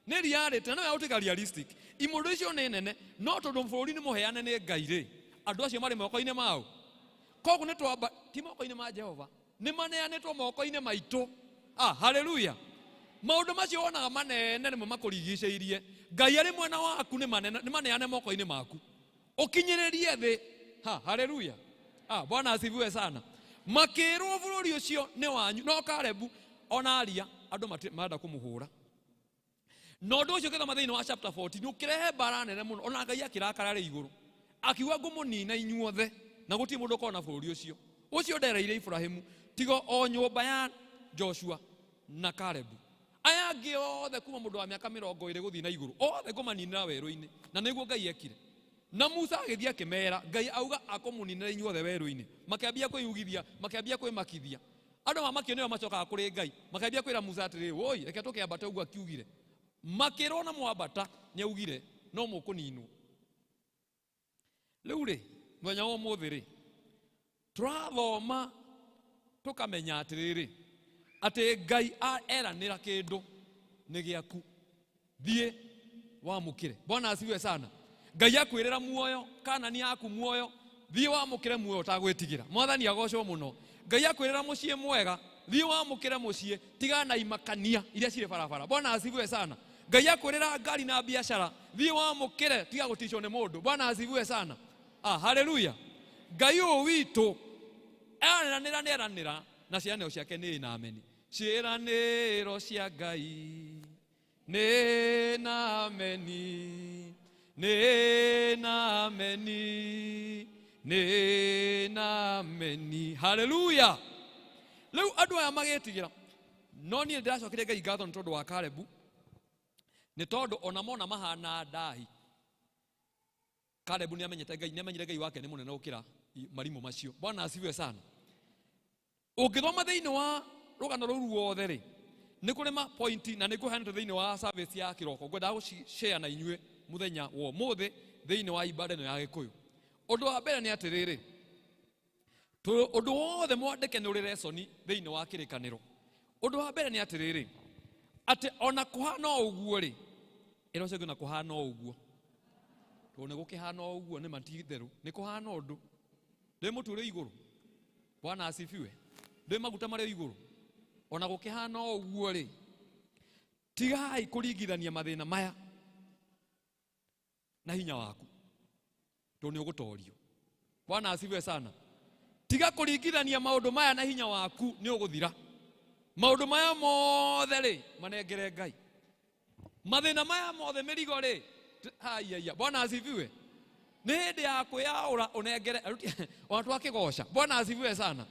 Nĩ reality, na no ya realistic. Imũndũ icio nĩ nene, no tondũ bũrũri nĩ mũheane nĩ Ngai rĩ, andũ acio marĩ moko-inĩ mao. Koguo nĩ twamba ti moko-inĩ ma Jehova, nĩ maneanĩtwo moko-inĩ maitũ. Ah, haleluya. Maũndũ macio wonaga manene nĩmo makũrigicĩirie. Ngai arĩ mwena waku nĩ manene, nĩ maneane moko-inĩ maku. Ũkinyĩrĩrie thĩ. Ha, haleluya. Ah, Bwana asifiwe sana. Makĩrwo bũrũri ũcio nĩ wanyu. No Kalebu ona aria andũ marenda kũmũhũra. Na ũndũ ũcio ũkĩthoma thĩinĩ wa chapter 14 ũkĩrehe mbara nene mũno. Ona Ngai akĩrakara rĩ igũrũ. Akiuga ngũmũnina inyuothe na gũtirĩ mũndũ ũkona bũrũri ũcio. Ũcio ndereire Ibrahimu tiga o nyũmba ya Joshua na Kalebu. Aya angĩ othe kuma mũndũ wa mĩaka 20 gũthiĩ na igũrũ othe ngũmaninĩra werũ-inĩ. Na nĩguo Ngai ekire. Na Musa agĩthiĩ akĩmera Ngai auga akũmũninĩra inyuothe werũ-inĩ. Makĩambia kwĩyugithia, makĩambia kwĩmakithia. Andũ mamakio nĩo macokaga kũrĩ Ngai. Makĩambia kwĩra Musa atĩrĩrĩ, woi reke tũkĩambate ũguo akiugire. Makĩrwo na mwambata nĩaugire no mũkũninwo. Rĩu rĩ mũthenya wa ũmũthĩ rĩ tũrathoma tũkamenya atĩrĩrĩ atĩ Ngai eranĩra kĩndũ nĩ gĩaku, thiĩ wamũkĩre. Bwana asifiwe sana. Ngai akwĩrĩra muoyo kana nĩ yaku muoyo, thiĩ wamũkĩre muoyo ũtagwĩtigĩra. Mwathani agocwo mũno. Ngai akwĩrĩra mũciĩ mwega, thiĩ wamũkĩre mũciĩ, tigana na imakania iria cirĩ barabara. Bwana asifiwe sana. Ngai akwĩrĩra ngari na biacara, thiĩ wamũkĩre, tiga gũticwo nĩ mũndũ. Bwana asifiwe sana. Ah, haleluya. Ngai ũyũ witũ eranĩra nĩ eranĩra na ciĩranĩro ciake nĩ na ameni. Ciĩranĩro cia Ngai nĩ na ameni, nĩ na ameni, nĩ na ameni. Haleluya. Rĩu andũ aya magĩtigĩra. No niĩ ndĩracokeria Ngai ngatho nĩ tondũ wa Kalebu, nĩ tondũ ona mona mahana ndahi. Kalebu nĩ amenyete Ngai, nĩ amenyire Ngai wake nĩ mũnene gũkĩra marimũ macio. Bwana asifiwe sana. Ũngĩthoma thĩinĩ wa rũgano rũu ruothe rĩ, nĩ kũrĩ ma point na nĩ ngũheanĩte thĩinĩ wa service ya kĩroko. Ngwendaga gũci-share na inyuĩ mũthenya wa ũmũthĩ thĩinĩ wa ibada ĩno ya Gĩkũyũ. Ũndũ wa mbere nĩ atĩrĩrĩ, Ũndũ wothe mwandĩke nĩ ũrĩ lesson thĩinĩ wa kĩrĩkanĩro. Ũndũ wa mbere nĩ atĩrĩrĩ, atĩ ona kũhana o ũguo rĩ, ĩra ũcio ũngĩ ona kũhana o ũguo, tondũ nĩ gũkĩhana o ũguo nĩ ma ti itherũ, nĩ kũhana ũndũ. Ndĩ mũtu ũrĩ igũrũ, Bwana asifiwe, ndĩ maguta marĩ igũrũ, ona gũkĩhana o ũguo rĩ, tigai kũringithania mathĩna maya na hinya waku, tondũ nĩ ũgũtorio. Bwana asifiwe sana. Tiga kũringithania maũndũ maya na hinya waku, nĩ ũgũthira. Maũndũ maya mothe rĩ, manengere Ngai. Mathĩna maya mothe mĩrigo rĩ, haiya, Bwana asifiwe. Nĩ hĩndĩ ya kwĩyaũra ũnengere, ona twakĩgoca. Bwana asifiwe sana.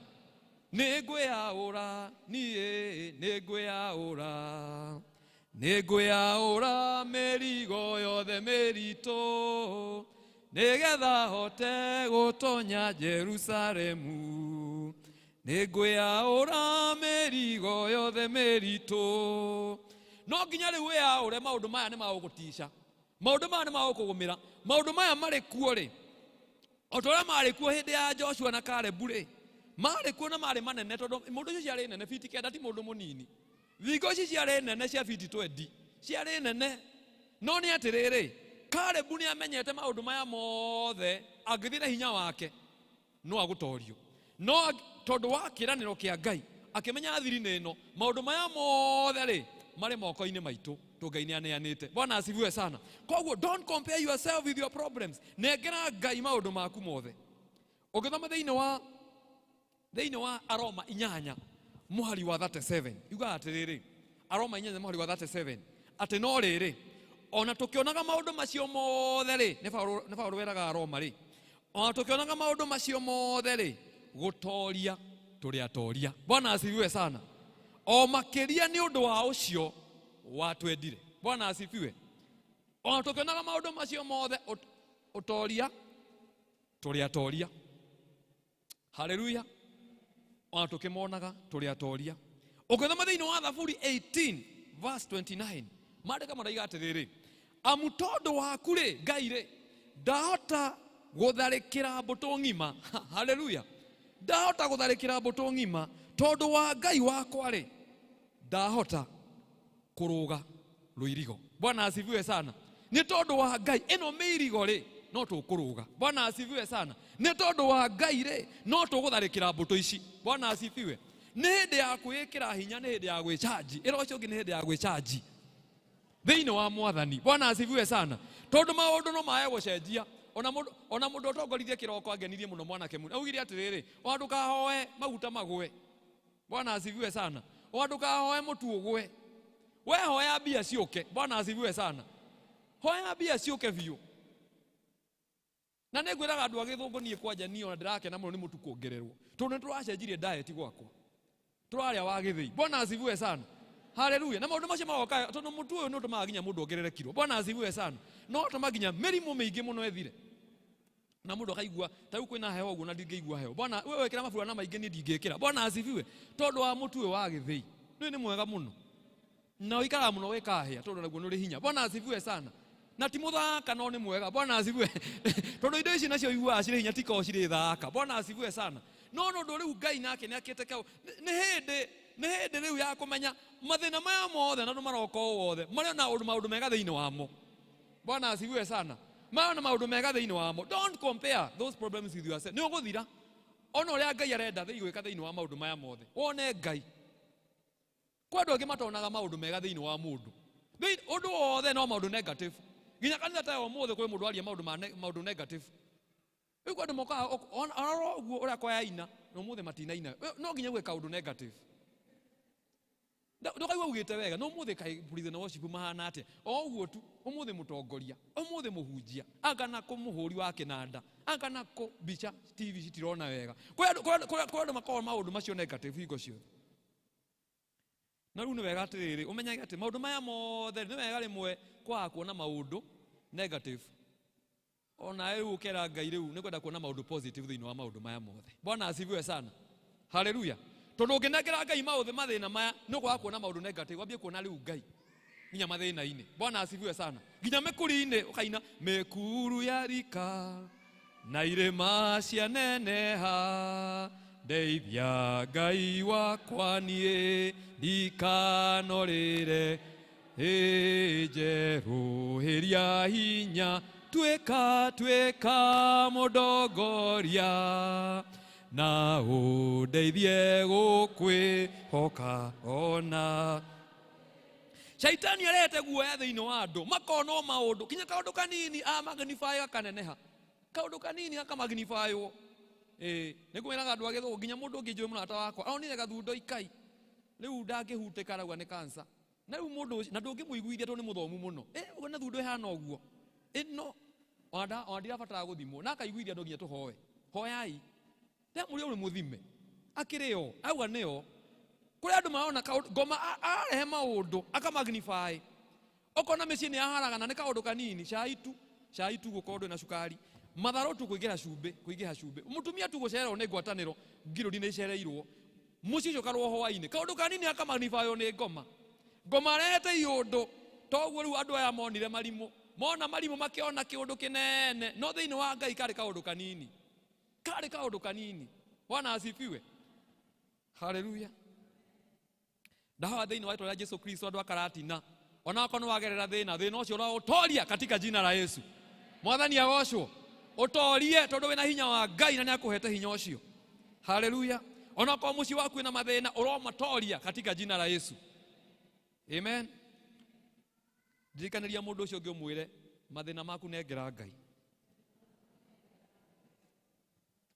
Nĩ ngwĩyaũra niĩ, nĩ ngwĩyaũra, nĩ ngwĩyaũra mĩrigo yothe mĩritũ, nĩgetha hote gũtonya Jerusalemu. Nĩ ngwĩyaũra mĩrigo yothe mĩritũ. No nginya rĩu wĩyaũre, maũndũ maya nĩ magũgũtica, maũndũ maya nĩ magũkũgũmĩra, maũndũ maya marĩ kuo rĩ, o ta ũrĩa marĩ kuo hĩndĩ ya Joshua na Kalebu rĩ, marĩ kuo na marĩ manene, tondũ mũndũ ũcio ciarĩ nene fiti 9 ti mũndũ mũnini. Thingo ici ciarĩ nene cia fiti 20, ciarĩ nene. No nĩ atĩrĩrĩ, Kalebu nĩ amenyete maũndũ maya mothe, angĩthiĩ na hinya wake no agũtorio. No tondũ wa kĩĩranĩro kĩa Ngai, akĩmenya thiri-inĩ ĩno, maũndũ maya mothe rĩ, marĩ moko-inĩ maitũ, tondũ Ngai nĩ aneanĩte. Bwana asifiwe sana. Koguo don't compare yourself with your problems. Nengera Ngai maũndũ maku mothe. Ũngĩthoma thĩinĩ wa Aroma 8 mũhari wa 37, yugaga atĩrĩrĩ, Aroma 8 mũhari wa 37, atĩ no rĩrĩ, ona tũkĩonaga maũndũ macio mothe rĩ, nĩ Paũlũ weraga Aroma rĩ, ona tũkĩonaga maũndũ macio mothe rĩ, gũtoria tũrĩ atoria. Bwana asifiwe sana. O makĩria nĩ ũndũ wa ũcio watwendire. Bwana asifiwe. Ona tũkĩonaga maũndũ macio mothe, ũtoria tũrĩ atoria. Haleluya. Ona tũkĩmonaga tũrĩ atoria. Ũngĩthoma thĩinĩ wa Thaburi 18 verse 29, maandĩko maraiga atĩrĩrĩ, amu tondũ waku rĩ, Ngai rĩ, ndahota gũtharĩkĩra mbũtũ ng'ima. Haleluya. Ndahota gũtharĩkĩra mbũtũ ng'ima, tondũ wa Ngai wakwa rĩ, ndahota kũrũga rũirigo. Bwana asifiwe sana. Nĩ tondũ wa Ngai, ĩno mĩirigo rĩ, no tũkũrũga. Bwana asifiwe sana. Nĩ tondũ wa Ngai rĩ, no tũgũtharĩkĩra mbũtũ ici. Bwana asifiwe. Nĩ hĩndĩ ya kwĩĩkĩra hinya, nĩ hĩndĩ ya gwĩchanji. Ĩra ũcio ũngĩ nĩ hĩndĩ ya gwĩchanji thĩinĩ wa Mwathani. Bwana asifiwe sana. Tondũ maũndũ no maye gũcenjia. Ona mũndũ ũtongoririe kĩroko angenirie mũno mwanake mũno. Augire atĩrĩrĩ, ona ndũkahoe maguta magũe. Bwana asifiwe sana. Ona ndũkahoe mũtu ũgũe. We hoya mbia ciũke. Bwana asifiwe sana. Hoya mbia ciũke biũ. Na nĩ ngwĩraga andũ a gĩthũngũ niĩ kwanja niĩ ona ndĩrakena mũno nĩ mũtu kuongererwo, tondũ nĩ tũracenjirie diet gwakwa, tũrarĩa wa gĩthĩi. Bwana asifiwe sana. Haleluya. Na maũndũ macio magoka, tondũ mũtu ũyũ nĩ ũtũmaga nginya mũndũ ongerere kiro. Bwana asifiwe sana. No ũtũma nginya mĩrimũ mĩingĩ mũno ĩthire, na mũndũ akaigua ta rĩu kwĩna heho ũguo na ndingĩigua heho. Bwana wewe wekĩra maburana maingĩ niĩ ndingĩkĩra. Bwana asifiwe. Tondũ wa mũtu ũyũ wa gĩthĩi nĩ mwega mũno, na ũikaraga mũno wĩkahĩa, tondũ naguo nĩ ũrĩ hinya. Bwana asifiwe sana. Na ti mũthaka no nĩ mwega. Bwana asifiwe. Tondũ indo ici nacio iguaga cirĩ hinya, ti korwo cirĩ thaka. Bwana asifiwe sana. No ũndũ rĩu Ngai nake nĩ akĩte kau. Nĩ hĩndĩ rĩu ya kũmenya mathĩna maya mothe na andũ maroka o wothe marĩ na maũndũ mega thĩinĩ wamo. Bwana asifiwe sana. Marĩ na maũndũ mega thĩinĩ wamo. Don't compare those problems with yourself. Nĩ ũgũthira. Ona ũrĩa Ngai arenda gwĩka thĩinĩ wa maũndũ maya mothe, wone Ngai. Kwa andũ angĩ matonaga maũndũ mega thĩinĩ wa mũndũ, ũndũ wothe no maũndũ negative. Nginya kanitha ta ũmũthĩ kwĩ mũndũ aria maũndũ negative. Rĩu kwa andũ mokaga ona ũguo ũrĩa kwayaina, na ũmũthĩ matinaina. No nginya gwĩka ũndũ negative. Ndũkaigua ugĩte wega, no ũmũthĩ kaĩ praise and worship mahana atĩa? O ũguo tu, ũmũthĩ mũtongoria, ũmũthĩ mũhunjia, anga na kũ mũhũri wa kĩnanda, anga na kũ mbica TV citirona wega. Kwĩ andũ makoragwo maũndũ macio negative hingo ciothe. Na rĩu nĩ wega atĩrĩrĩ, ũmenyage atĩ maũndũ maya mothe nĩ wega rĩmwe kwaga kuona maũndũ negative. Ona rĩu ũkera Ngai rĩu nĩ kwenda kuona maũndũ positive thĩinĩ wa maũndũ maya mothe. Bwana asifiwe sana. Haleluya. Tondũ ũngĩnengera Ngai maũthĩ mathĩna maya, nĩ ũkwaga kuona maũndũ negative, wambie kuona rĩu Ngai nginya mathĩna-inĩ. Bwana asifiwe sana. Nginya mĩkuri-inĩ ũkaina mĩkuru ya rika na irĩma cianeneha, Ndeithia Ngai wakwa niĩ ndikanorĩre njerũhĩria hinya tuĩka tuĩka mũndongoria na ũndeithie gũkwĩhoka ona. Shaitani arehete guoya thĩinĩ wa andũ makona o maũndũ kinya kaũndũ kanini amagnify gakaneneha kaũndũ kanini gakamagnifywo. Nĩngwĩraga andũ a gĩthũngũ nginya mũndũ ũngĩ njũĩ mũrata wakwa aronire gathundo ikai rĩu ndangĩhutĩka arauga nĩ cancer na rĩu mũndũ ũcio na ndũngĩmũiguithia tondũ nĩ mũthomu mũno ũguo na thundo ĩhana ũguo ĩno ona ndirabatara gũthimwo na akaiguithia andũ nginya tũhoe hoyai ndamũria ũrĩ mũthime akĩrĩ o auga nĩo kũrĩ andũ marona ngoma arehe maũndũ akamagnify okona mĩciĩ nĩ yaharagana nĩ kaũndũ kanini cai tu gũkorwo ndwĩ na cukari matharũ tu kũingĩra cumbĩ kũingĩha cumbĩ mũtumia tu gũcererwo nĩ ngwatanĩro ngirũri nĩ icereirwo mũciĩ ũcio ũkarwo hwainĩ kaũndũ kanini akamagnifywo nĩ ngoma. Ngoma arehete iũndũ toguo rĩu andũ aya monire marimũ mona marimũ makĩona kĩũndũ kĩnene no thĩinĩ wa Ngai karĩ kaũndũ kanini karĩ kaũndũ kanini. Bwana asifiwe. Haleluya. Ndahoya thĩinĩ wa rĩtwa rĩa Jesu Kristo andũ akaratina onakorwo nĩ wagerera thĩna thĩna ũcio ũraũtoria katika jina la Yesu. Mwathani agocwo ũtorie tondũ wĩna hinya wa Ngai na nĩakũhete hinya ũcio. Haleluya. Onakorwo mũciĩ waku wĩna mathĩna ũromatoria katika jina la Yesu. Amen. Ndirikanĩria mũndũ ũcio ũngĩ ũmwĩre mathĩna maku nengera Ngai.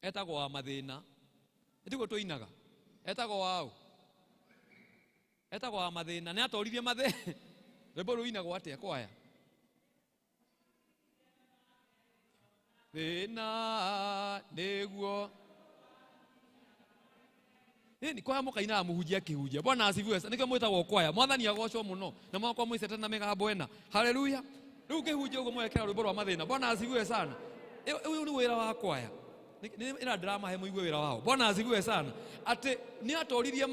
Etagwo wa mathĩna ĩtiguo tũinaga etagwo waũ etagwo wa mathĩna nĩ atoririe mathĩna. Rwĩmbo rũinagwo atĩa kwaya? Thĩna nĩguo nĩ kwaya mũkainaga mũhunjia akĩhunjia. Bwana asifiwe. Nĩkĩo mwĩtagwo kwaya. Mwathani agocwo mũno na mwakwa mwĩcete na mĩgambo ĩna. Haleluya. Rĩu ngĩhunjia ũguo mwekĩra rwĩmbo rwa mathĩna. Bwana asifiwe sana. Ũyũ nĩ wĩra wa kwaya. Ĩra ndĩramahe mũigue wĩra wao. Bwana asifiwe sana. Atĩ nĩ atoririe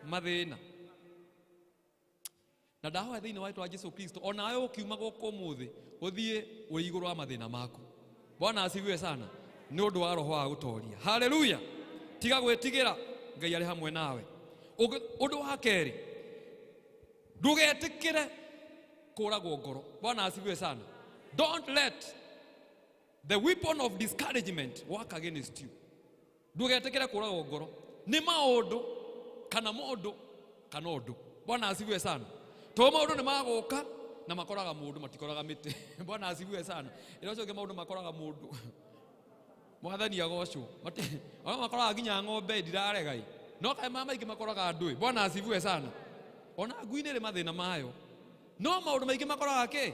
mathĩna. Na ndahoya thĩinĩ wa rĩtwa rĩa Jesu Kristo onawe ũkiuma gũkũ ũmũthĩ ũthiĩ wĩ igũrũ wa mathĩna maku. Bwana asifiwe sana. Nĩ ũndũ wa roho wa gũtoria. Haleluya. Tiga gwĩtigĩra Ngai arĩ hamwe nawe. Ũndũ wa kerĩ ndũgetĩkĩre kũragwo ngoro. Bwana asifiwe sana. Don't let the weapon of discouragement work against you. Ndũgetĩkĩre kũragwo ngoro nĩ maũndũ kana mũndũ kana ũndũ. Bwana asifiwe sana. To maũndũ nĩ magũka na makoraga mũndũ matikoraga mĩtĩ. Bwana asifiwe sana. Ĩra ũcio ũngĩ maũndũ makoraga mũndũ. Mwathani agocwo. Ona makoraga nginya ng'ombe ndirarega ĩ. No kaĩ maya maingĩ makoraga andũ ĩ. Bwana asifiwe sana. Ona ngui nĩ ĩrĩ mathĩna mayo. No maũndũ maingĩ makoraga kĩ?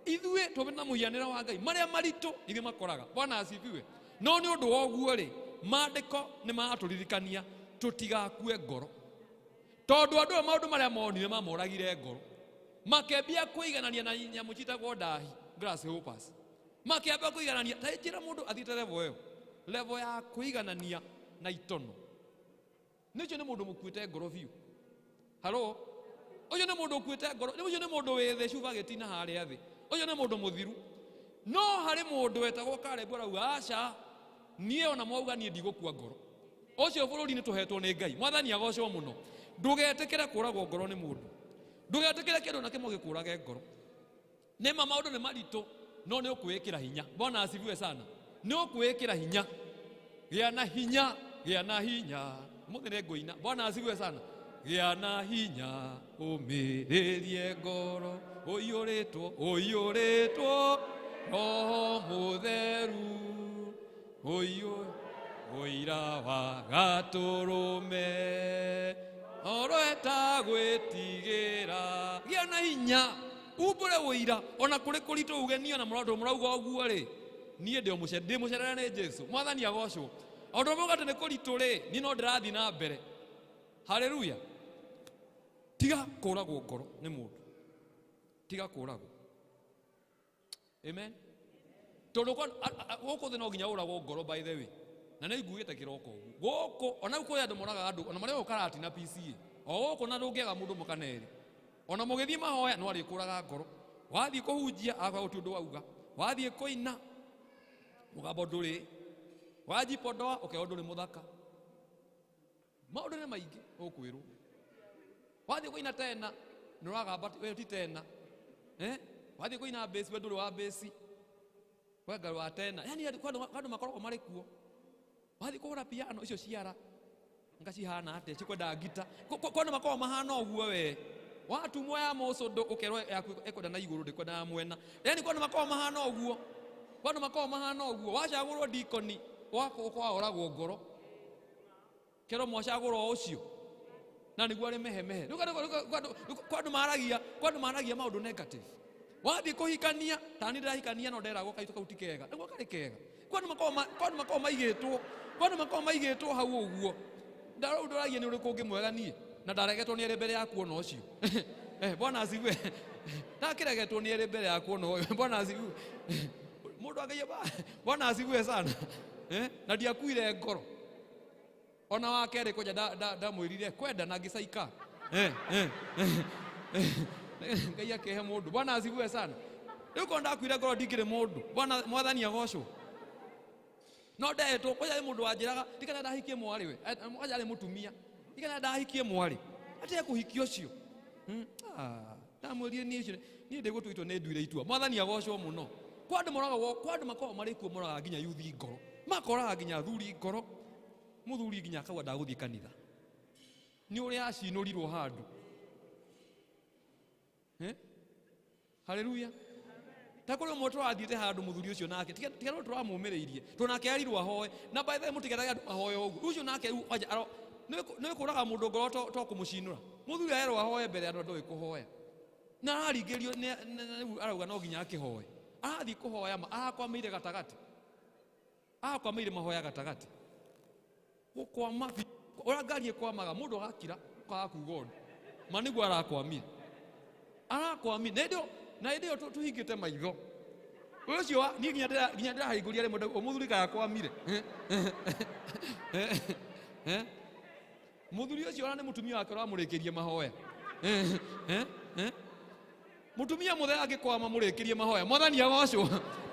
Ithuĩ tũmĩte na mũhianĩre wa Ngai marĩa maritũ ithuĩ makoraga. Bwana asifiwe. No nĩ ũndũ wa ũguo rĩ, maandĩko nĩ maratũririkania tũtigakue ngoro. Tondũ andũ aya maũndũ marĩa monire mamoragire ngoro. Makĩambia kũiganania na nyamũ ciĩtagwo ndahi, grasshoppers. Makĩamba kũiganania, ta njĩra mũndũ athiĩte level ĩyo, level ya kũiganania na itono. Nĩ ũcio nĩ mũndũ mũkuĩte ngoro biũ. Halo? Ũcio nĩ mũndũ ũkuĩte ngoro, ũcio nĩ mũndũ wĩ thĩ cuba gĩtina harĩa thĩ. Ũcio nĩ mũndũ mũthiru. No harĩ mũndũ wetagwo Kalebu arauga aca, niĩ ona mwauga niĩ ndigũkua ngoro. Ũcio bũrũri nĩ tũhetwo nĩ Ngai. Mwathani agocwo mũno. Ndũgetĩkĩre kũragwo ngoro nĩ mũndũ. Ndũgetĩkĩre kĩndũ na kĩmwe gĩkũrage ngoro. Nĩ ma maũndũ nĩ maritũ no nĩ ũkwĩĩkĩra hinya. Bwana asifiwe sana. Nĩ ũkwĩĩkĩra hinya. Gĩa na hinya, gĩa na hinya. Mũthĩ nĩ ngũina. Bwana asifiwe sana. Gĩa na hinya ũmĩrĩrie ngoro ũiyũrĩtwo ũiyũrĩtwo Roho Mũtheru ũira wa gatũrũme oroeta gwĩtigĩra. Gĩa na hinya umbũre ũira ona kũrĩ kũritũ uge niĩ ona mũrandũ mũrauga ũguo rĩ niĩ ndĩ mũcerere nĩ Jesu. Mwathani agocwo. O ũndũ ũmwe atĩ nĩ kũritũ rĩ niĩ no ndĩrathiĩ na mbere. Haleluya. Tiga kũragwo ngoro nĩ mũndũ. Tiga kũragwo. Amen. Tondũ gũkũ thĩ no nginya ũragwo ngoro by the way. Na nĩ nguĩte kĩroko ũguo. Gũkũ ona kũrĩ andũ moraga andũ ona marĩa gũkarati na PCA. O gũkũ na ndũngĩaga mũndũ mũkanerĩ. Ona mũgĩthiĩ mahoya no arĩkũraga ngoro. Wathiĩ kũhunjia aga gũtirĩ ũndũ wauga. Wathiĩ kũina mũgambo ndũrĩ. Wajipodoa ũkerwo ndũrĩ mũthaka. Maũndũ nĩ maingĩ ũkwĩrwo. Wathiĩ kũina tena nĩ ũragamba we ti tena. Wathiĩ kũina bass we ndũrĩ wa bass. We ngarũ wa tena. Yaani andũ makoragwo marĩ kuo. Wathiĩ kũhũra piano icio ciara ngacihana atĩa cikwenda ngita. Kwa andũ makoragwo mahana ũguo we. Watumwo ya mũcũndũ ũkerwo yaku ĩkwenda na igũrũ ndĩkwenda ya mwena. Yaani kwa andũ makoragwo mahana ũguo. Kwa andũ makoragwo mahana ũguo. Wacagũrwo ndikoni wakoragwo ngoro. Kerwo mwacagũrwo ũcio. Na nĩguo arĩ mehemehe. Rĩu kwa andũ maragia maũndũ negative. Wathiĩ kũhikania ta niĩ ndĩrahikania no nderagwo kaitũ kau ti kega. Nĩguo karĩ kega. Kwa andũ makoragwo maigĩtwo. Kwa andũ makoragwo maigĩtwo hau ũguo. Ndarau ndoragia nĩ ũrĩkũ ũngĩ mwega niĩ. Na ndaregetwo nĩ erĩ mbere ya kuona ũcio. Bwana asifiwe. Ndakĩregetwo nĩ erĩ mbere ya kuona ũyũ. Bwana asifiwe. Mũndũ angĩiya Bwana asifiwe sana. Na ndiakuire ngoro. Ona wa kerĩ kwanja ndamwĩrire kwenda na ngĩcaika. Ngai akĩhe mũndũ. Bwana asifiwe sana. Rĩu korwo ndakuire ngoro ndingĩrĩ mũndũ. Bwana mwathani agocwo. No ndetwo kwanja nĩ mũndũ wanjĩraga ndikana ndahikie mwarĩ we. Kwanja arĩ mũtumia. Ndikana ndahikie mwarĩ. Atĩa kũhikia ũcio. Ndamwĩrire niĩ ũcio niĩ ndĩgũtua itua nĩ nduire itua. Mwathani agocwo mũno. Kwa andũ moragwo kwa andũ makoragwo marĩ kuo moraga nginya yuthi ngoro. Makoraga nginya athuri ngoro. Mũthuri nginya akauga ndagũthiĩ kanitha. Nĩ ũrĩa acinũrirwo handũ. Haleluya. Ta kũrĩ ũmwe tũrathiĩte handũ mũthuri ũcio nake tiga no tũramũmĩrĩirie tondũ nake erirwo ahoe na by the way mũtigerage andũ mahoe ũguo. Ũcio nake rĩu kwanja nĩ kũraga mũndũ ngoro to kũmũcinũra. Mũthuri erwo ahoe mbere andũ ndoĩ kũhoya. Na araringĩrĩrio rĩu arauga no nginya akĩhoe. Arathiĩ kũhoya ma arakwamĩire gatagatĩ. Arakwamĩire mahoya gatagatĩ. Gũkwama ũrĩa ngari ĩkwamaga mũndũ agakira ũkaga kuga ũndũ. Ma nĩguo arakwamire. Arakwamire. Na hĩndĩ ĩyo tũhingĩte maitho. Ũcio niĩ nginya ndĩrahingũria rĩmwe mũthuri kaĩ akwamire. Mũthuri ũcio ona nĩ mũtumia wake ũramũrĩkĩrie mahoya. Mũtumia mũthee angĩkwama mũrĩkĩrie mahoya. Mwathani agocwo.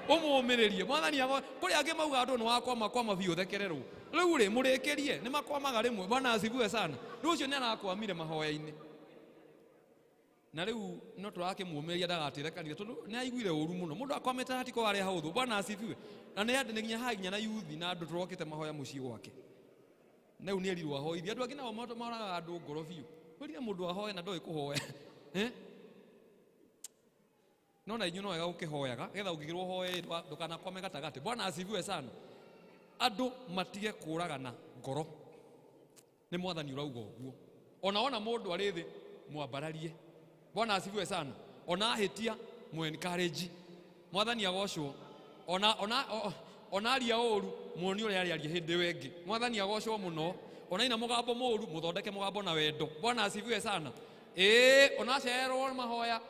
Ũmũmĩrĩrie. Mwathani agocwo. Kũrĩ angĩ maugaga andũ nĩ wakwama kwama biũ ũthekererwo. Rĩu rĩ mũrĩkĩrie nĩ makwamaga rĩmwe. Bwana asifiwe sana. Rĩu ũcio nĩ arakwamire mahoya-inĩ. Na rĩu no tũrakĩmũmĩrĩria ndagatĩre kanitha tondũ nĩ aiguire ũru mũno. Mũndũ akwamĩte hatiko warĩa hũthũ. Bwana asifiwe. Na nĩ andĩ nginya haha nginya na yuthi na andũ tũrokĩte mahoya mũciĩ gwake. Na rĩu nĩ erirwo ahoithie. Andũ angĩ nao moragaga andũ ngoro biũ. Wĩrire mũndũ ahoe na ndoĩ kũhoya. No na inyuĩ no wega gũkĩhoyaga getha ũngĩkĩrwo ũhoe ndũkanakwame gatagatĩ. Bwana asifiwe sana. Andũ matige kũragana ngoro. Nĩ mwathani ũrauga ũguo. Ona wona mũndũ arĩ thĩ mwambararie. Bwana asifiwe sana. Ona ahĩtia mũ encourage. Mwathani agocwo. Ona aria ũru muoni ũrĩa arĩaria hĩndĩ ĩyo ĩngĩ. Mwathani agocwo mũno. Ona ina mũgambo mũru mũthondeke mũgambo na wendo. Bwana asifiwe sana. Ona acererwo mahoya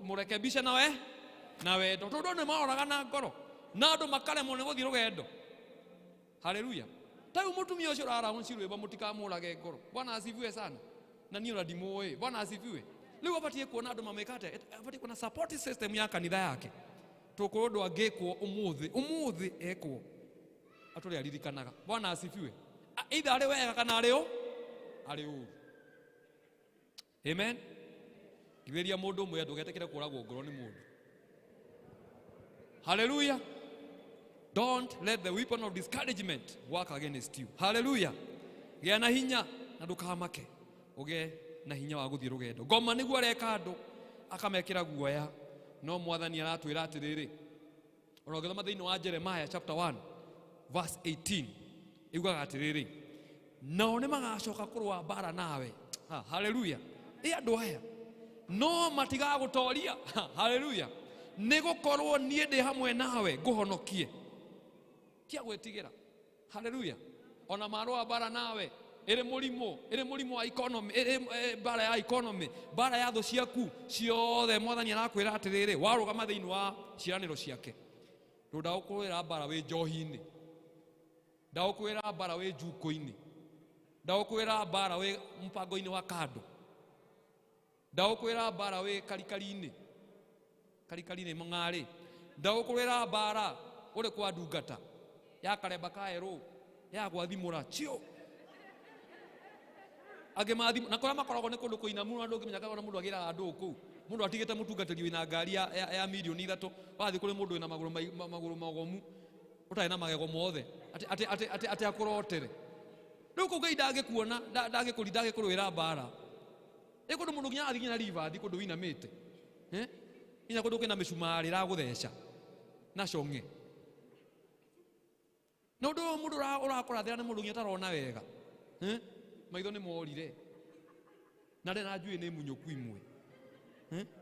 mũrekebishe nawe na wendo. Tondũ nĩ maroraga na ngoro. Na andũ makaremwo nĩ gũthiĩ rũgendo. Haleluya. Ta rĩu mũtumia ũcio ũraraũnci rwĩmbo mũtikamũrage ngoro. Bwana asifiwe sana. Na niĩ ona ndimũĩ. Bwana asifiwe. Rĩu abatiĩ kuona andũ mamĩka atĩa? Abatiĩ kuona support system ya kanitha yake. Tũkorwo ũndũ angĩkwo ũmũthĩ, ũmũthĩ ekwo. Atũrĩ aririkanaga. Bwana asifiwe. Either arĩ wega kana arĩ arĩ ũru. Amen. Ngithĩria mũndũ ũmwe ndũgetĩkĩre kũragwo ngoro nĩ mũndũ. Hallelujah. Don't let the weapon of discouragement work against you. Hallelujah. Gĩa na hinya na ndũkamake. Ũgĩe na hinya wa gũthiĩ rũgendo. Ngoma nĩguo areka andũ akamekĩra guoya. No mwathani aratwĩra atĩrĩrĩ. Ona ũngĩthoma thĩinĩ wa Jeremiah chapter 1 verse 18 ĩugaga atĩrĩrĩ, nao nĩ magacoka kũrũa mbara nawe. Hallelujah. Ĩ andũ aya no matigagũtoria. Hallelujah. Nĩ gũkorwo niĩ ndĩ hamwe nawe ngũhonokie. Tia gwĩtigĩra. Hallelujah. Ona marũa mbara nawe ĩrĩ mũrimũ wa economy, ĩrĩ mbara ya economy, mbara ya thũ ciaku ciothe. Mwathani arakwĩra atĩrĩrĩ, warũgama thĩinĩ wa ciĩranĩro ciake. Ndũ ndagũkũrũĩra mbara wĩ njohi-inĩ, ndagũkũrũĩra mbara wĩ njukũ-inĩ, ndagũkũrũĩra mbara wĩ mũbango-inĩ wa kando, ndagũkũrũĩra mbara wĩ karikari-inĩ, karikari-inĩ mang'arĩ, ndagũkũrũĩra mbara ũrĩ kwa ndungata. Ya karemba kaerũ ya gwathimũra cio angĩ mathimũ na kũrĩa makoragwo nĩ kũndũ kũinamu na ndũngĩmenya kana mũndũ agĩraga andũ kũu mũndũ atigĩte mũtungatĩri wĩna ngari ya mirioni 3 wathiĩ kũrĩ mũndũ wĩna magũrũ magomu ũtarĩ na magego mothe atĩ akũrotere rĩu kũu Ngai ndangĩkuona ndangĩkũri ndangĩkũrũĩra mbara ĩ kũndũ mũndũ nginya athiĩ nginya ribathi kũndũ wĩinamĩte nginya kũndũ kwĩna mĩcumarĩ ĩragũtheca na cong'e na ũndũ ũyũ mũndũ ũrakũrathĩra nĩ mũndũ nginya ũtarona wega maitho nĩ morire na ndĩ na njuĩ nĩ munyũku imwe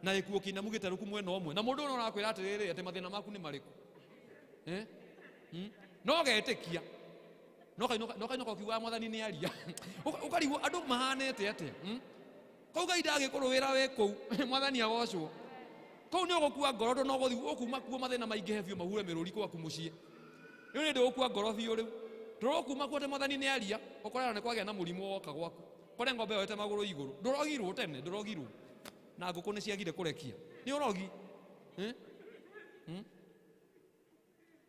na gĩkuo kĩinamu gĩterũku mwena ũmwe na mũndũ ũyũ ũrakwĩra atĩrĩrĩ atĩ mathĩna maku nĩ marĩkũ no getĩkia no kainũka ũkiugaga mwathani nĩ aria ũkarigwo andũ mahanĩte atĩa kũu Ngai ndangĩkũrũĩra wĩ kũu mwathani agocwo kũu nĩ ũgũkua ngoro tondũ no gũthiĩ ũkuma kuo mathĩna maingĩhe biũ mahure mĩrũri gwaku mũciĩ rĩu nĩ ndũgũkua ngoro biũ rĩu tũrokuma kuo atĩ mwathani nĩ aria ũkorera nĩ kwagĩa na mũrimũ woka gwaku kore ng'ombe yoete magũrũ igũrũ ndũrogirwo tene ndũrogirwo na ngũkũ nĩ ciagire kũrekia nĩ ũrogi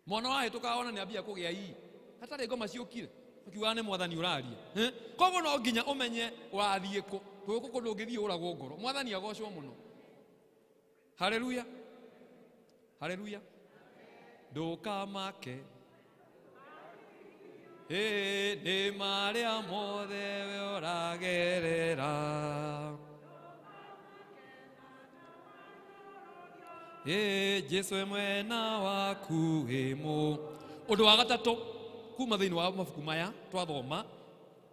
mwana wahĩtũka ona nĩ ambia kũgĩa ii hatarĩ ngoma ciũkire ũkiugaga nĩ mwathani ũraria koguo no nginya ũmenye ũrathiĩ kũ gũkũ kũndũ ũngĩthiĩ ũragwo ngoro mwathani agocwo mũno haleluya haleluya ndũkamake nĩ marĩa mothe we ũragerera Jesu e mwena waku ĩmũ ũndũ wa gatatũ kuma thĩinĩ wa mabuku maya twathoma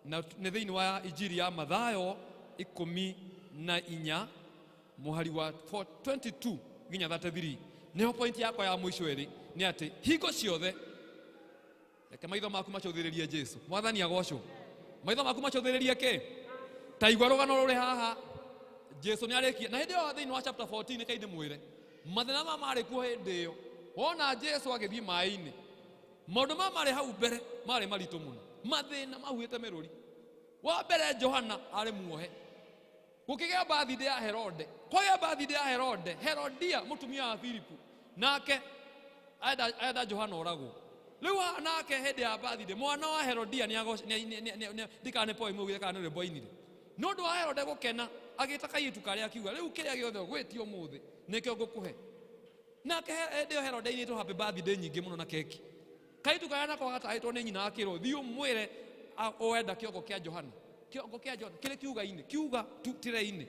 na nĩ thĩinĩ wa Injiri ya Mathayo 14 mũhari wa 22 nginya 33 nĩho point yakwa ya mũico ĩrĩ nĩ atĩ hingo ciothe reke maitho maku macũthĩrĩrie Jesu mwathani agocwo maitho maku macũthĩrĩrie kĩ ta igua rũgano rũrĩ haha Jesu nĩ arĩkia na hĩndĩ ĩyo thĩinĩ wa chapter 14 kai ndĩmwĩre mathĩna ma marĩ kuo hĩndĩ ĩyo wona Jesu agĩthiĩ maĩ-inĩ maũndũ ma marĩ hau mbere marĩ maritũ mũno mathĩna mahuĩte mĩrũri wa mbere Johana arĩ muohe gũkĩgĩa birthday ya Herode kwagĩa birthday ya Herode Herodia mũtumia wa Filipu nake enda Johana oragwo rĩu haha nake hĩndĩ ya birthday mwana wa Herodia ndikana nĩ poem augire kana nĩ rwĩmbo ainire nĩ ũndũ wa Herode gũkena agĩta kairĩtu karĩa akiuga rĩu kĩrĩa gĩothe ũgwĩtie ũmũthĩ nĩkĩo ngũkũhe nake hĩndĩ ĩyo Herode ainĩtwo happy birthday nyingĩ mũno na keki kairĩtu karĩa nako gatahĩtwo nĩ nyina akĩrwo thiĩ ũmwĩre ũenda kĩongo kĩa Johana kĩongo kĩa Johana kĩrĩ kiuga-inĩ kiuga tire-inĩ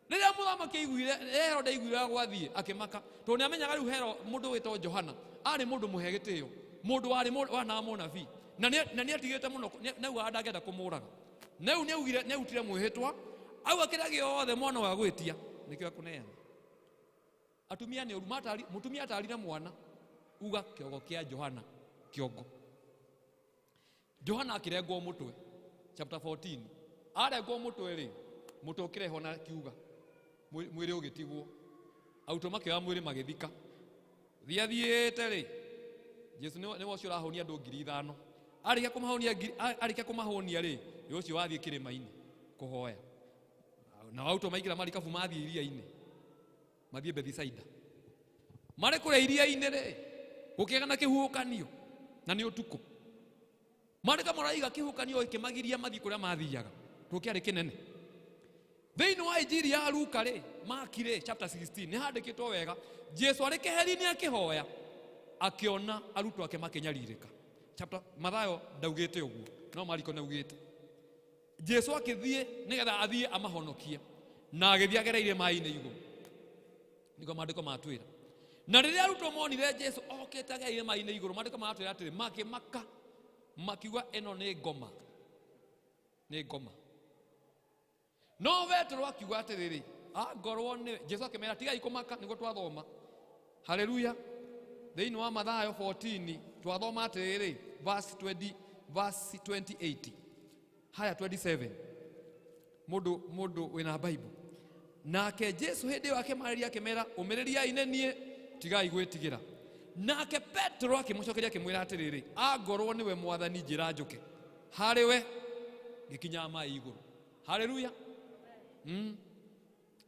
rĩrĩa mũthamaki aiguire Herode aiguire gwathiĩ akĩmaka tondũ nĩamenyaga rĩu Hero mũndũ wĩtwo Johana arĩ mũndũ mũhe gĩtĩo mũndũ warĩ wana mũnabii na nĩatigĩte mũno nĩaugaga ndangĩenda kũmũraga na rĩu nĩaugire nĩarutire mwĩhĩtwa auga kĩrĩa gĩothe mwana ũyũ agwĩtia nĩkĩo ekũneana atumia nĩ ũru mũtumia atarire mwana uga kĩongo kĩa Johana kĩongo Johana akĩrengwo mũtwe chapter 14 arengwo mũtwe rĩ mũtwe ũkĩrehwo na kiuga mwĩrĩ ũgĩtigwo arutwo makĩoya mwĩrĩ magĩthika thiathiĩte rĩ Jesu nĩwe ũcio ũrahonia andũ 5,000 arĩkia kũmahonia rĩ nĩ ũcio wathiĩ kĩrĩma-inĩ kũhoya na arutwo maingĩra marikabu mathiĩ iria-inĩ mathiĩ Bethisaida marĩ kũrĩa iria-inĩ rĩ gũkĩgĩa na kĩhuhũkanio na nĩ ũtukũ marĩ maraiga kĩhuhũkanio gĩkĩmagiria mathiĩ kũrĩa mathiaga tondũ kĩarĩ kĩnene thĩinĩ wa Injiri ya Luka rĩ Maki rĩ chapter 16 nĩ handĩkĩtwo wega Jesu arĩ keheri-inĩ akĩhoya akĩona arutwo ake makĩnyarirĩka chapter Mathayo ndaugĩte ũguo no Mariko nĩaugĩte Jesu akĩthiĩ nĩgetha athiĩ amahonokie na agĩthiĩ agereire maĩ-inĩ igũrũ nĩguo maandĩko matwĩra na rĩrĩa arutwo monire Jesu okĩte agereire maĩ-inĩ igũrũ maandĩko maratwĩra atĩrĩ makĩmaka makiuga ĩno nĩ ngoma nĩ ngoma no Petero akiuga atĩrĩrĩ angorwo nĩ Jesu akĩmera tigai kũmaka nĩguo twathoma haleluya thĩinĩ wa Mathayo 14 twathoma atĩrĩrĩ verse 20 verse 28 haya 27 mũndũ wĩna Bible nake Jesu hĩndĩ ĩyo akĩmarĩria akĩmera ũmĩrĩriai nĩ niĩ tigai gwĩtigĩra nake Petero akĩmũcokeria akĩmwĩra atĩrĩrĩ angorwo nĩwe mwathani njĩra njũke harĩ we ngĩkinyaga maĩ igũrũ haleluya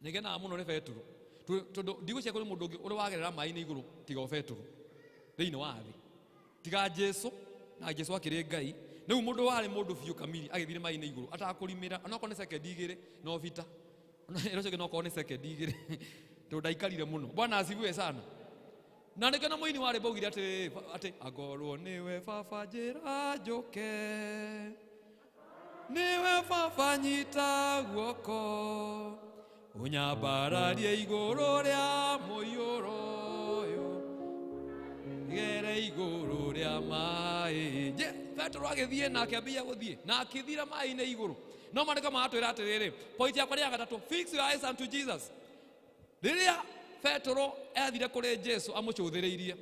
nĩngenaga mũno nĩ Petero tondũ ndigwĩciria kũrĩ mũndũ ũngĩ ũrĩ wagerera maĩ-inĩ igũrũ tiga o Petero thĩinĩ wa thĩ Tiga Jesu na Jesu akĩrĩ Ngai. Rĩu mũndũ warĩ mũndũ biũ kamiri agĩthire maĩ-inĩ igũrũ atakũrimĩra onokorwo nĩ sekendi igĩrĩ no bita. Ĩno ũcio nokorwo nĩ sekendi igĩrĩ tondũ ndaikarire mũno. Bwana asifiwe sana. Na nĩkĩo na mũini warĩ baugire atĩ atĩ angorwo nĩwe baba njĩra njũke nĩwe baba nyita guoko ũnyambararie igũrũ rĩa mũiyũro ũyũ gere igũrũ rĩa maĩ. Je, Petero agĩthiĩ na akĩambia gũthiĩ na akĩthira maĩ-inĩ igũrũ. No maandĩko maratwĩra atĩrĩrĩ, point yakwa ya gatatũ, fix your eyes unto Jesus. Rĩrĩa Petero athire kũrĩ Jesu amũcũthĩrĩirie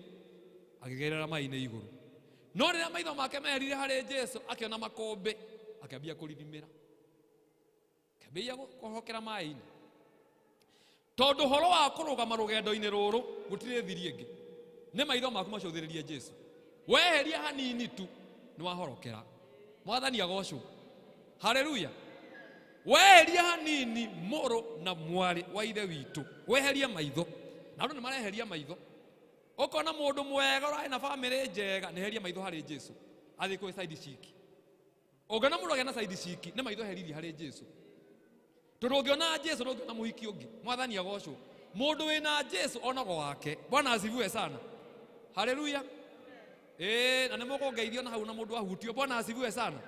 akĩgerera maĩ-inĩ igũrũ. No rĩrĩa maitho make meherire harĩ Jesu akĩona makũmbĩ akĩambia kũririmĩra, akĩambia kũhokera maĩ-inĩ. Tondũ ũhoro wa kũrũgama rũgendo-inĩ rũrũ gũtirĩ thiri ĩngĩ, nĩ maitho maku macũthĩrĩrie Jesu. Weheria hanini tu nĩ wahorokera. Mwathani agocwo. Haleluya. Weheria hanini mũrũ na mwarĩ wa ithe witũ, weheria maitho. Na andũ nĩ mareheria maitho. Ũkona mũndũ mwega ũrarĩ na bamĩrĩ njega, nĩ heria maitho harĩ Jesu, athiĩ kwĩ side chick. Ũngĩona mũndũ agĩa na side chick, nĩ maitho eheririe harĩ Jesu. Tondũ ũngĩona Jesu ndũngĩona mũhiki ũngĩ. Mwathani agocwo. Mũndũ wĩna Jesu onagwo wake. Bwana asifiwe sana. Haleluya. Na nĩ mũkũngeithio na hau na mũndũ ahutio. Bwana asifiwe sana.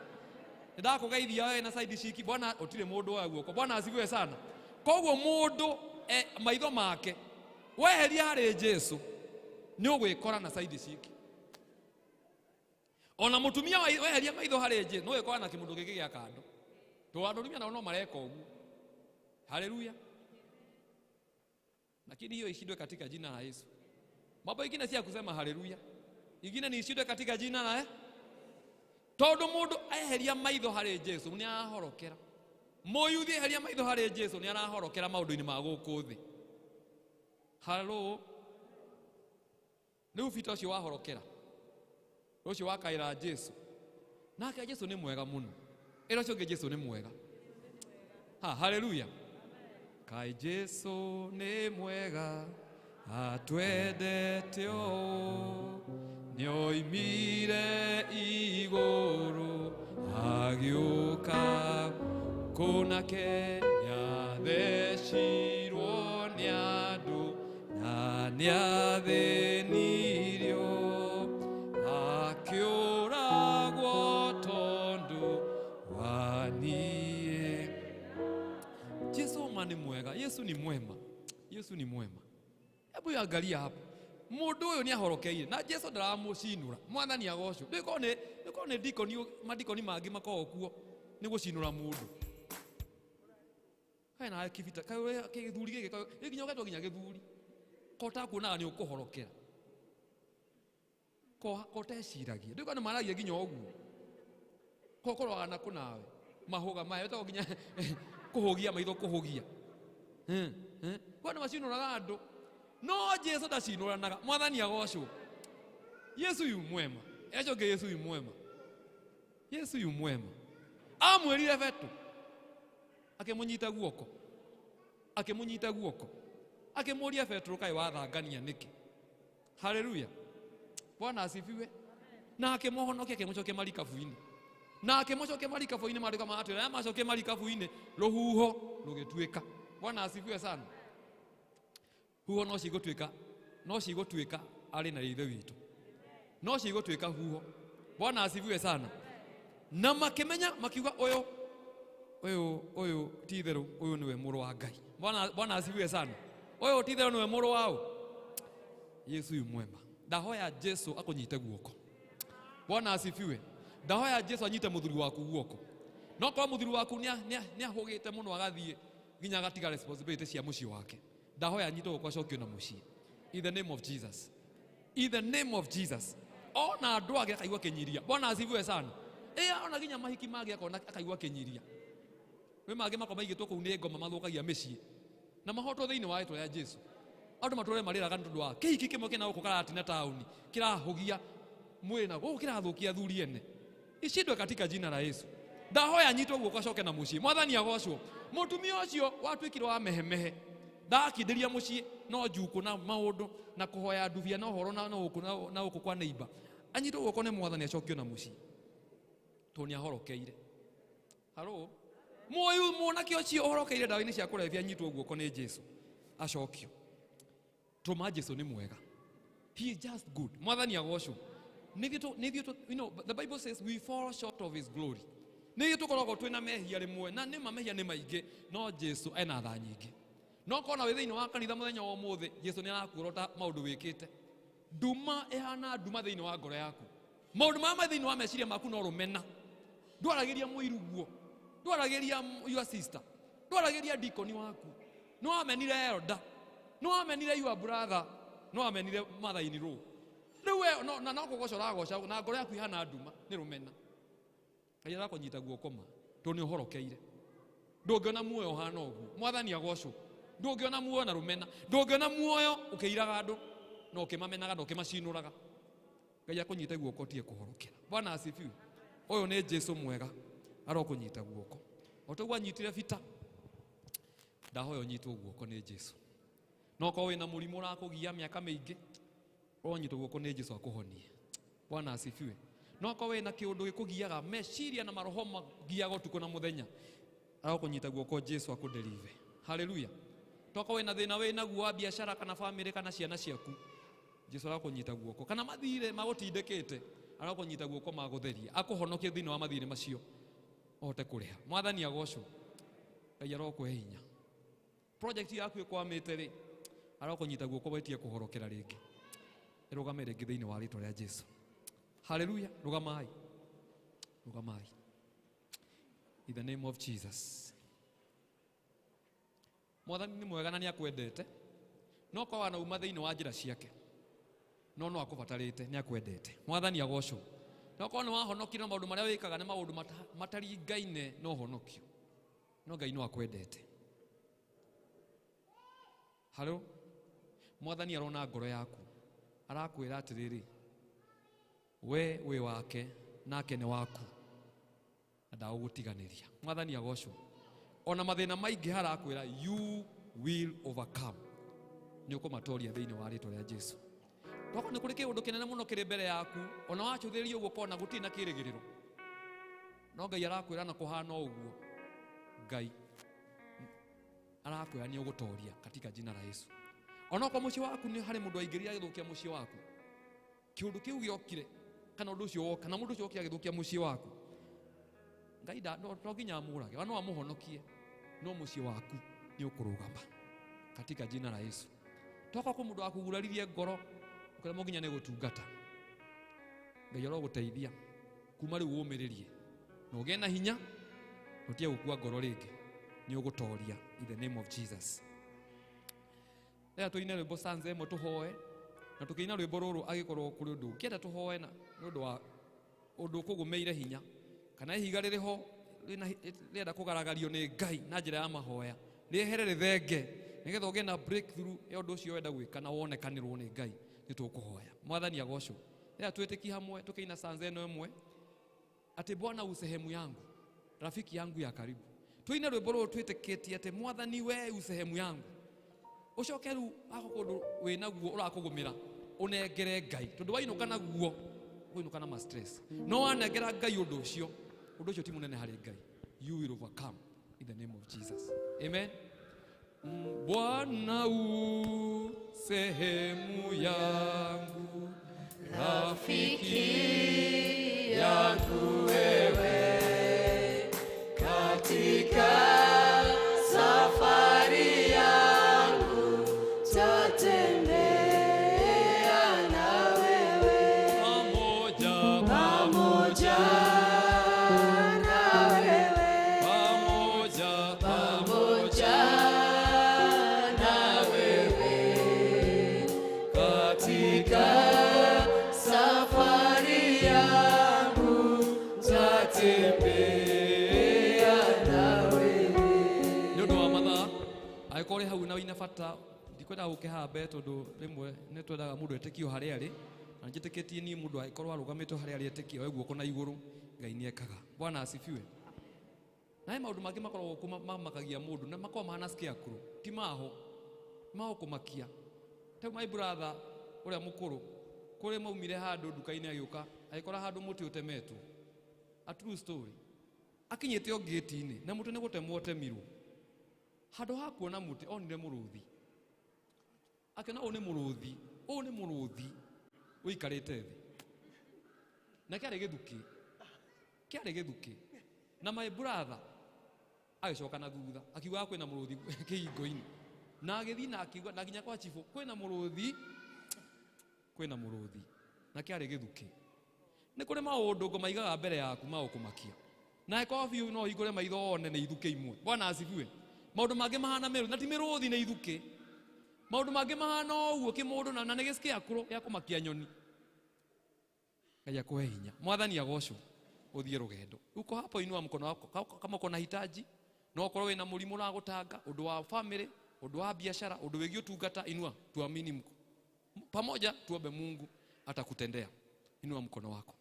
Ndakũgeithia we na side chick. Bwana ũtirĩ mũndũ wa guoko. Bwana asifiwe sana. Koguo mũndũ maitho make weheria harĩ Jesu nĩ ũgwĩkora na side chick. Ona mũtumia weheria maitho harĩ Jesu nĩ ũgwĩkora na kĩmũndũ gĩkĩ gĩa kando. Tondũ andũ atumia nao no mareka ũguo. Haleluya. Lakini hiyo ishindwe katika jina la Yesu. Mambo ingine si ya kusema haleluya. Ingine ni ishindwe katika jina la Tondũ mũndũ eheria maitho harĩ Jesu nĩ arahorokera. Mũyuthi eheria maitho harĩ Jesu nĩ arahorokera maũndũ-inĩ ma gũkũ thĩ. Halo. Rĩu Peter ũcio wahorokera, ũcio wakaĩra Jesu. Nake Jesu nĩ mwega mũno. Ĩra ũcio ũngĩ Jesu nĩ mwega. Ha, haleluya. Kai Jesu nĩ mwega atwendete ũũ, nĩoimire igũrũ agĩũka kũnake, nĩathecirwo nĩ andũ na nĩathĩnirio, akĩũragwo tondũ wa niĩ. Jesu ma nĩ mwega. Yesu ni mwema. Yesu ni mwema. Hebu angalia hapo. Mũndũ ũyũ nĩ ahorokeire na Jesu ndaramũcinũra. Mwathani agocwo. Ndĩkorwo nĩ dikoni, madikoni mangĩ makoragwo kuo nĩ gũcinũra mũndũ. Kaĩ na kĩbita, kaĩ we gĩthuri gĩkĩ, kaĩ nginya ũgetwo nginya gĩthuri. Ko ũtakuonaga nĩ ũkũhorokera. Ko ũteciragia. Ndĩkorwo nĩ maragia nginya ũguo. Ko ũkũroraga na kũ nawe. Mahũga maya wetagwo nginya kũhũgia maitho kũhũgia. Kwa nĩ macinũraga andũ. No Jesu ndacinũranaga. Mwathani agocwo. Yesu yu mwema. Ecoke Yesu yu mwema. Yesu yu mwema. Amwĩrire Petero akĩmũnyita guoko. Akĩmũnyita guoko. Akĩmũria Petero kaĩ wathangania nĩkĩ? Haleluya. Bwana asifiwe. Na akĩmũhonokia akĩmũcokia marikabu-inĩ. Na akĩmũcokia marikabu-inĩ, maandĩko maratwĩra aya macokia marikabu-inĩ rũhuho rũgĩtuĩka. Bwana asifiwe sana. Huho no cigũtuĩka, no cigũtuĩka arĩ na ithe witũ. No cigũtuĩka huho. Bwana asifiwe sana. Na makĩmenya makiuga ũyũ ũyũ ũyũ ti itherũ ũyũ nĩwe mũrũ wa Ngai. Bwana asifiwe sana. Ũyũ ti itherũ nĩwe mũrũ wa ũ? Yesu yu mwema. Ndahoya Jesu akũnyite guoko. Bwana asifiwe. Ndahoya Jesu anyite mũthuri waku guoko. No korwo mũthuri waku nĩ ahũgĩte mũno agathiĩ nginya agatiga responsibility cia mũciĩ wake. Ndahoya anyite guoko acokio na mũciĩ. In the name of Jesus. In the name of Jesus. Ona andũ ake akaigua kĩnyiria. Bwana asifiwe sana. Ona nginya mahiki mangĩ akona akaigua kĩnyiria. Wĩ mangĩ makorwo maigĩtwo kũu nĩ ngoma mathũkagia mĩciĩ. Na mahotwo thĩinĩ wa rĩtwa rĩa Jesu. Andũ matũre marĩraga nĩ tondũ wa kĩhiki kĩmwe kĩna gũkũ karatina taũni kĩrahũgia mwĩrĩ na gũkũ kĩrathũkia athuri ene. Ishindwe katika jina la Yesu. Ndahoya anyitwo guoko acoke na mũciĩ. Mwathani agocwo. Mũtumia ũcio watuĩkire wa mehemehe. Ndakindĩria mũciĩ no njukũ na maũndũ na kũhoya ndubia na ũhoro na gũkũ na gũkũ kwa neighbor. Anyitwo guoko nĩ mwathani acokio na mũciĩ. Tondũ nĩ ahorokeire. Haro? Mũyũ mwanake ũcio ũhorokeire ndawa-inĩ cia kũrebia anyitwo guoko nĩ Jesu. Acokio. Tũma Jesu nĩ mwega. He is just good. Mwathani agocwo. You know, the Bible says we fall short of his glory. Nithuĩ tũkoragwo twĩna mehia rĩmwe na nĩma mehia nĩ maingĩ no Jesu ena tha nyingĩ. No kona wĩ thĩinĩ wa kanitha mũthenya wa ũmũthĩ Jesu nĩ arakuorota maũndũ wĩkĩte. Nduma ĩhana nduma thĩinĩ wa ngoro yaku. Maũndũ marĩa me thĩinĩ wa meciria maku no rũmena. Ndwaragĩria mũiruguo, ndwaragĩria your sister, ndwaragĩria deacon waku. Nĩ wamenire elder, nĩ wamenire your brother, nĩ wamenire mother in law. Rĩu we na no kũgoca ũragoca na ngoro yaku ihana nduma nĩ rũmena. Ngai arakũnyita guoko ma tondũ nĩ ũhorokeire. Ndũngĩona muoyo ũhana ũguo. Mwathani agocwo. Ndũngĩona muoyo na rũmena. Ndũngĩona muoyo ũkĩiraga andũ na ũkĩmamenaga na ũkĩmacinũraga. Ngai akũnyite guoko tie kũhorokera. Bwana asifiwe. Ũyũ nĩ Jesu mwega arokũnyita guoko. O ta ũguo anyitire Peter, ndahoya ũnyitwo guoko nĩ Jesu. No korwo wĩna mũrimũ ũrakũgia mĩaka mĩingĩ, ũronyitwo guoko nĩ Jesu akũhonie. Bwana asifiwe. No korwo wĩna kĩũndũ gĩkũgiaga meciria na maroho magiaga ũtukũ na mũthenya, arokũnyita guoko Jesu akũdeliver. Haleluya. Tokorwo wĩna thĩna wĩnaguo wa biacara kana famĩlĩ kana ciana ciaku, Jesu arakũnyita guoko. Kana mathirĩ magũtindĩkĩte, arakũnyita guoko magũtherie, akũhonokie thĩinĩ wa mathirĩ macio ũhote kũrĩha. Mwathani agocwo. Ngai arokũhe hinya. Project yaku ĩkwamĩte rĩ, arokũnyita guoko wetie kũhorokera rĩngĩ. Ĩrũgame rĩngĩ thĩinĩ wa rĩtwa rĩa Jesu. Haleluya. Rũgamai. Rũgamai. In the name of Jesus. Mwathani nĩ mwega na nĩ akwendete. No korwo wanauma thĩinĩ wa njĩra ciake, no no akũbatarĩte, nĩ akwendete. Mwathani agocwo. No korwo nĩ wahonokire na maũndũ marĩa wĩkaga nĩ maũndũ mataringaine na ũhonokio, no Ngai no akwendete. Halo? Mwathani arona ngoro yaku, arakwĩra atĩrĩrĩ, we wĩ wake nake nĩ waku na ndagũgũtiganĩria. Mwathani agocwo. Ona mathĩna maingĩ harakwĩra you will overcome. Nĩ ũkũmatoria thĩinĩ wa rĩtwa rĩa Jesu. Tokorwo nĩ kũrĩ kĩũndũ kĩnene mũno kĩrĩ mbere yaku, ona wacũthĩrĩria ũguo ũkona gũtirĩ na kĩrĩgĩrĩro, no Ngai arakwĩra na kũhana ũguo, Ngai arakwĩra nĩ ũgũtoria katika jina la Yesu. Onokorwo mũciĩ waku nĩ harĩ mũndũ waingĩrire agĩthũkia mũciĩ waku, kĩũndũ kĩu gĩokire kana ũndũ ũcio woka, kana mũndũ ũcio okire agĩthũkia mũciĩ waku, Ngai to nginya amũrage, no amũhonokie, no mũciĩ waku nĩ ũkũrũgama katika jina la Yesu. Tokorwo kwĩ mũndũ wakũguraririe ngoro ũkaremwo nginya nĩ gũtungata, Ngai arogũteithia kuma rĩu ũmĩrĩrie na ũgĩe na hinya, ũtige gũkua ngoro rĩngĩ, nĩ ũgũtoria in the name of Jesus. Rĩrĩa tũine rwĩmbo stanza ĩmwe tũhoe, na tũkĩina rwĩmbo rũrũ agĩkorwo kũrĩ ũndũ ũngĩenda tũhoe na nĩ ũndũ wa ũndũ ũkũgũmĩire hinya, kana ihiga rĩrĩ ho rĩenda kũgaragario nĩ Ngai na njĩra ya mahoya, rĩehere rĩthenge nĩgetha ũgĩe na breakthrough ya ũndũ ũcio wenda gwĩka na wonekanĩrwo nĩ Ngai, nĩ tũkũhoya. Mwathani agocwo. Rĩrĩa twĩtĩkie hamwe tũkĩina stanza ĩno ĩmwe atĩ Bwana u sehemu yangu, rafiki yangu ya karibu. Tũine rwĩmbo rũrũ twĩtĩkĩtie atĩ Mwathani we u sehemu yangu. Ũcoke rĩu ako kũndũ wĩnaguo ũrakũgũmĩra ũnengere Ngai, tondũ wainũka naguo ũkũinũka na ma stress. No wanengera Ngai ũndũ ũcio, ũndũ ũcio ti mũnene harĩ Ngai. You will overcome in the name of Jesus. Amen. Bwana u sehemu yangu, rafiki yangu wewe, katika safari yangu tatembea na wewe, pamoja pamoja na wewe, pamoja pamoja na wewe, katika safari yangu tatembea na wewe. Nĩ ũndũ wa mathaa, angĩkorwo ũrĩ hau na wĩna bata, ndikwendaga gũkĩhambe tondũ rĩmwe nĩ twendaga mũndũ etĩkio harĩa arĩ, na njĩtĩkĩtie niĩ mũndũ angĩkorwo arũgamĩte harĩa arĩ etĩkie oe guoko na igũrũ, Ngai nĩ ekaga. Bwana asifiwe. Na he maũndũ mangĩ makoragwo kuo mamakagia mũndũ na makoragwo mahana scarecrow, ti maho, ma gũkũmakia. Ta my brother ũrĩa mũkũrũ Kũrĩ maumire handũ nduka-inĩ agĩũka agĩkora handũ mũtĩ ũtemetwo. A true story. Akinyĩte o ngĩti-inĩ na mũtĩ nĩ gũtemwo ũtemirwo. Handũ ha kuona mũtĩ onire mũrũthi. Akĩona ũyũ nĩ mũrũthi, ũyũ nĩ mũrũthi ũikarĩte thĩ. Na kĩarĩ gĩthukĩ. Kĩarĩ gĩthukĩ. Na my brother agĩcoka na thutha akiuga kwĩna mũrũthi kĩhingo-inĩ. Na agĩthiĩ na akiuga na nginya kwa chibũ kwĩna mũrũthi, kwĩna mũrũthi. Na kĩarĩ gĩthukĩ. Nĩ kũrĩ maũndũ ngo maigaga mbere yaku ma gũkũmakia. Na ĩkorwo biũ no ũhingũre maitho wone nĩ ithukĩ imwe. Bwana asifiwe. Maũndũ mangĩ mahana mĩrũthi na ti mĩrũthi nĩ ithukĩ. Maũndũ mangĩ mahana ũguo kĩmũndũ na nĩ gĩciakũrũ gĩa kũmakia nyoni. Ngai akũhe hinya. Mwathani agocwo ũthiĩ rũgendo. Uko hapo inua mkono wako kama uko na hitaji, no ũkorwo wĩna mũrimũ ũragũtanga, ũndũ wa family, ũndũ wa biashara, ũndũ wĩgiĩ ũtungata, inua tuamini mko. Pamoja tuombe Mungu atakutendea. Inua mkono wako.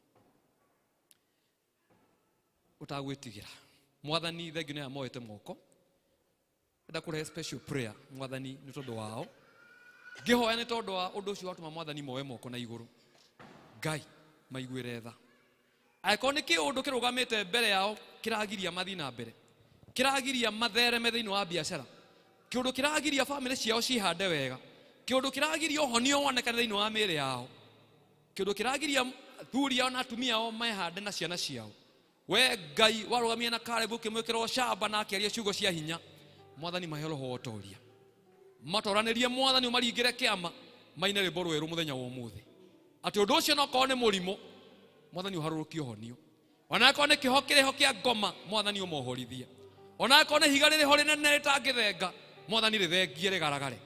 Utagwĩtigĩra. Mwathani thengiũ nĩ amoete moko. Enda kũrehe special prayer mwathani nĩ tondũ wao. Ngĩhoya nĩ tondũ wa ũndũ ũcio watũma mwathani moe moko na igũrũ. Ngai maiguĩre tha. Angĩkorwo nĩ kĩũndũ kĩrũgamĩte mbere yao kĩragiria mathiĩ na mbere, kĩragiria mathereme thĩinĩ wa biacara, kĩũndũ kĩragiria famĩlĩ ciao cihande wega, kĩũndũ kĩragiria ũhonio wonekane thĩinĩ wa mĩĩrĩ yao, kĩũndũ kĩragiria athuri ao na atumia ao mehande na ciana ciao. We Ngai warũgamia na Kalebu ũkĩmwĩkĩra ũcamba na akĩaria ciugo cia hinya, mwathani mahe roho wa ũtoria. Matoranĩrie mwathani ũmaringĩre kĩama maine rwĩmbo rwerũ mũthenya wa ũmũthĩ. Atĩ ũndũ ũcio no korwo nĩ mũrimũ, mwathani ũharũrũkie ũhonio. Ona akorwo nĩ kĩho kĩrĩho kĩa ngoma, mwathani ũmohorithie. Ona akorwo nĩ ihiga rĩrĩho rĩnene rĩtangĩthenga, mwathani rĩthengie rĩgaragare.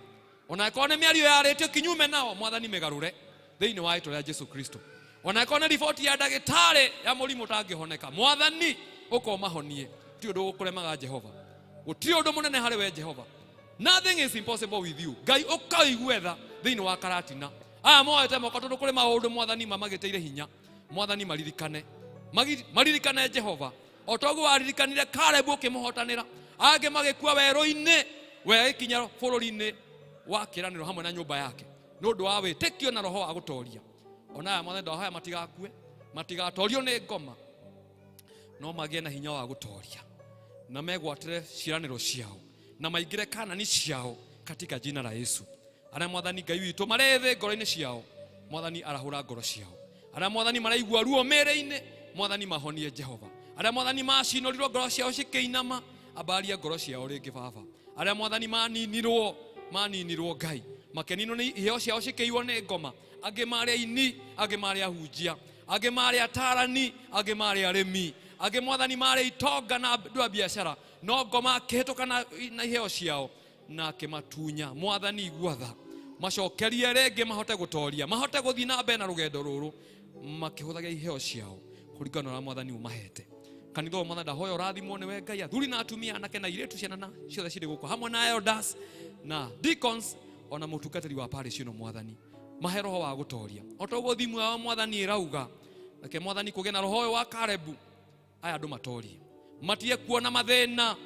Ona akorwo nĩ mĩario yarĩtio kinyume nao, mwathani mĩgarũre thĩinĩ wa rĩĩtwa rĩa Jesu Kristo. Ona akorwo nĩ riboti ya ndagĩtarĩ ya mũrimũ ũtangĩhoneka, mwathani ũka ũmahonie. Ti ũndũ ũkũremaga Jehova. Gũtirĩ ũndũ mũnene harĩ we Jehova. Nothing is impossible with you. Ngai ũkaũigue tha thĩinĩ wa Karatina. Aya moete moko tondũ kũrĩ maũndũ mwathani mamagĩtĩire hinya. Mwathani maririkane. Maririkane Jehova. O toguo waririkanire Kalebu ũkĩmũhotanĩra. Angĩ magĩkua werũ-inĩ, we agĩkinya bũrũri-inĩ wa kĩĩranĩro hamwe na nyũmba yake. Nĩ ũndũ wa wĩtĩkio na roho wa gũtoria. Ona aya mwathani ndahoya matigakue, matigatorio nĩ ngoma, no magĩe na hinya wa gũtoria. Na megwatĩre ciĩranĩro ciao na maingĩre Kanani ciao katika jina la Yesu. Arĩa mwathani Ngai witũ marĩ thĩ ngoro-inĩ ciao, mwathani arahũra ngoro ciao. Arĩa mwathani maraigua ruo mĩĩrĩ-inĩ, mwathani mahonie Jehova. Arĩa mwathani macinũrirwo ngoro ciao cikĩinama, ambaria ngoro ciao rĩngĩ Baba. Arĩa mwathani maninirwo, maninirwo Ngai, makĩninwo nĩ iheo ciao cikĩiywo nĩ ngoma. Angĩ marĩ aini, angĩ marĩ ahunjia, angĩ marĩ atarani, angĩ marĩ arĩmi, angĩ mwathani marĩ itonga na andũ a biacara, no ngoma akĩhĩtũka na iheo ciao na akĩmatunya. Mwathani igua tha, macokerie rĩngĩ mahote gũtoria, mahote gũthiĩ na mbere na rũgendo rũrũ makĩhũthagia iheo ciao kũringana na ũrĩa mwathani ũmahete. Kanitha ũyũ mwathani ndahoya ũrathimwo nĩwe Ngai, athuri na atumia, anake na airĩtu, ciana na ciothe cirĩ gũkũ hamwe na elders na deacons ona mũtungatĩri wa parish ĩno mwathani mahe roho wa gũtoria. O ta ũguo thimu yao mwathani ĩrauga, reke mwathani kũgĩe na roho ũyũ wa Kalebu, aya andũ matorie, matige kuona mathĩna,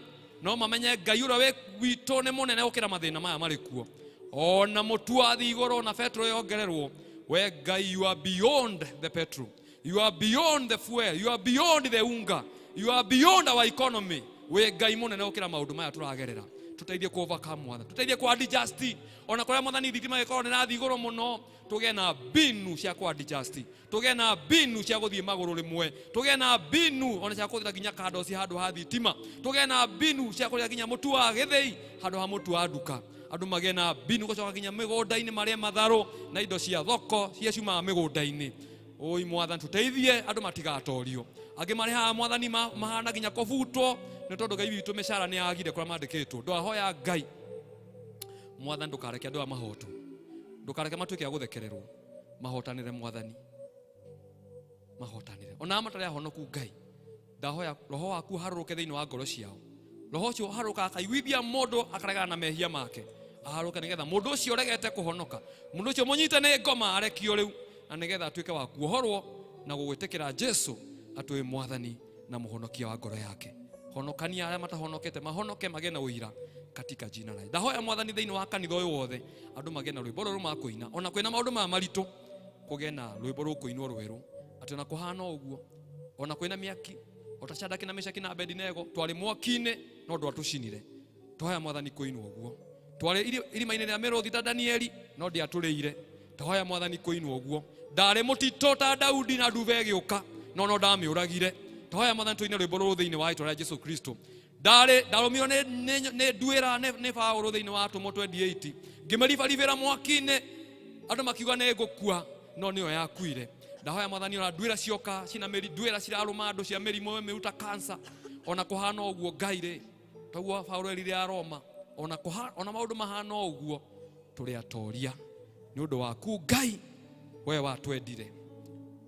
no mamenye Ngai ũrĩa wĩ witũ nĩ mũnene gũkĩra mathĩna maya marĩ kuo. Ona mũtu wa thĩ igũrũ na petro yongererwo, we Ngai, you are beyond the petrol, you are beyond the fuel, you are beyond the unga, you are beyond our economy. We Ngai mũnene gũkĩra maũndũ maya tũragerera. Tũteithie ku overcome mwathani, tũteithie ku adjust. Ona kũrĩa mwathani thitima ĩkorwo nĩ ĩrathiĩ igũrũ mũno, tũgĩe na mbinu cia ku adjust, tũgĩe na mbinu cia gũthiĩ magũrũ rĩmwe, tũgĩe na mbinu ona cia kũhũthĩra nginya candles handũ ha thitima, tũgĩe na mbinu cia kũrĩa nginya mũtu wa gĩthĩi handũ ha mũtu wa nduka. Andũ magĩe na mbinu gũcoka nginya mĩgũnda-inĩ marĩe matharũ na indo cia thoko cia ciumaga mĩgũnda-inĩ. Oi mwathani tũteithie andũ matigatorio. Angĩ marĩ haha mwathani mahana nginya kũbutwo nĩ tondũ Ngai witũ mĩcara nĩ yagire kũrĩa mandĩkĩtwo. Ndwahoya Ngai mwathani ndũkareke andũ aya mahotwo, ndũkareke matuĩke a gũthekererwo, mahotanĩre mwathani, mahotanĩre. Ona matarĩ ahonoku Ngai, ndahoya roho waku harũrũke thĩinĩ wa ngoro ciao. Roho ũcio harũrũkaga akaiguithia mũndũ akaregana na mehia make, aharũrũke nĩgetha mũndũ ũcio ũregete kũhonoka, mũndũ ũcio mũnyite nĩ ngoma arekio rĩu, na nĩgetha atuĩke wa kuohorwo na gũgwĩtĩkĩra Jesu atũĩ mwathani na mũhonokia wa ngoro yake. Honokania arĩa matahonokete mahonoke magĩe na ũira katika jina la Yesu. Ndahoya mwathani thĩinĩ wa kanitha ũyũ wothe andũ magĩe na rwĩmbo rũrũ makũina, ona kwĩna maũndũ maya maritũ, kũgĩe na rwĩmbo rũkũinwo rwerũ atĩ ona kũhana ũguo ona kwĩna mĩaki ota Shadraki na Meshaki na Abednego twarĩ mwaki-inĩ no ndwatũcinire. Twahoya Mwathani kũinwo ũguo. Twarĩ irima-inĩ rĩa mĩrũthi ta Danieli no ndĩatũrĩire. Twahoya Mwathani kũinwo ũguo. Ndarĩ mũtitũ ta Daudi na nduba ĩgĩũka no no ndamĩũragire. Twahoya Mwathani tũine rwĩmbo rũrũ thĩinĩ wa rĩtwa rĩa Jesu Kristo. Ndarĩ ndarũmirwo nĩ nduĩra nĩ Paũlũ thĩinĩ wa Atũmwo 28 ngĩmĩribaribĩra mwaki-inĩ andũ makiuga nĩ ngũkua no nĩyo yakuire. Ndahoya Mwathani ona nduĩra cioka cina mĩri nduĩra cirarũma andũ cia mĩrimũ mĩũru ta cancer ona kũhana ũguo Ngai rĩ taguo Paũlũ erire Aroma ona ona maũndũ mahana ũguo tũrĩ atoria nĩ ũndũ waku Ngai we watwendire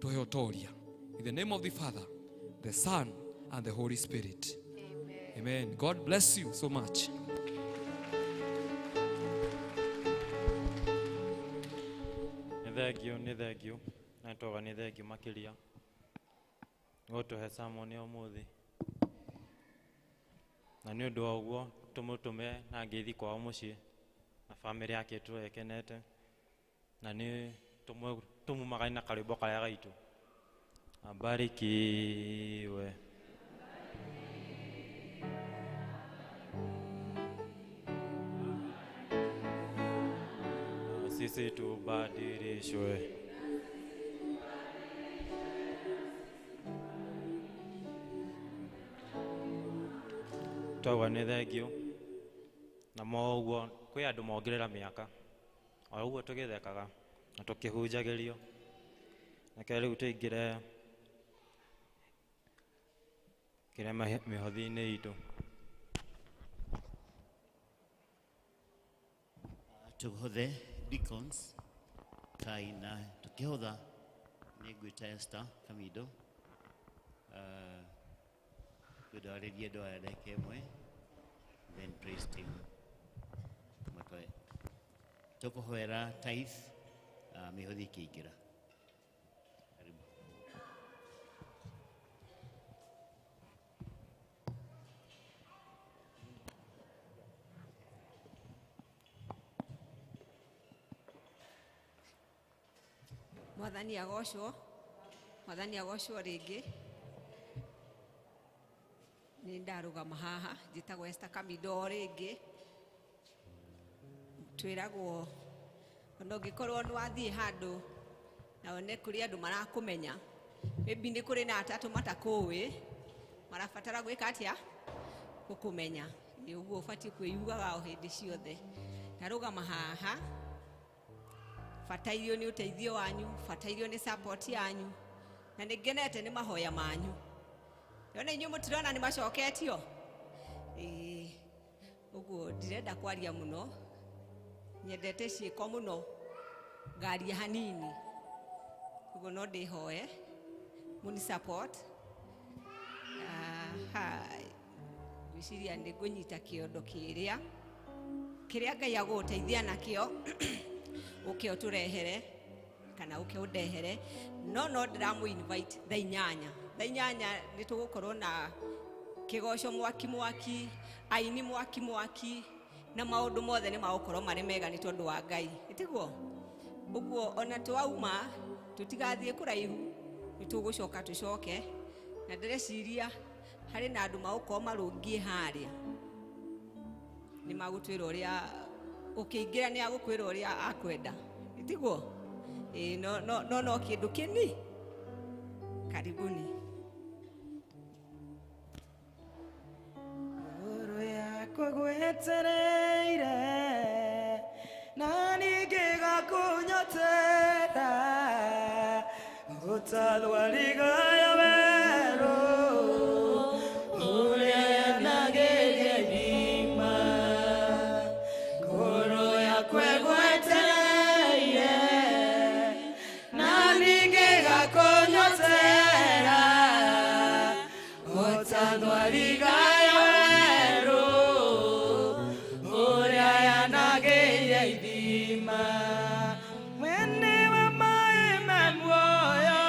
tũhe ũtoria. In the name of the Father, the Son, and the Holy Spirit. Amen. Amen. God bless you so much. Nĩ thengio, nĩ thengio. Na nĩtwauga nĩ thengio makĩria. Gũtũhe sermon ya ũmũthĩ. Na nĩ ũndũ wa ũguo tũmũtũme na ngeithi kwao mũciĩ na bamĩrĩ yake ĩtũre ĩkenete. Na nĩ tũmumaganie na karwĩmbo karĩa gaitũ. Abarikiwe. Na sisi tubadilishwe. Twauga nĩ thengio. Na moguo kwĩ andũ mongerera mĩaka. O ũguo tũgĩthekaga na tũkĩhunjagĩrio. Reke rĩu tũingĩre kĩrĩa mĩhothi-inĩ itũ. Tũhothe deacons kai na tũkĩhotha nĩ ngwĩta Esther Kamindo. Ngwendarĩrie andũ aya ndagĩka ĩmwe, then praise team matwae. Tũkũhoera tithe, mĩhothi ĩkĩingĩra. Karibu. Mwathani agocwo, Mwathani agocwo rĩngĩ. Nĩ ndarũgama haha njĩtagwo Esther Kamindo o rĩngĩ. Twĩragwo ona ũngĩkorwo nĩ wathiĩ handũ na one kũrĩ andũ marakũmenya, maybe nĩ kũrĩ na atatũ matakũĩ, marabatara gwĩka atĩa? Gũkũmenya. Nĩ ũguo ũbatiĩ kwĩyugaga o hĩndĩ ciothe. Ndarũgama haha batairio nĩ ũteithio wanyu, batairio nĩ support yanyu, na nĩ ngenete nĩ mahoya manyu. Yone inyuĩ mũtirona nĩ macoketio? Ĩĩ, ũguo ndirenda kwaria mũno, nyendete ciĩko mũno, ngaria hanini. Ũguo no ndĩhoe mũni support. Aha, ngwĩciria nĩ ngũnyita kĩondo kĩrĩa kĩrĩa Ngai agũgũteithia nakĩo ũke ũtũrehere kana ũke ũndehere. No no ndĩramũ invite thaa inyanya. Thaa inyanya nĩ tũgũkorwo na kĩgoco mwaki mwaki, aini mwaki mwaki, na maũndũ mothe nĩ magũkorwo marĩ mega nĩ tondũ wa Ngai. Ĩtiguo? Ũguo ona twauma tũtigathiĩ kũraihu, nĩ tũgũcoka tũcoke. Na ndĩreciria harĩ na andũ magũkorwo marũngiĩ harĩa. Nĩ magũtwĩra ũrĩa ũkĩingĩra nĩ agũkwĩra ũrĩa akwenda. Ĩtiguo? Ĩĩ, no no no no kĩndũ kĩni. Karibuni. Ngoro yakwa gwetereire na ningĩ gakũnyotera gũtathwarigaya werũ ũrĩa yanagĩria irima. Ngoro yakwa ĩgwetereire na ningĩ gakũnyotera gũtathwarigaya werũ ũrĩa yanagĩria irima. Mwene wa maĩ me muoyo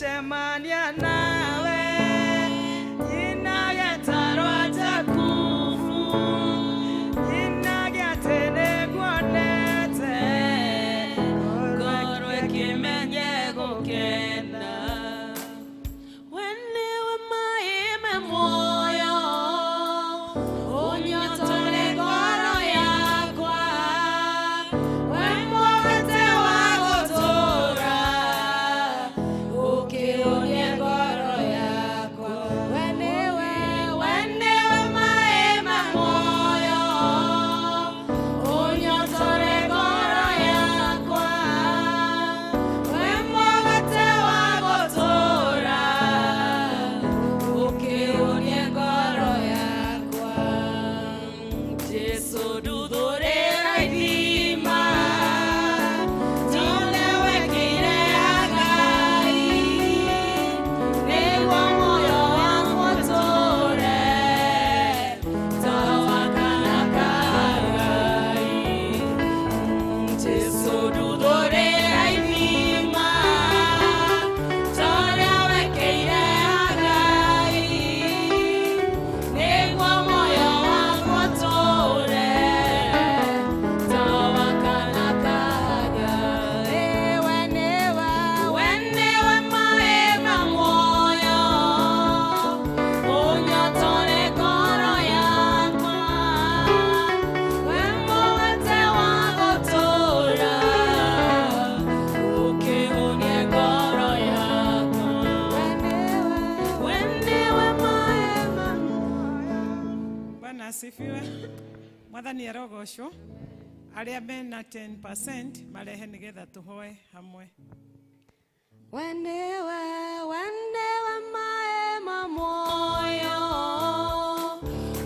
Gucemania nawe nyinage tarwa Jakubu nyinage atĩ nĩnguonete ngorwo ĩkĩmenye gũkena. We nĩwe maĩ me muoyo ũnyotore ngoro yakwa we mũgate wa gũtũũra ũkĩũrie ngoro yakwa. We nĩwe maĩ me muoyo ũnyotore ngoro yakwa we mũgate wa gũtũũra ũkĩũrie ngoro yakwa. Jesũ nduthũrĩra ithima tondũ wekĩire Ngai nĩguo muoyo wakwa ũtũũre ta wa kaana ka Ngai. Jesũ nduthũrĩra ithima tondũ wekĩire Ngai nĩguo muoyo wakwa ũtũũre ta wa kaana ka Ngai. We nĩwe maĩ ma muoyo ũnyotore ngoro yakwa we mũgate wa gũtũũra ũkĩhũnie ngoro yakwa. We nĩwe maĩ ma Bwana asifiwe. Mwathani arogocwo. Arĩa mena 10% marehe nĩgetha tũhoe hamwe. We nĩwe maĩ ma muoyo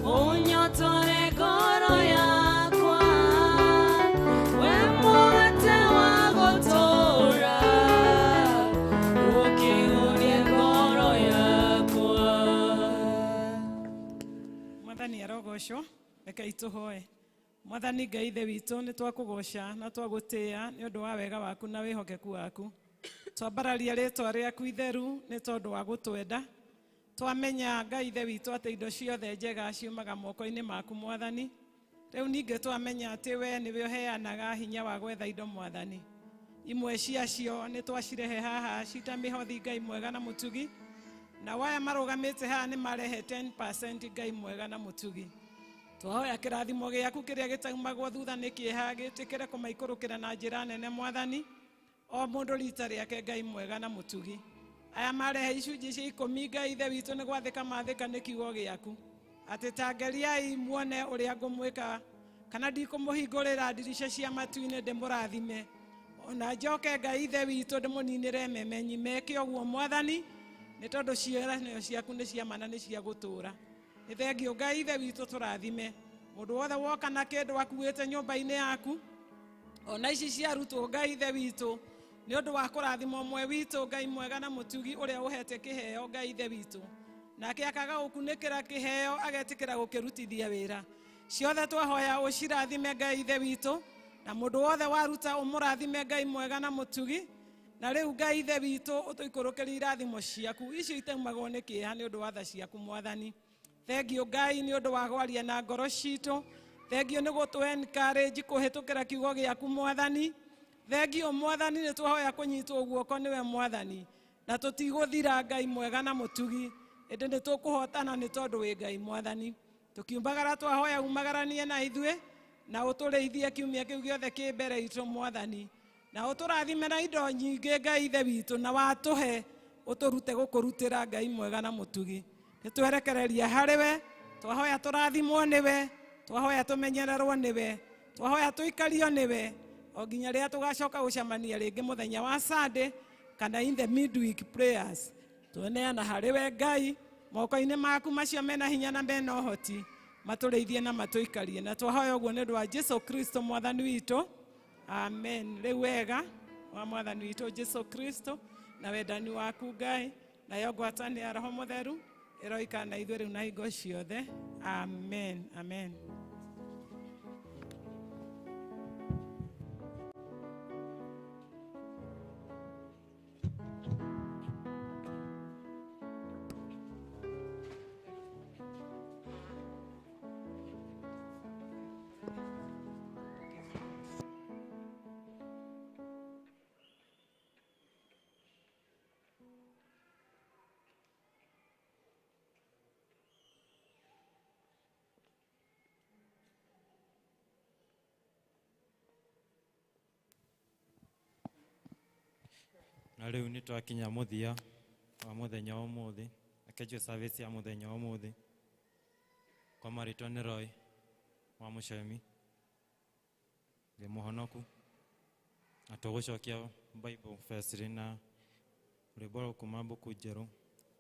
ũnyotore ngoro yakwa we mũgate wa gũtũũra ũkĩhũnie ngoro yakwa. Mwathani arogocwo. Rekei tũhoe. Mwathani Ngai Ithe witũ nĩ twakũgoca na twagũtĩĩa nĩ ũndũ wa wega waku na wĩhokeku waku. Twambararia rĩtwa rĩaku itheru nĩ tondũ wa gũtwenda. Twamenya Ngai Ithe witũ atĩ indo ciothe njega ciumaga moko-inĩ maku Mwathani. Rĩu ningĩ twamenya atĩ we nĩwe ũheanaga hinya wa gwetha indo Mwathani. Imwe ciacio nĩ twacirehe haha cita mĩhothi Ngai mwega na mũtugi. Na waya marũgamĩte haha nĩ marehe 10% Ngai mwega na mũtugi. Twahoya kĩrathimo gĩaku kĩrĩa gĩtaumagwo thutha nĩ kĩeha gĩtĩkĩre kũmaikũrũkĩra na njĩra nene Mwathani. O mũndũ rita rĩake Ngai mwega na mũtugi. Aya marehe icunjĩ cia 10 Ngai Ithe witũ nĩ gwathĩka mathĩka nĩ kiugo gĩaku. Atĩ ta ngeriai muone ũrĩa ngũmwĩka kana ndikũmũhingũrĩra ndirica cia matu-inĩ ndĩmũrathime. Ona njoke Ngai Ithe witũ ndĩmũninĩre memenyi meke ũguo Mwathani nĩ tondũ ciĩranĩro ciaku nĩ cia ma na nĩ cia gũtũũra. Nĩ thengiũ Ngai Ithe witũ tũrathime. Mũndũ wothe woka na kĩndũ akuĩte nyũmba-inĩ yaku ona ici ciarutwo Ngai Ithe witũ nĩ ũndũ wa kũrathima ũmwe witũ Ngai mwega na mũtugi ũrĩa ũhete kĩheo Ngai Ithe witũ. Nake akaga gũkunĩkĩra kĩheo agetĩkĩra gũkĩrutithia wĩra. Ciothe twahoya ũcirathime Ngai Ithe witũ na mũndũ wothe waruta ũmũrathime Ngai mwega na mũtugi. Na rĩu Ngai Ithe witũ ũtũikũrũkĩrie irathimo ciaku icio itaumagwo nĩ kĩeha nĩ ũndũ wa tha ciaku Mwathani. Thengiũ Ngai nĩ ũndũ wa gwaria na ngoro citũ. Thengiũ nĩ gũtũ encourage kũhĩtũkĩra kiugo gĩaku Mwathani. Thengiũ Mwathani nĩ twahoya kũnyitwo guoko nĩwe Mwathani. Na tũtigũthira Ngai mwega na mũtugi ĩndĩ nĩ tũkũhotana nĩ tondũ wĩ Ngai Mwathani. Tũkiumbagara twahoya umagaranie na ithuĩ na ũtũrĩithie kiumia kĩu gĩothe kĩ mbere itũ Mwathani. Na ũtũrathime na indo nyingĩ Ngai Ithe witũ na watũhe ũtũrute gũkũrutĩra Ngai mwega na mũtugi. Nĩ twerekereria harĩ we twahoya tũrathimwo nĩwe twahoya tũmenyererwo nĩwe twahoya tũikario nĩwe o nginya rĩrĩa tũgacoka gũcemania rĩngĩ mũthenya wa Sunday kana in the midweek prayers. Tweneana harĩ we Ngai moko-inĩ maku macio mena hinya na mena ũhoti matũrĩithie na matũikarie. Na twahoya ũguo nĩ ũndũ wa Jesu Kristo Mwathani witũ. Amen. Rĩu wega wa Mwathani witũ Jesu Kristo na wendani waku Ngai nayo ngwatanĩro ya Roho Mũtheru ĩroikara na ithuĩ rĩu na hingo ciothe. Amen. Amen. Na rĩu nĩ twakinya mũthia wa mũthenya wa ũmũthĩ, reke service ya mũthenya wa ũmũthĩ. Kwa marĩtwa nĩ Roy wa Mũcemi, ndĩ mũhonoku, na tũgũcokia Bible verse na rwĩmbo kuma mbuku njerũ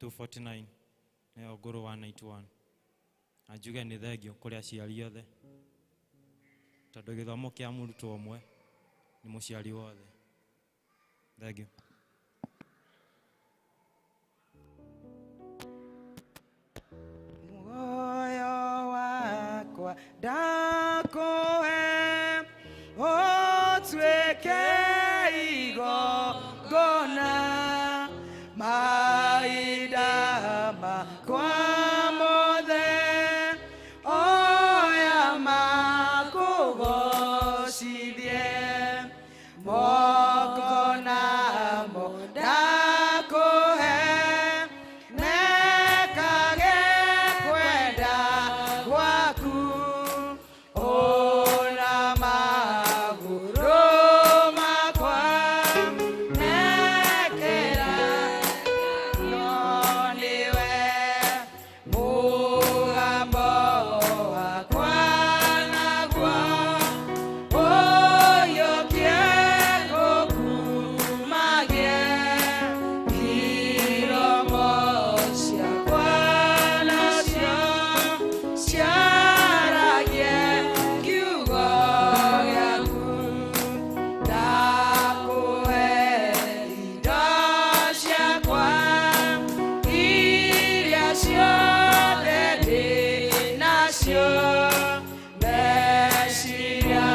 249 nĩyo ngũrũ 191. Na njuge nĩ thengio kũrĩ aciari othe, tondũ gĩthomo kĩa mũrutwo ũmwe nĩ mũciari wothe. Thengio. Muoyo wakwa ndakũhe ũtuĩke igongona, mahinda makwa mothe oya makũgocithie, moko namo ndakũhe mekage kwenda gwaku, ona magũrũ makwa mekĩra no nĩwe mũgambo wakwa naguo ũiyũkie ngũkumagie, iromo ciakwa nacio ciaragie kiugo gĩaku, ndakũhe indo ciakwa iria ciothe ndĩ nacio, meciria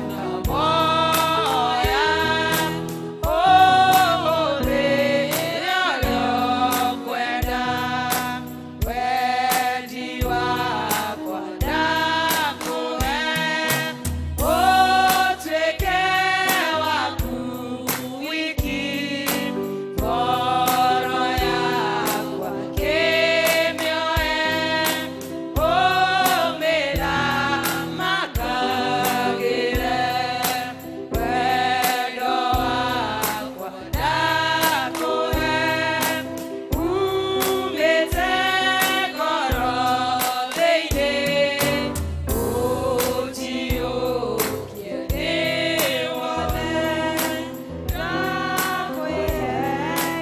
na moya ũmũthĩ ũrĩa ũkwenda, wendi wakwa ndakũhe ũtuĩke waku wiki, ngoro yakwa kĩmĩoe ũmĩthamakagĩre, wendo wakwa ndakũhe umĩte ngoro thĩinĩ, ũnjiyũkie ndĩ wothe, ndakũhe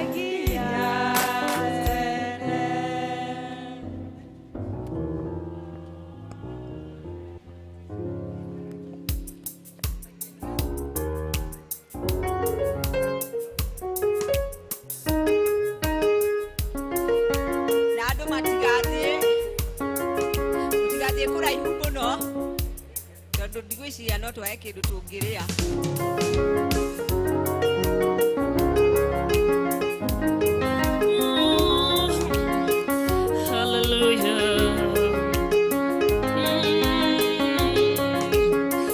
nginya tene. Na andå matigathiä matigathiä kå raihu må no, tondå ndigwĩciria no twae kä ndå tå ngä rä a.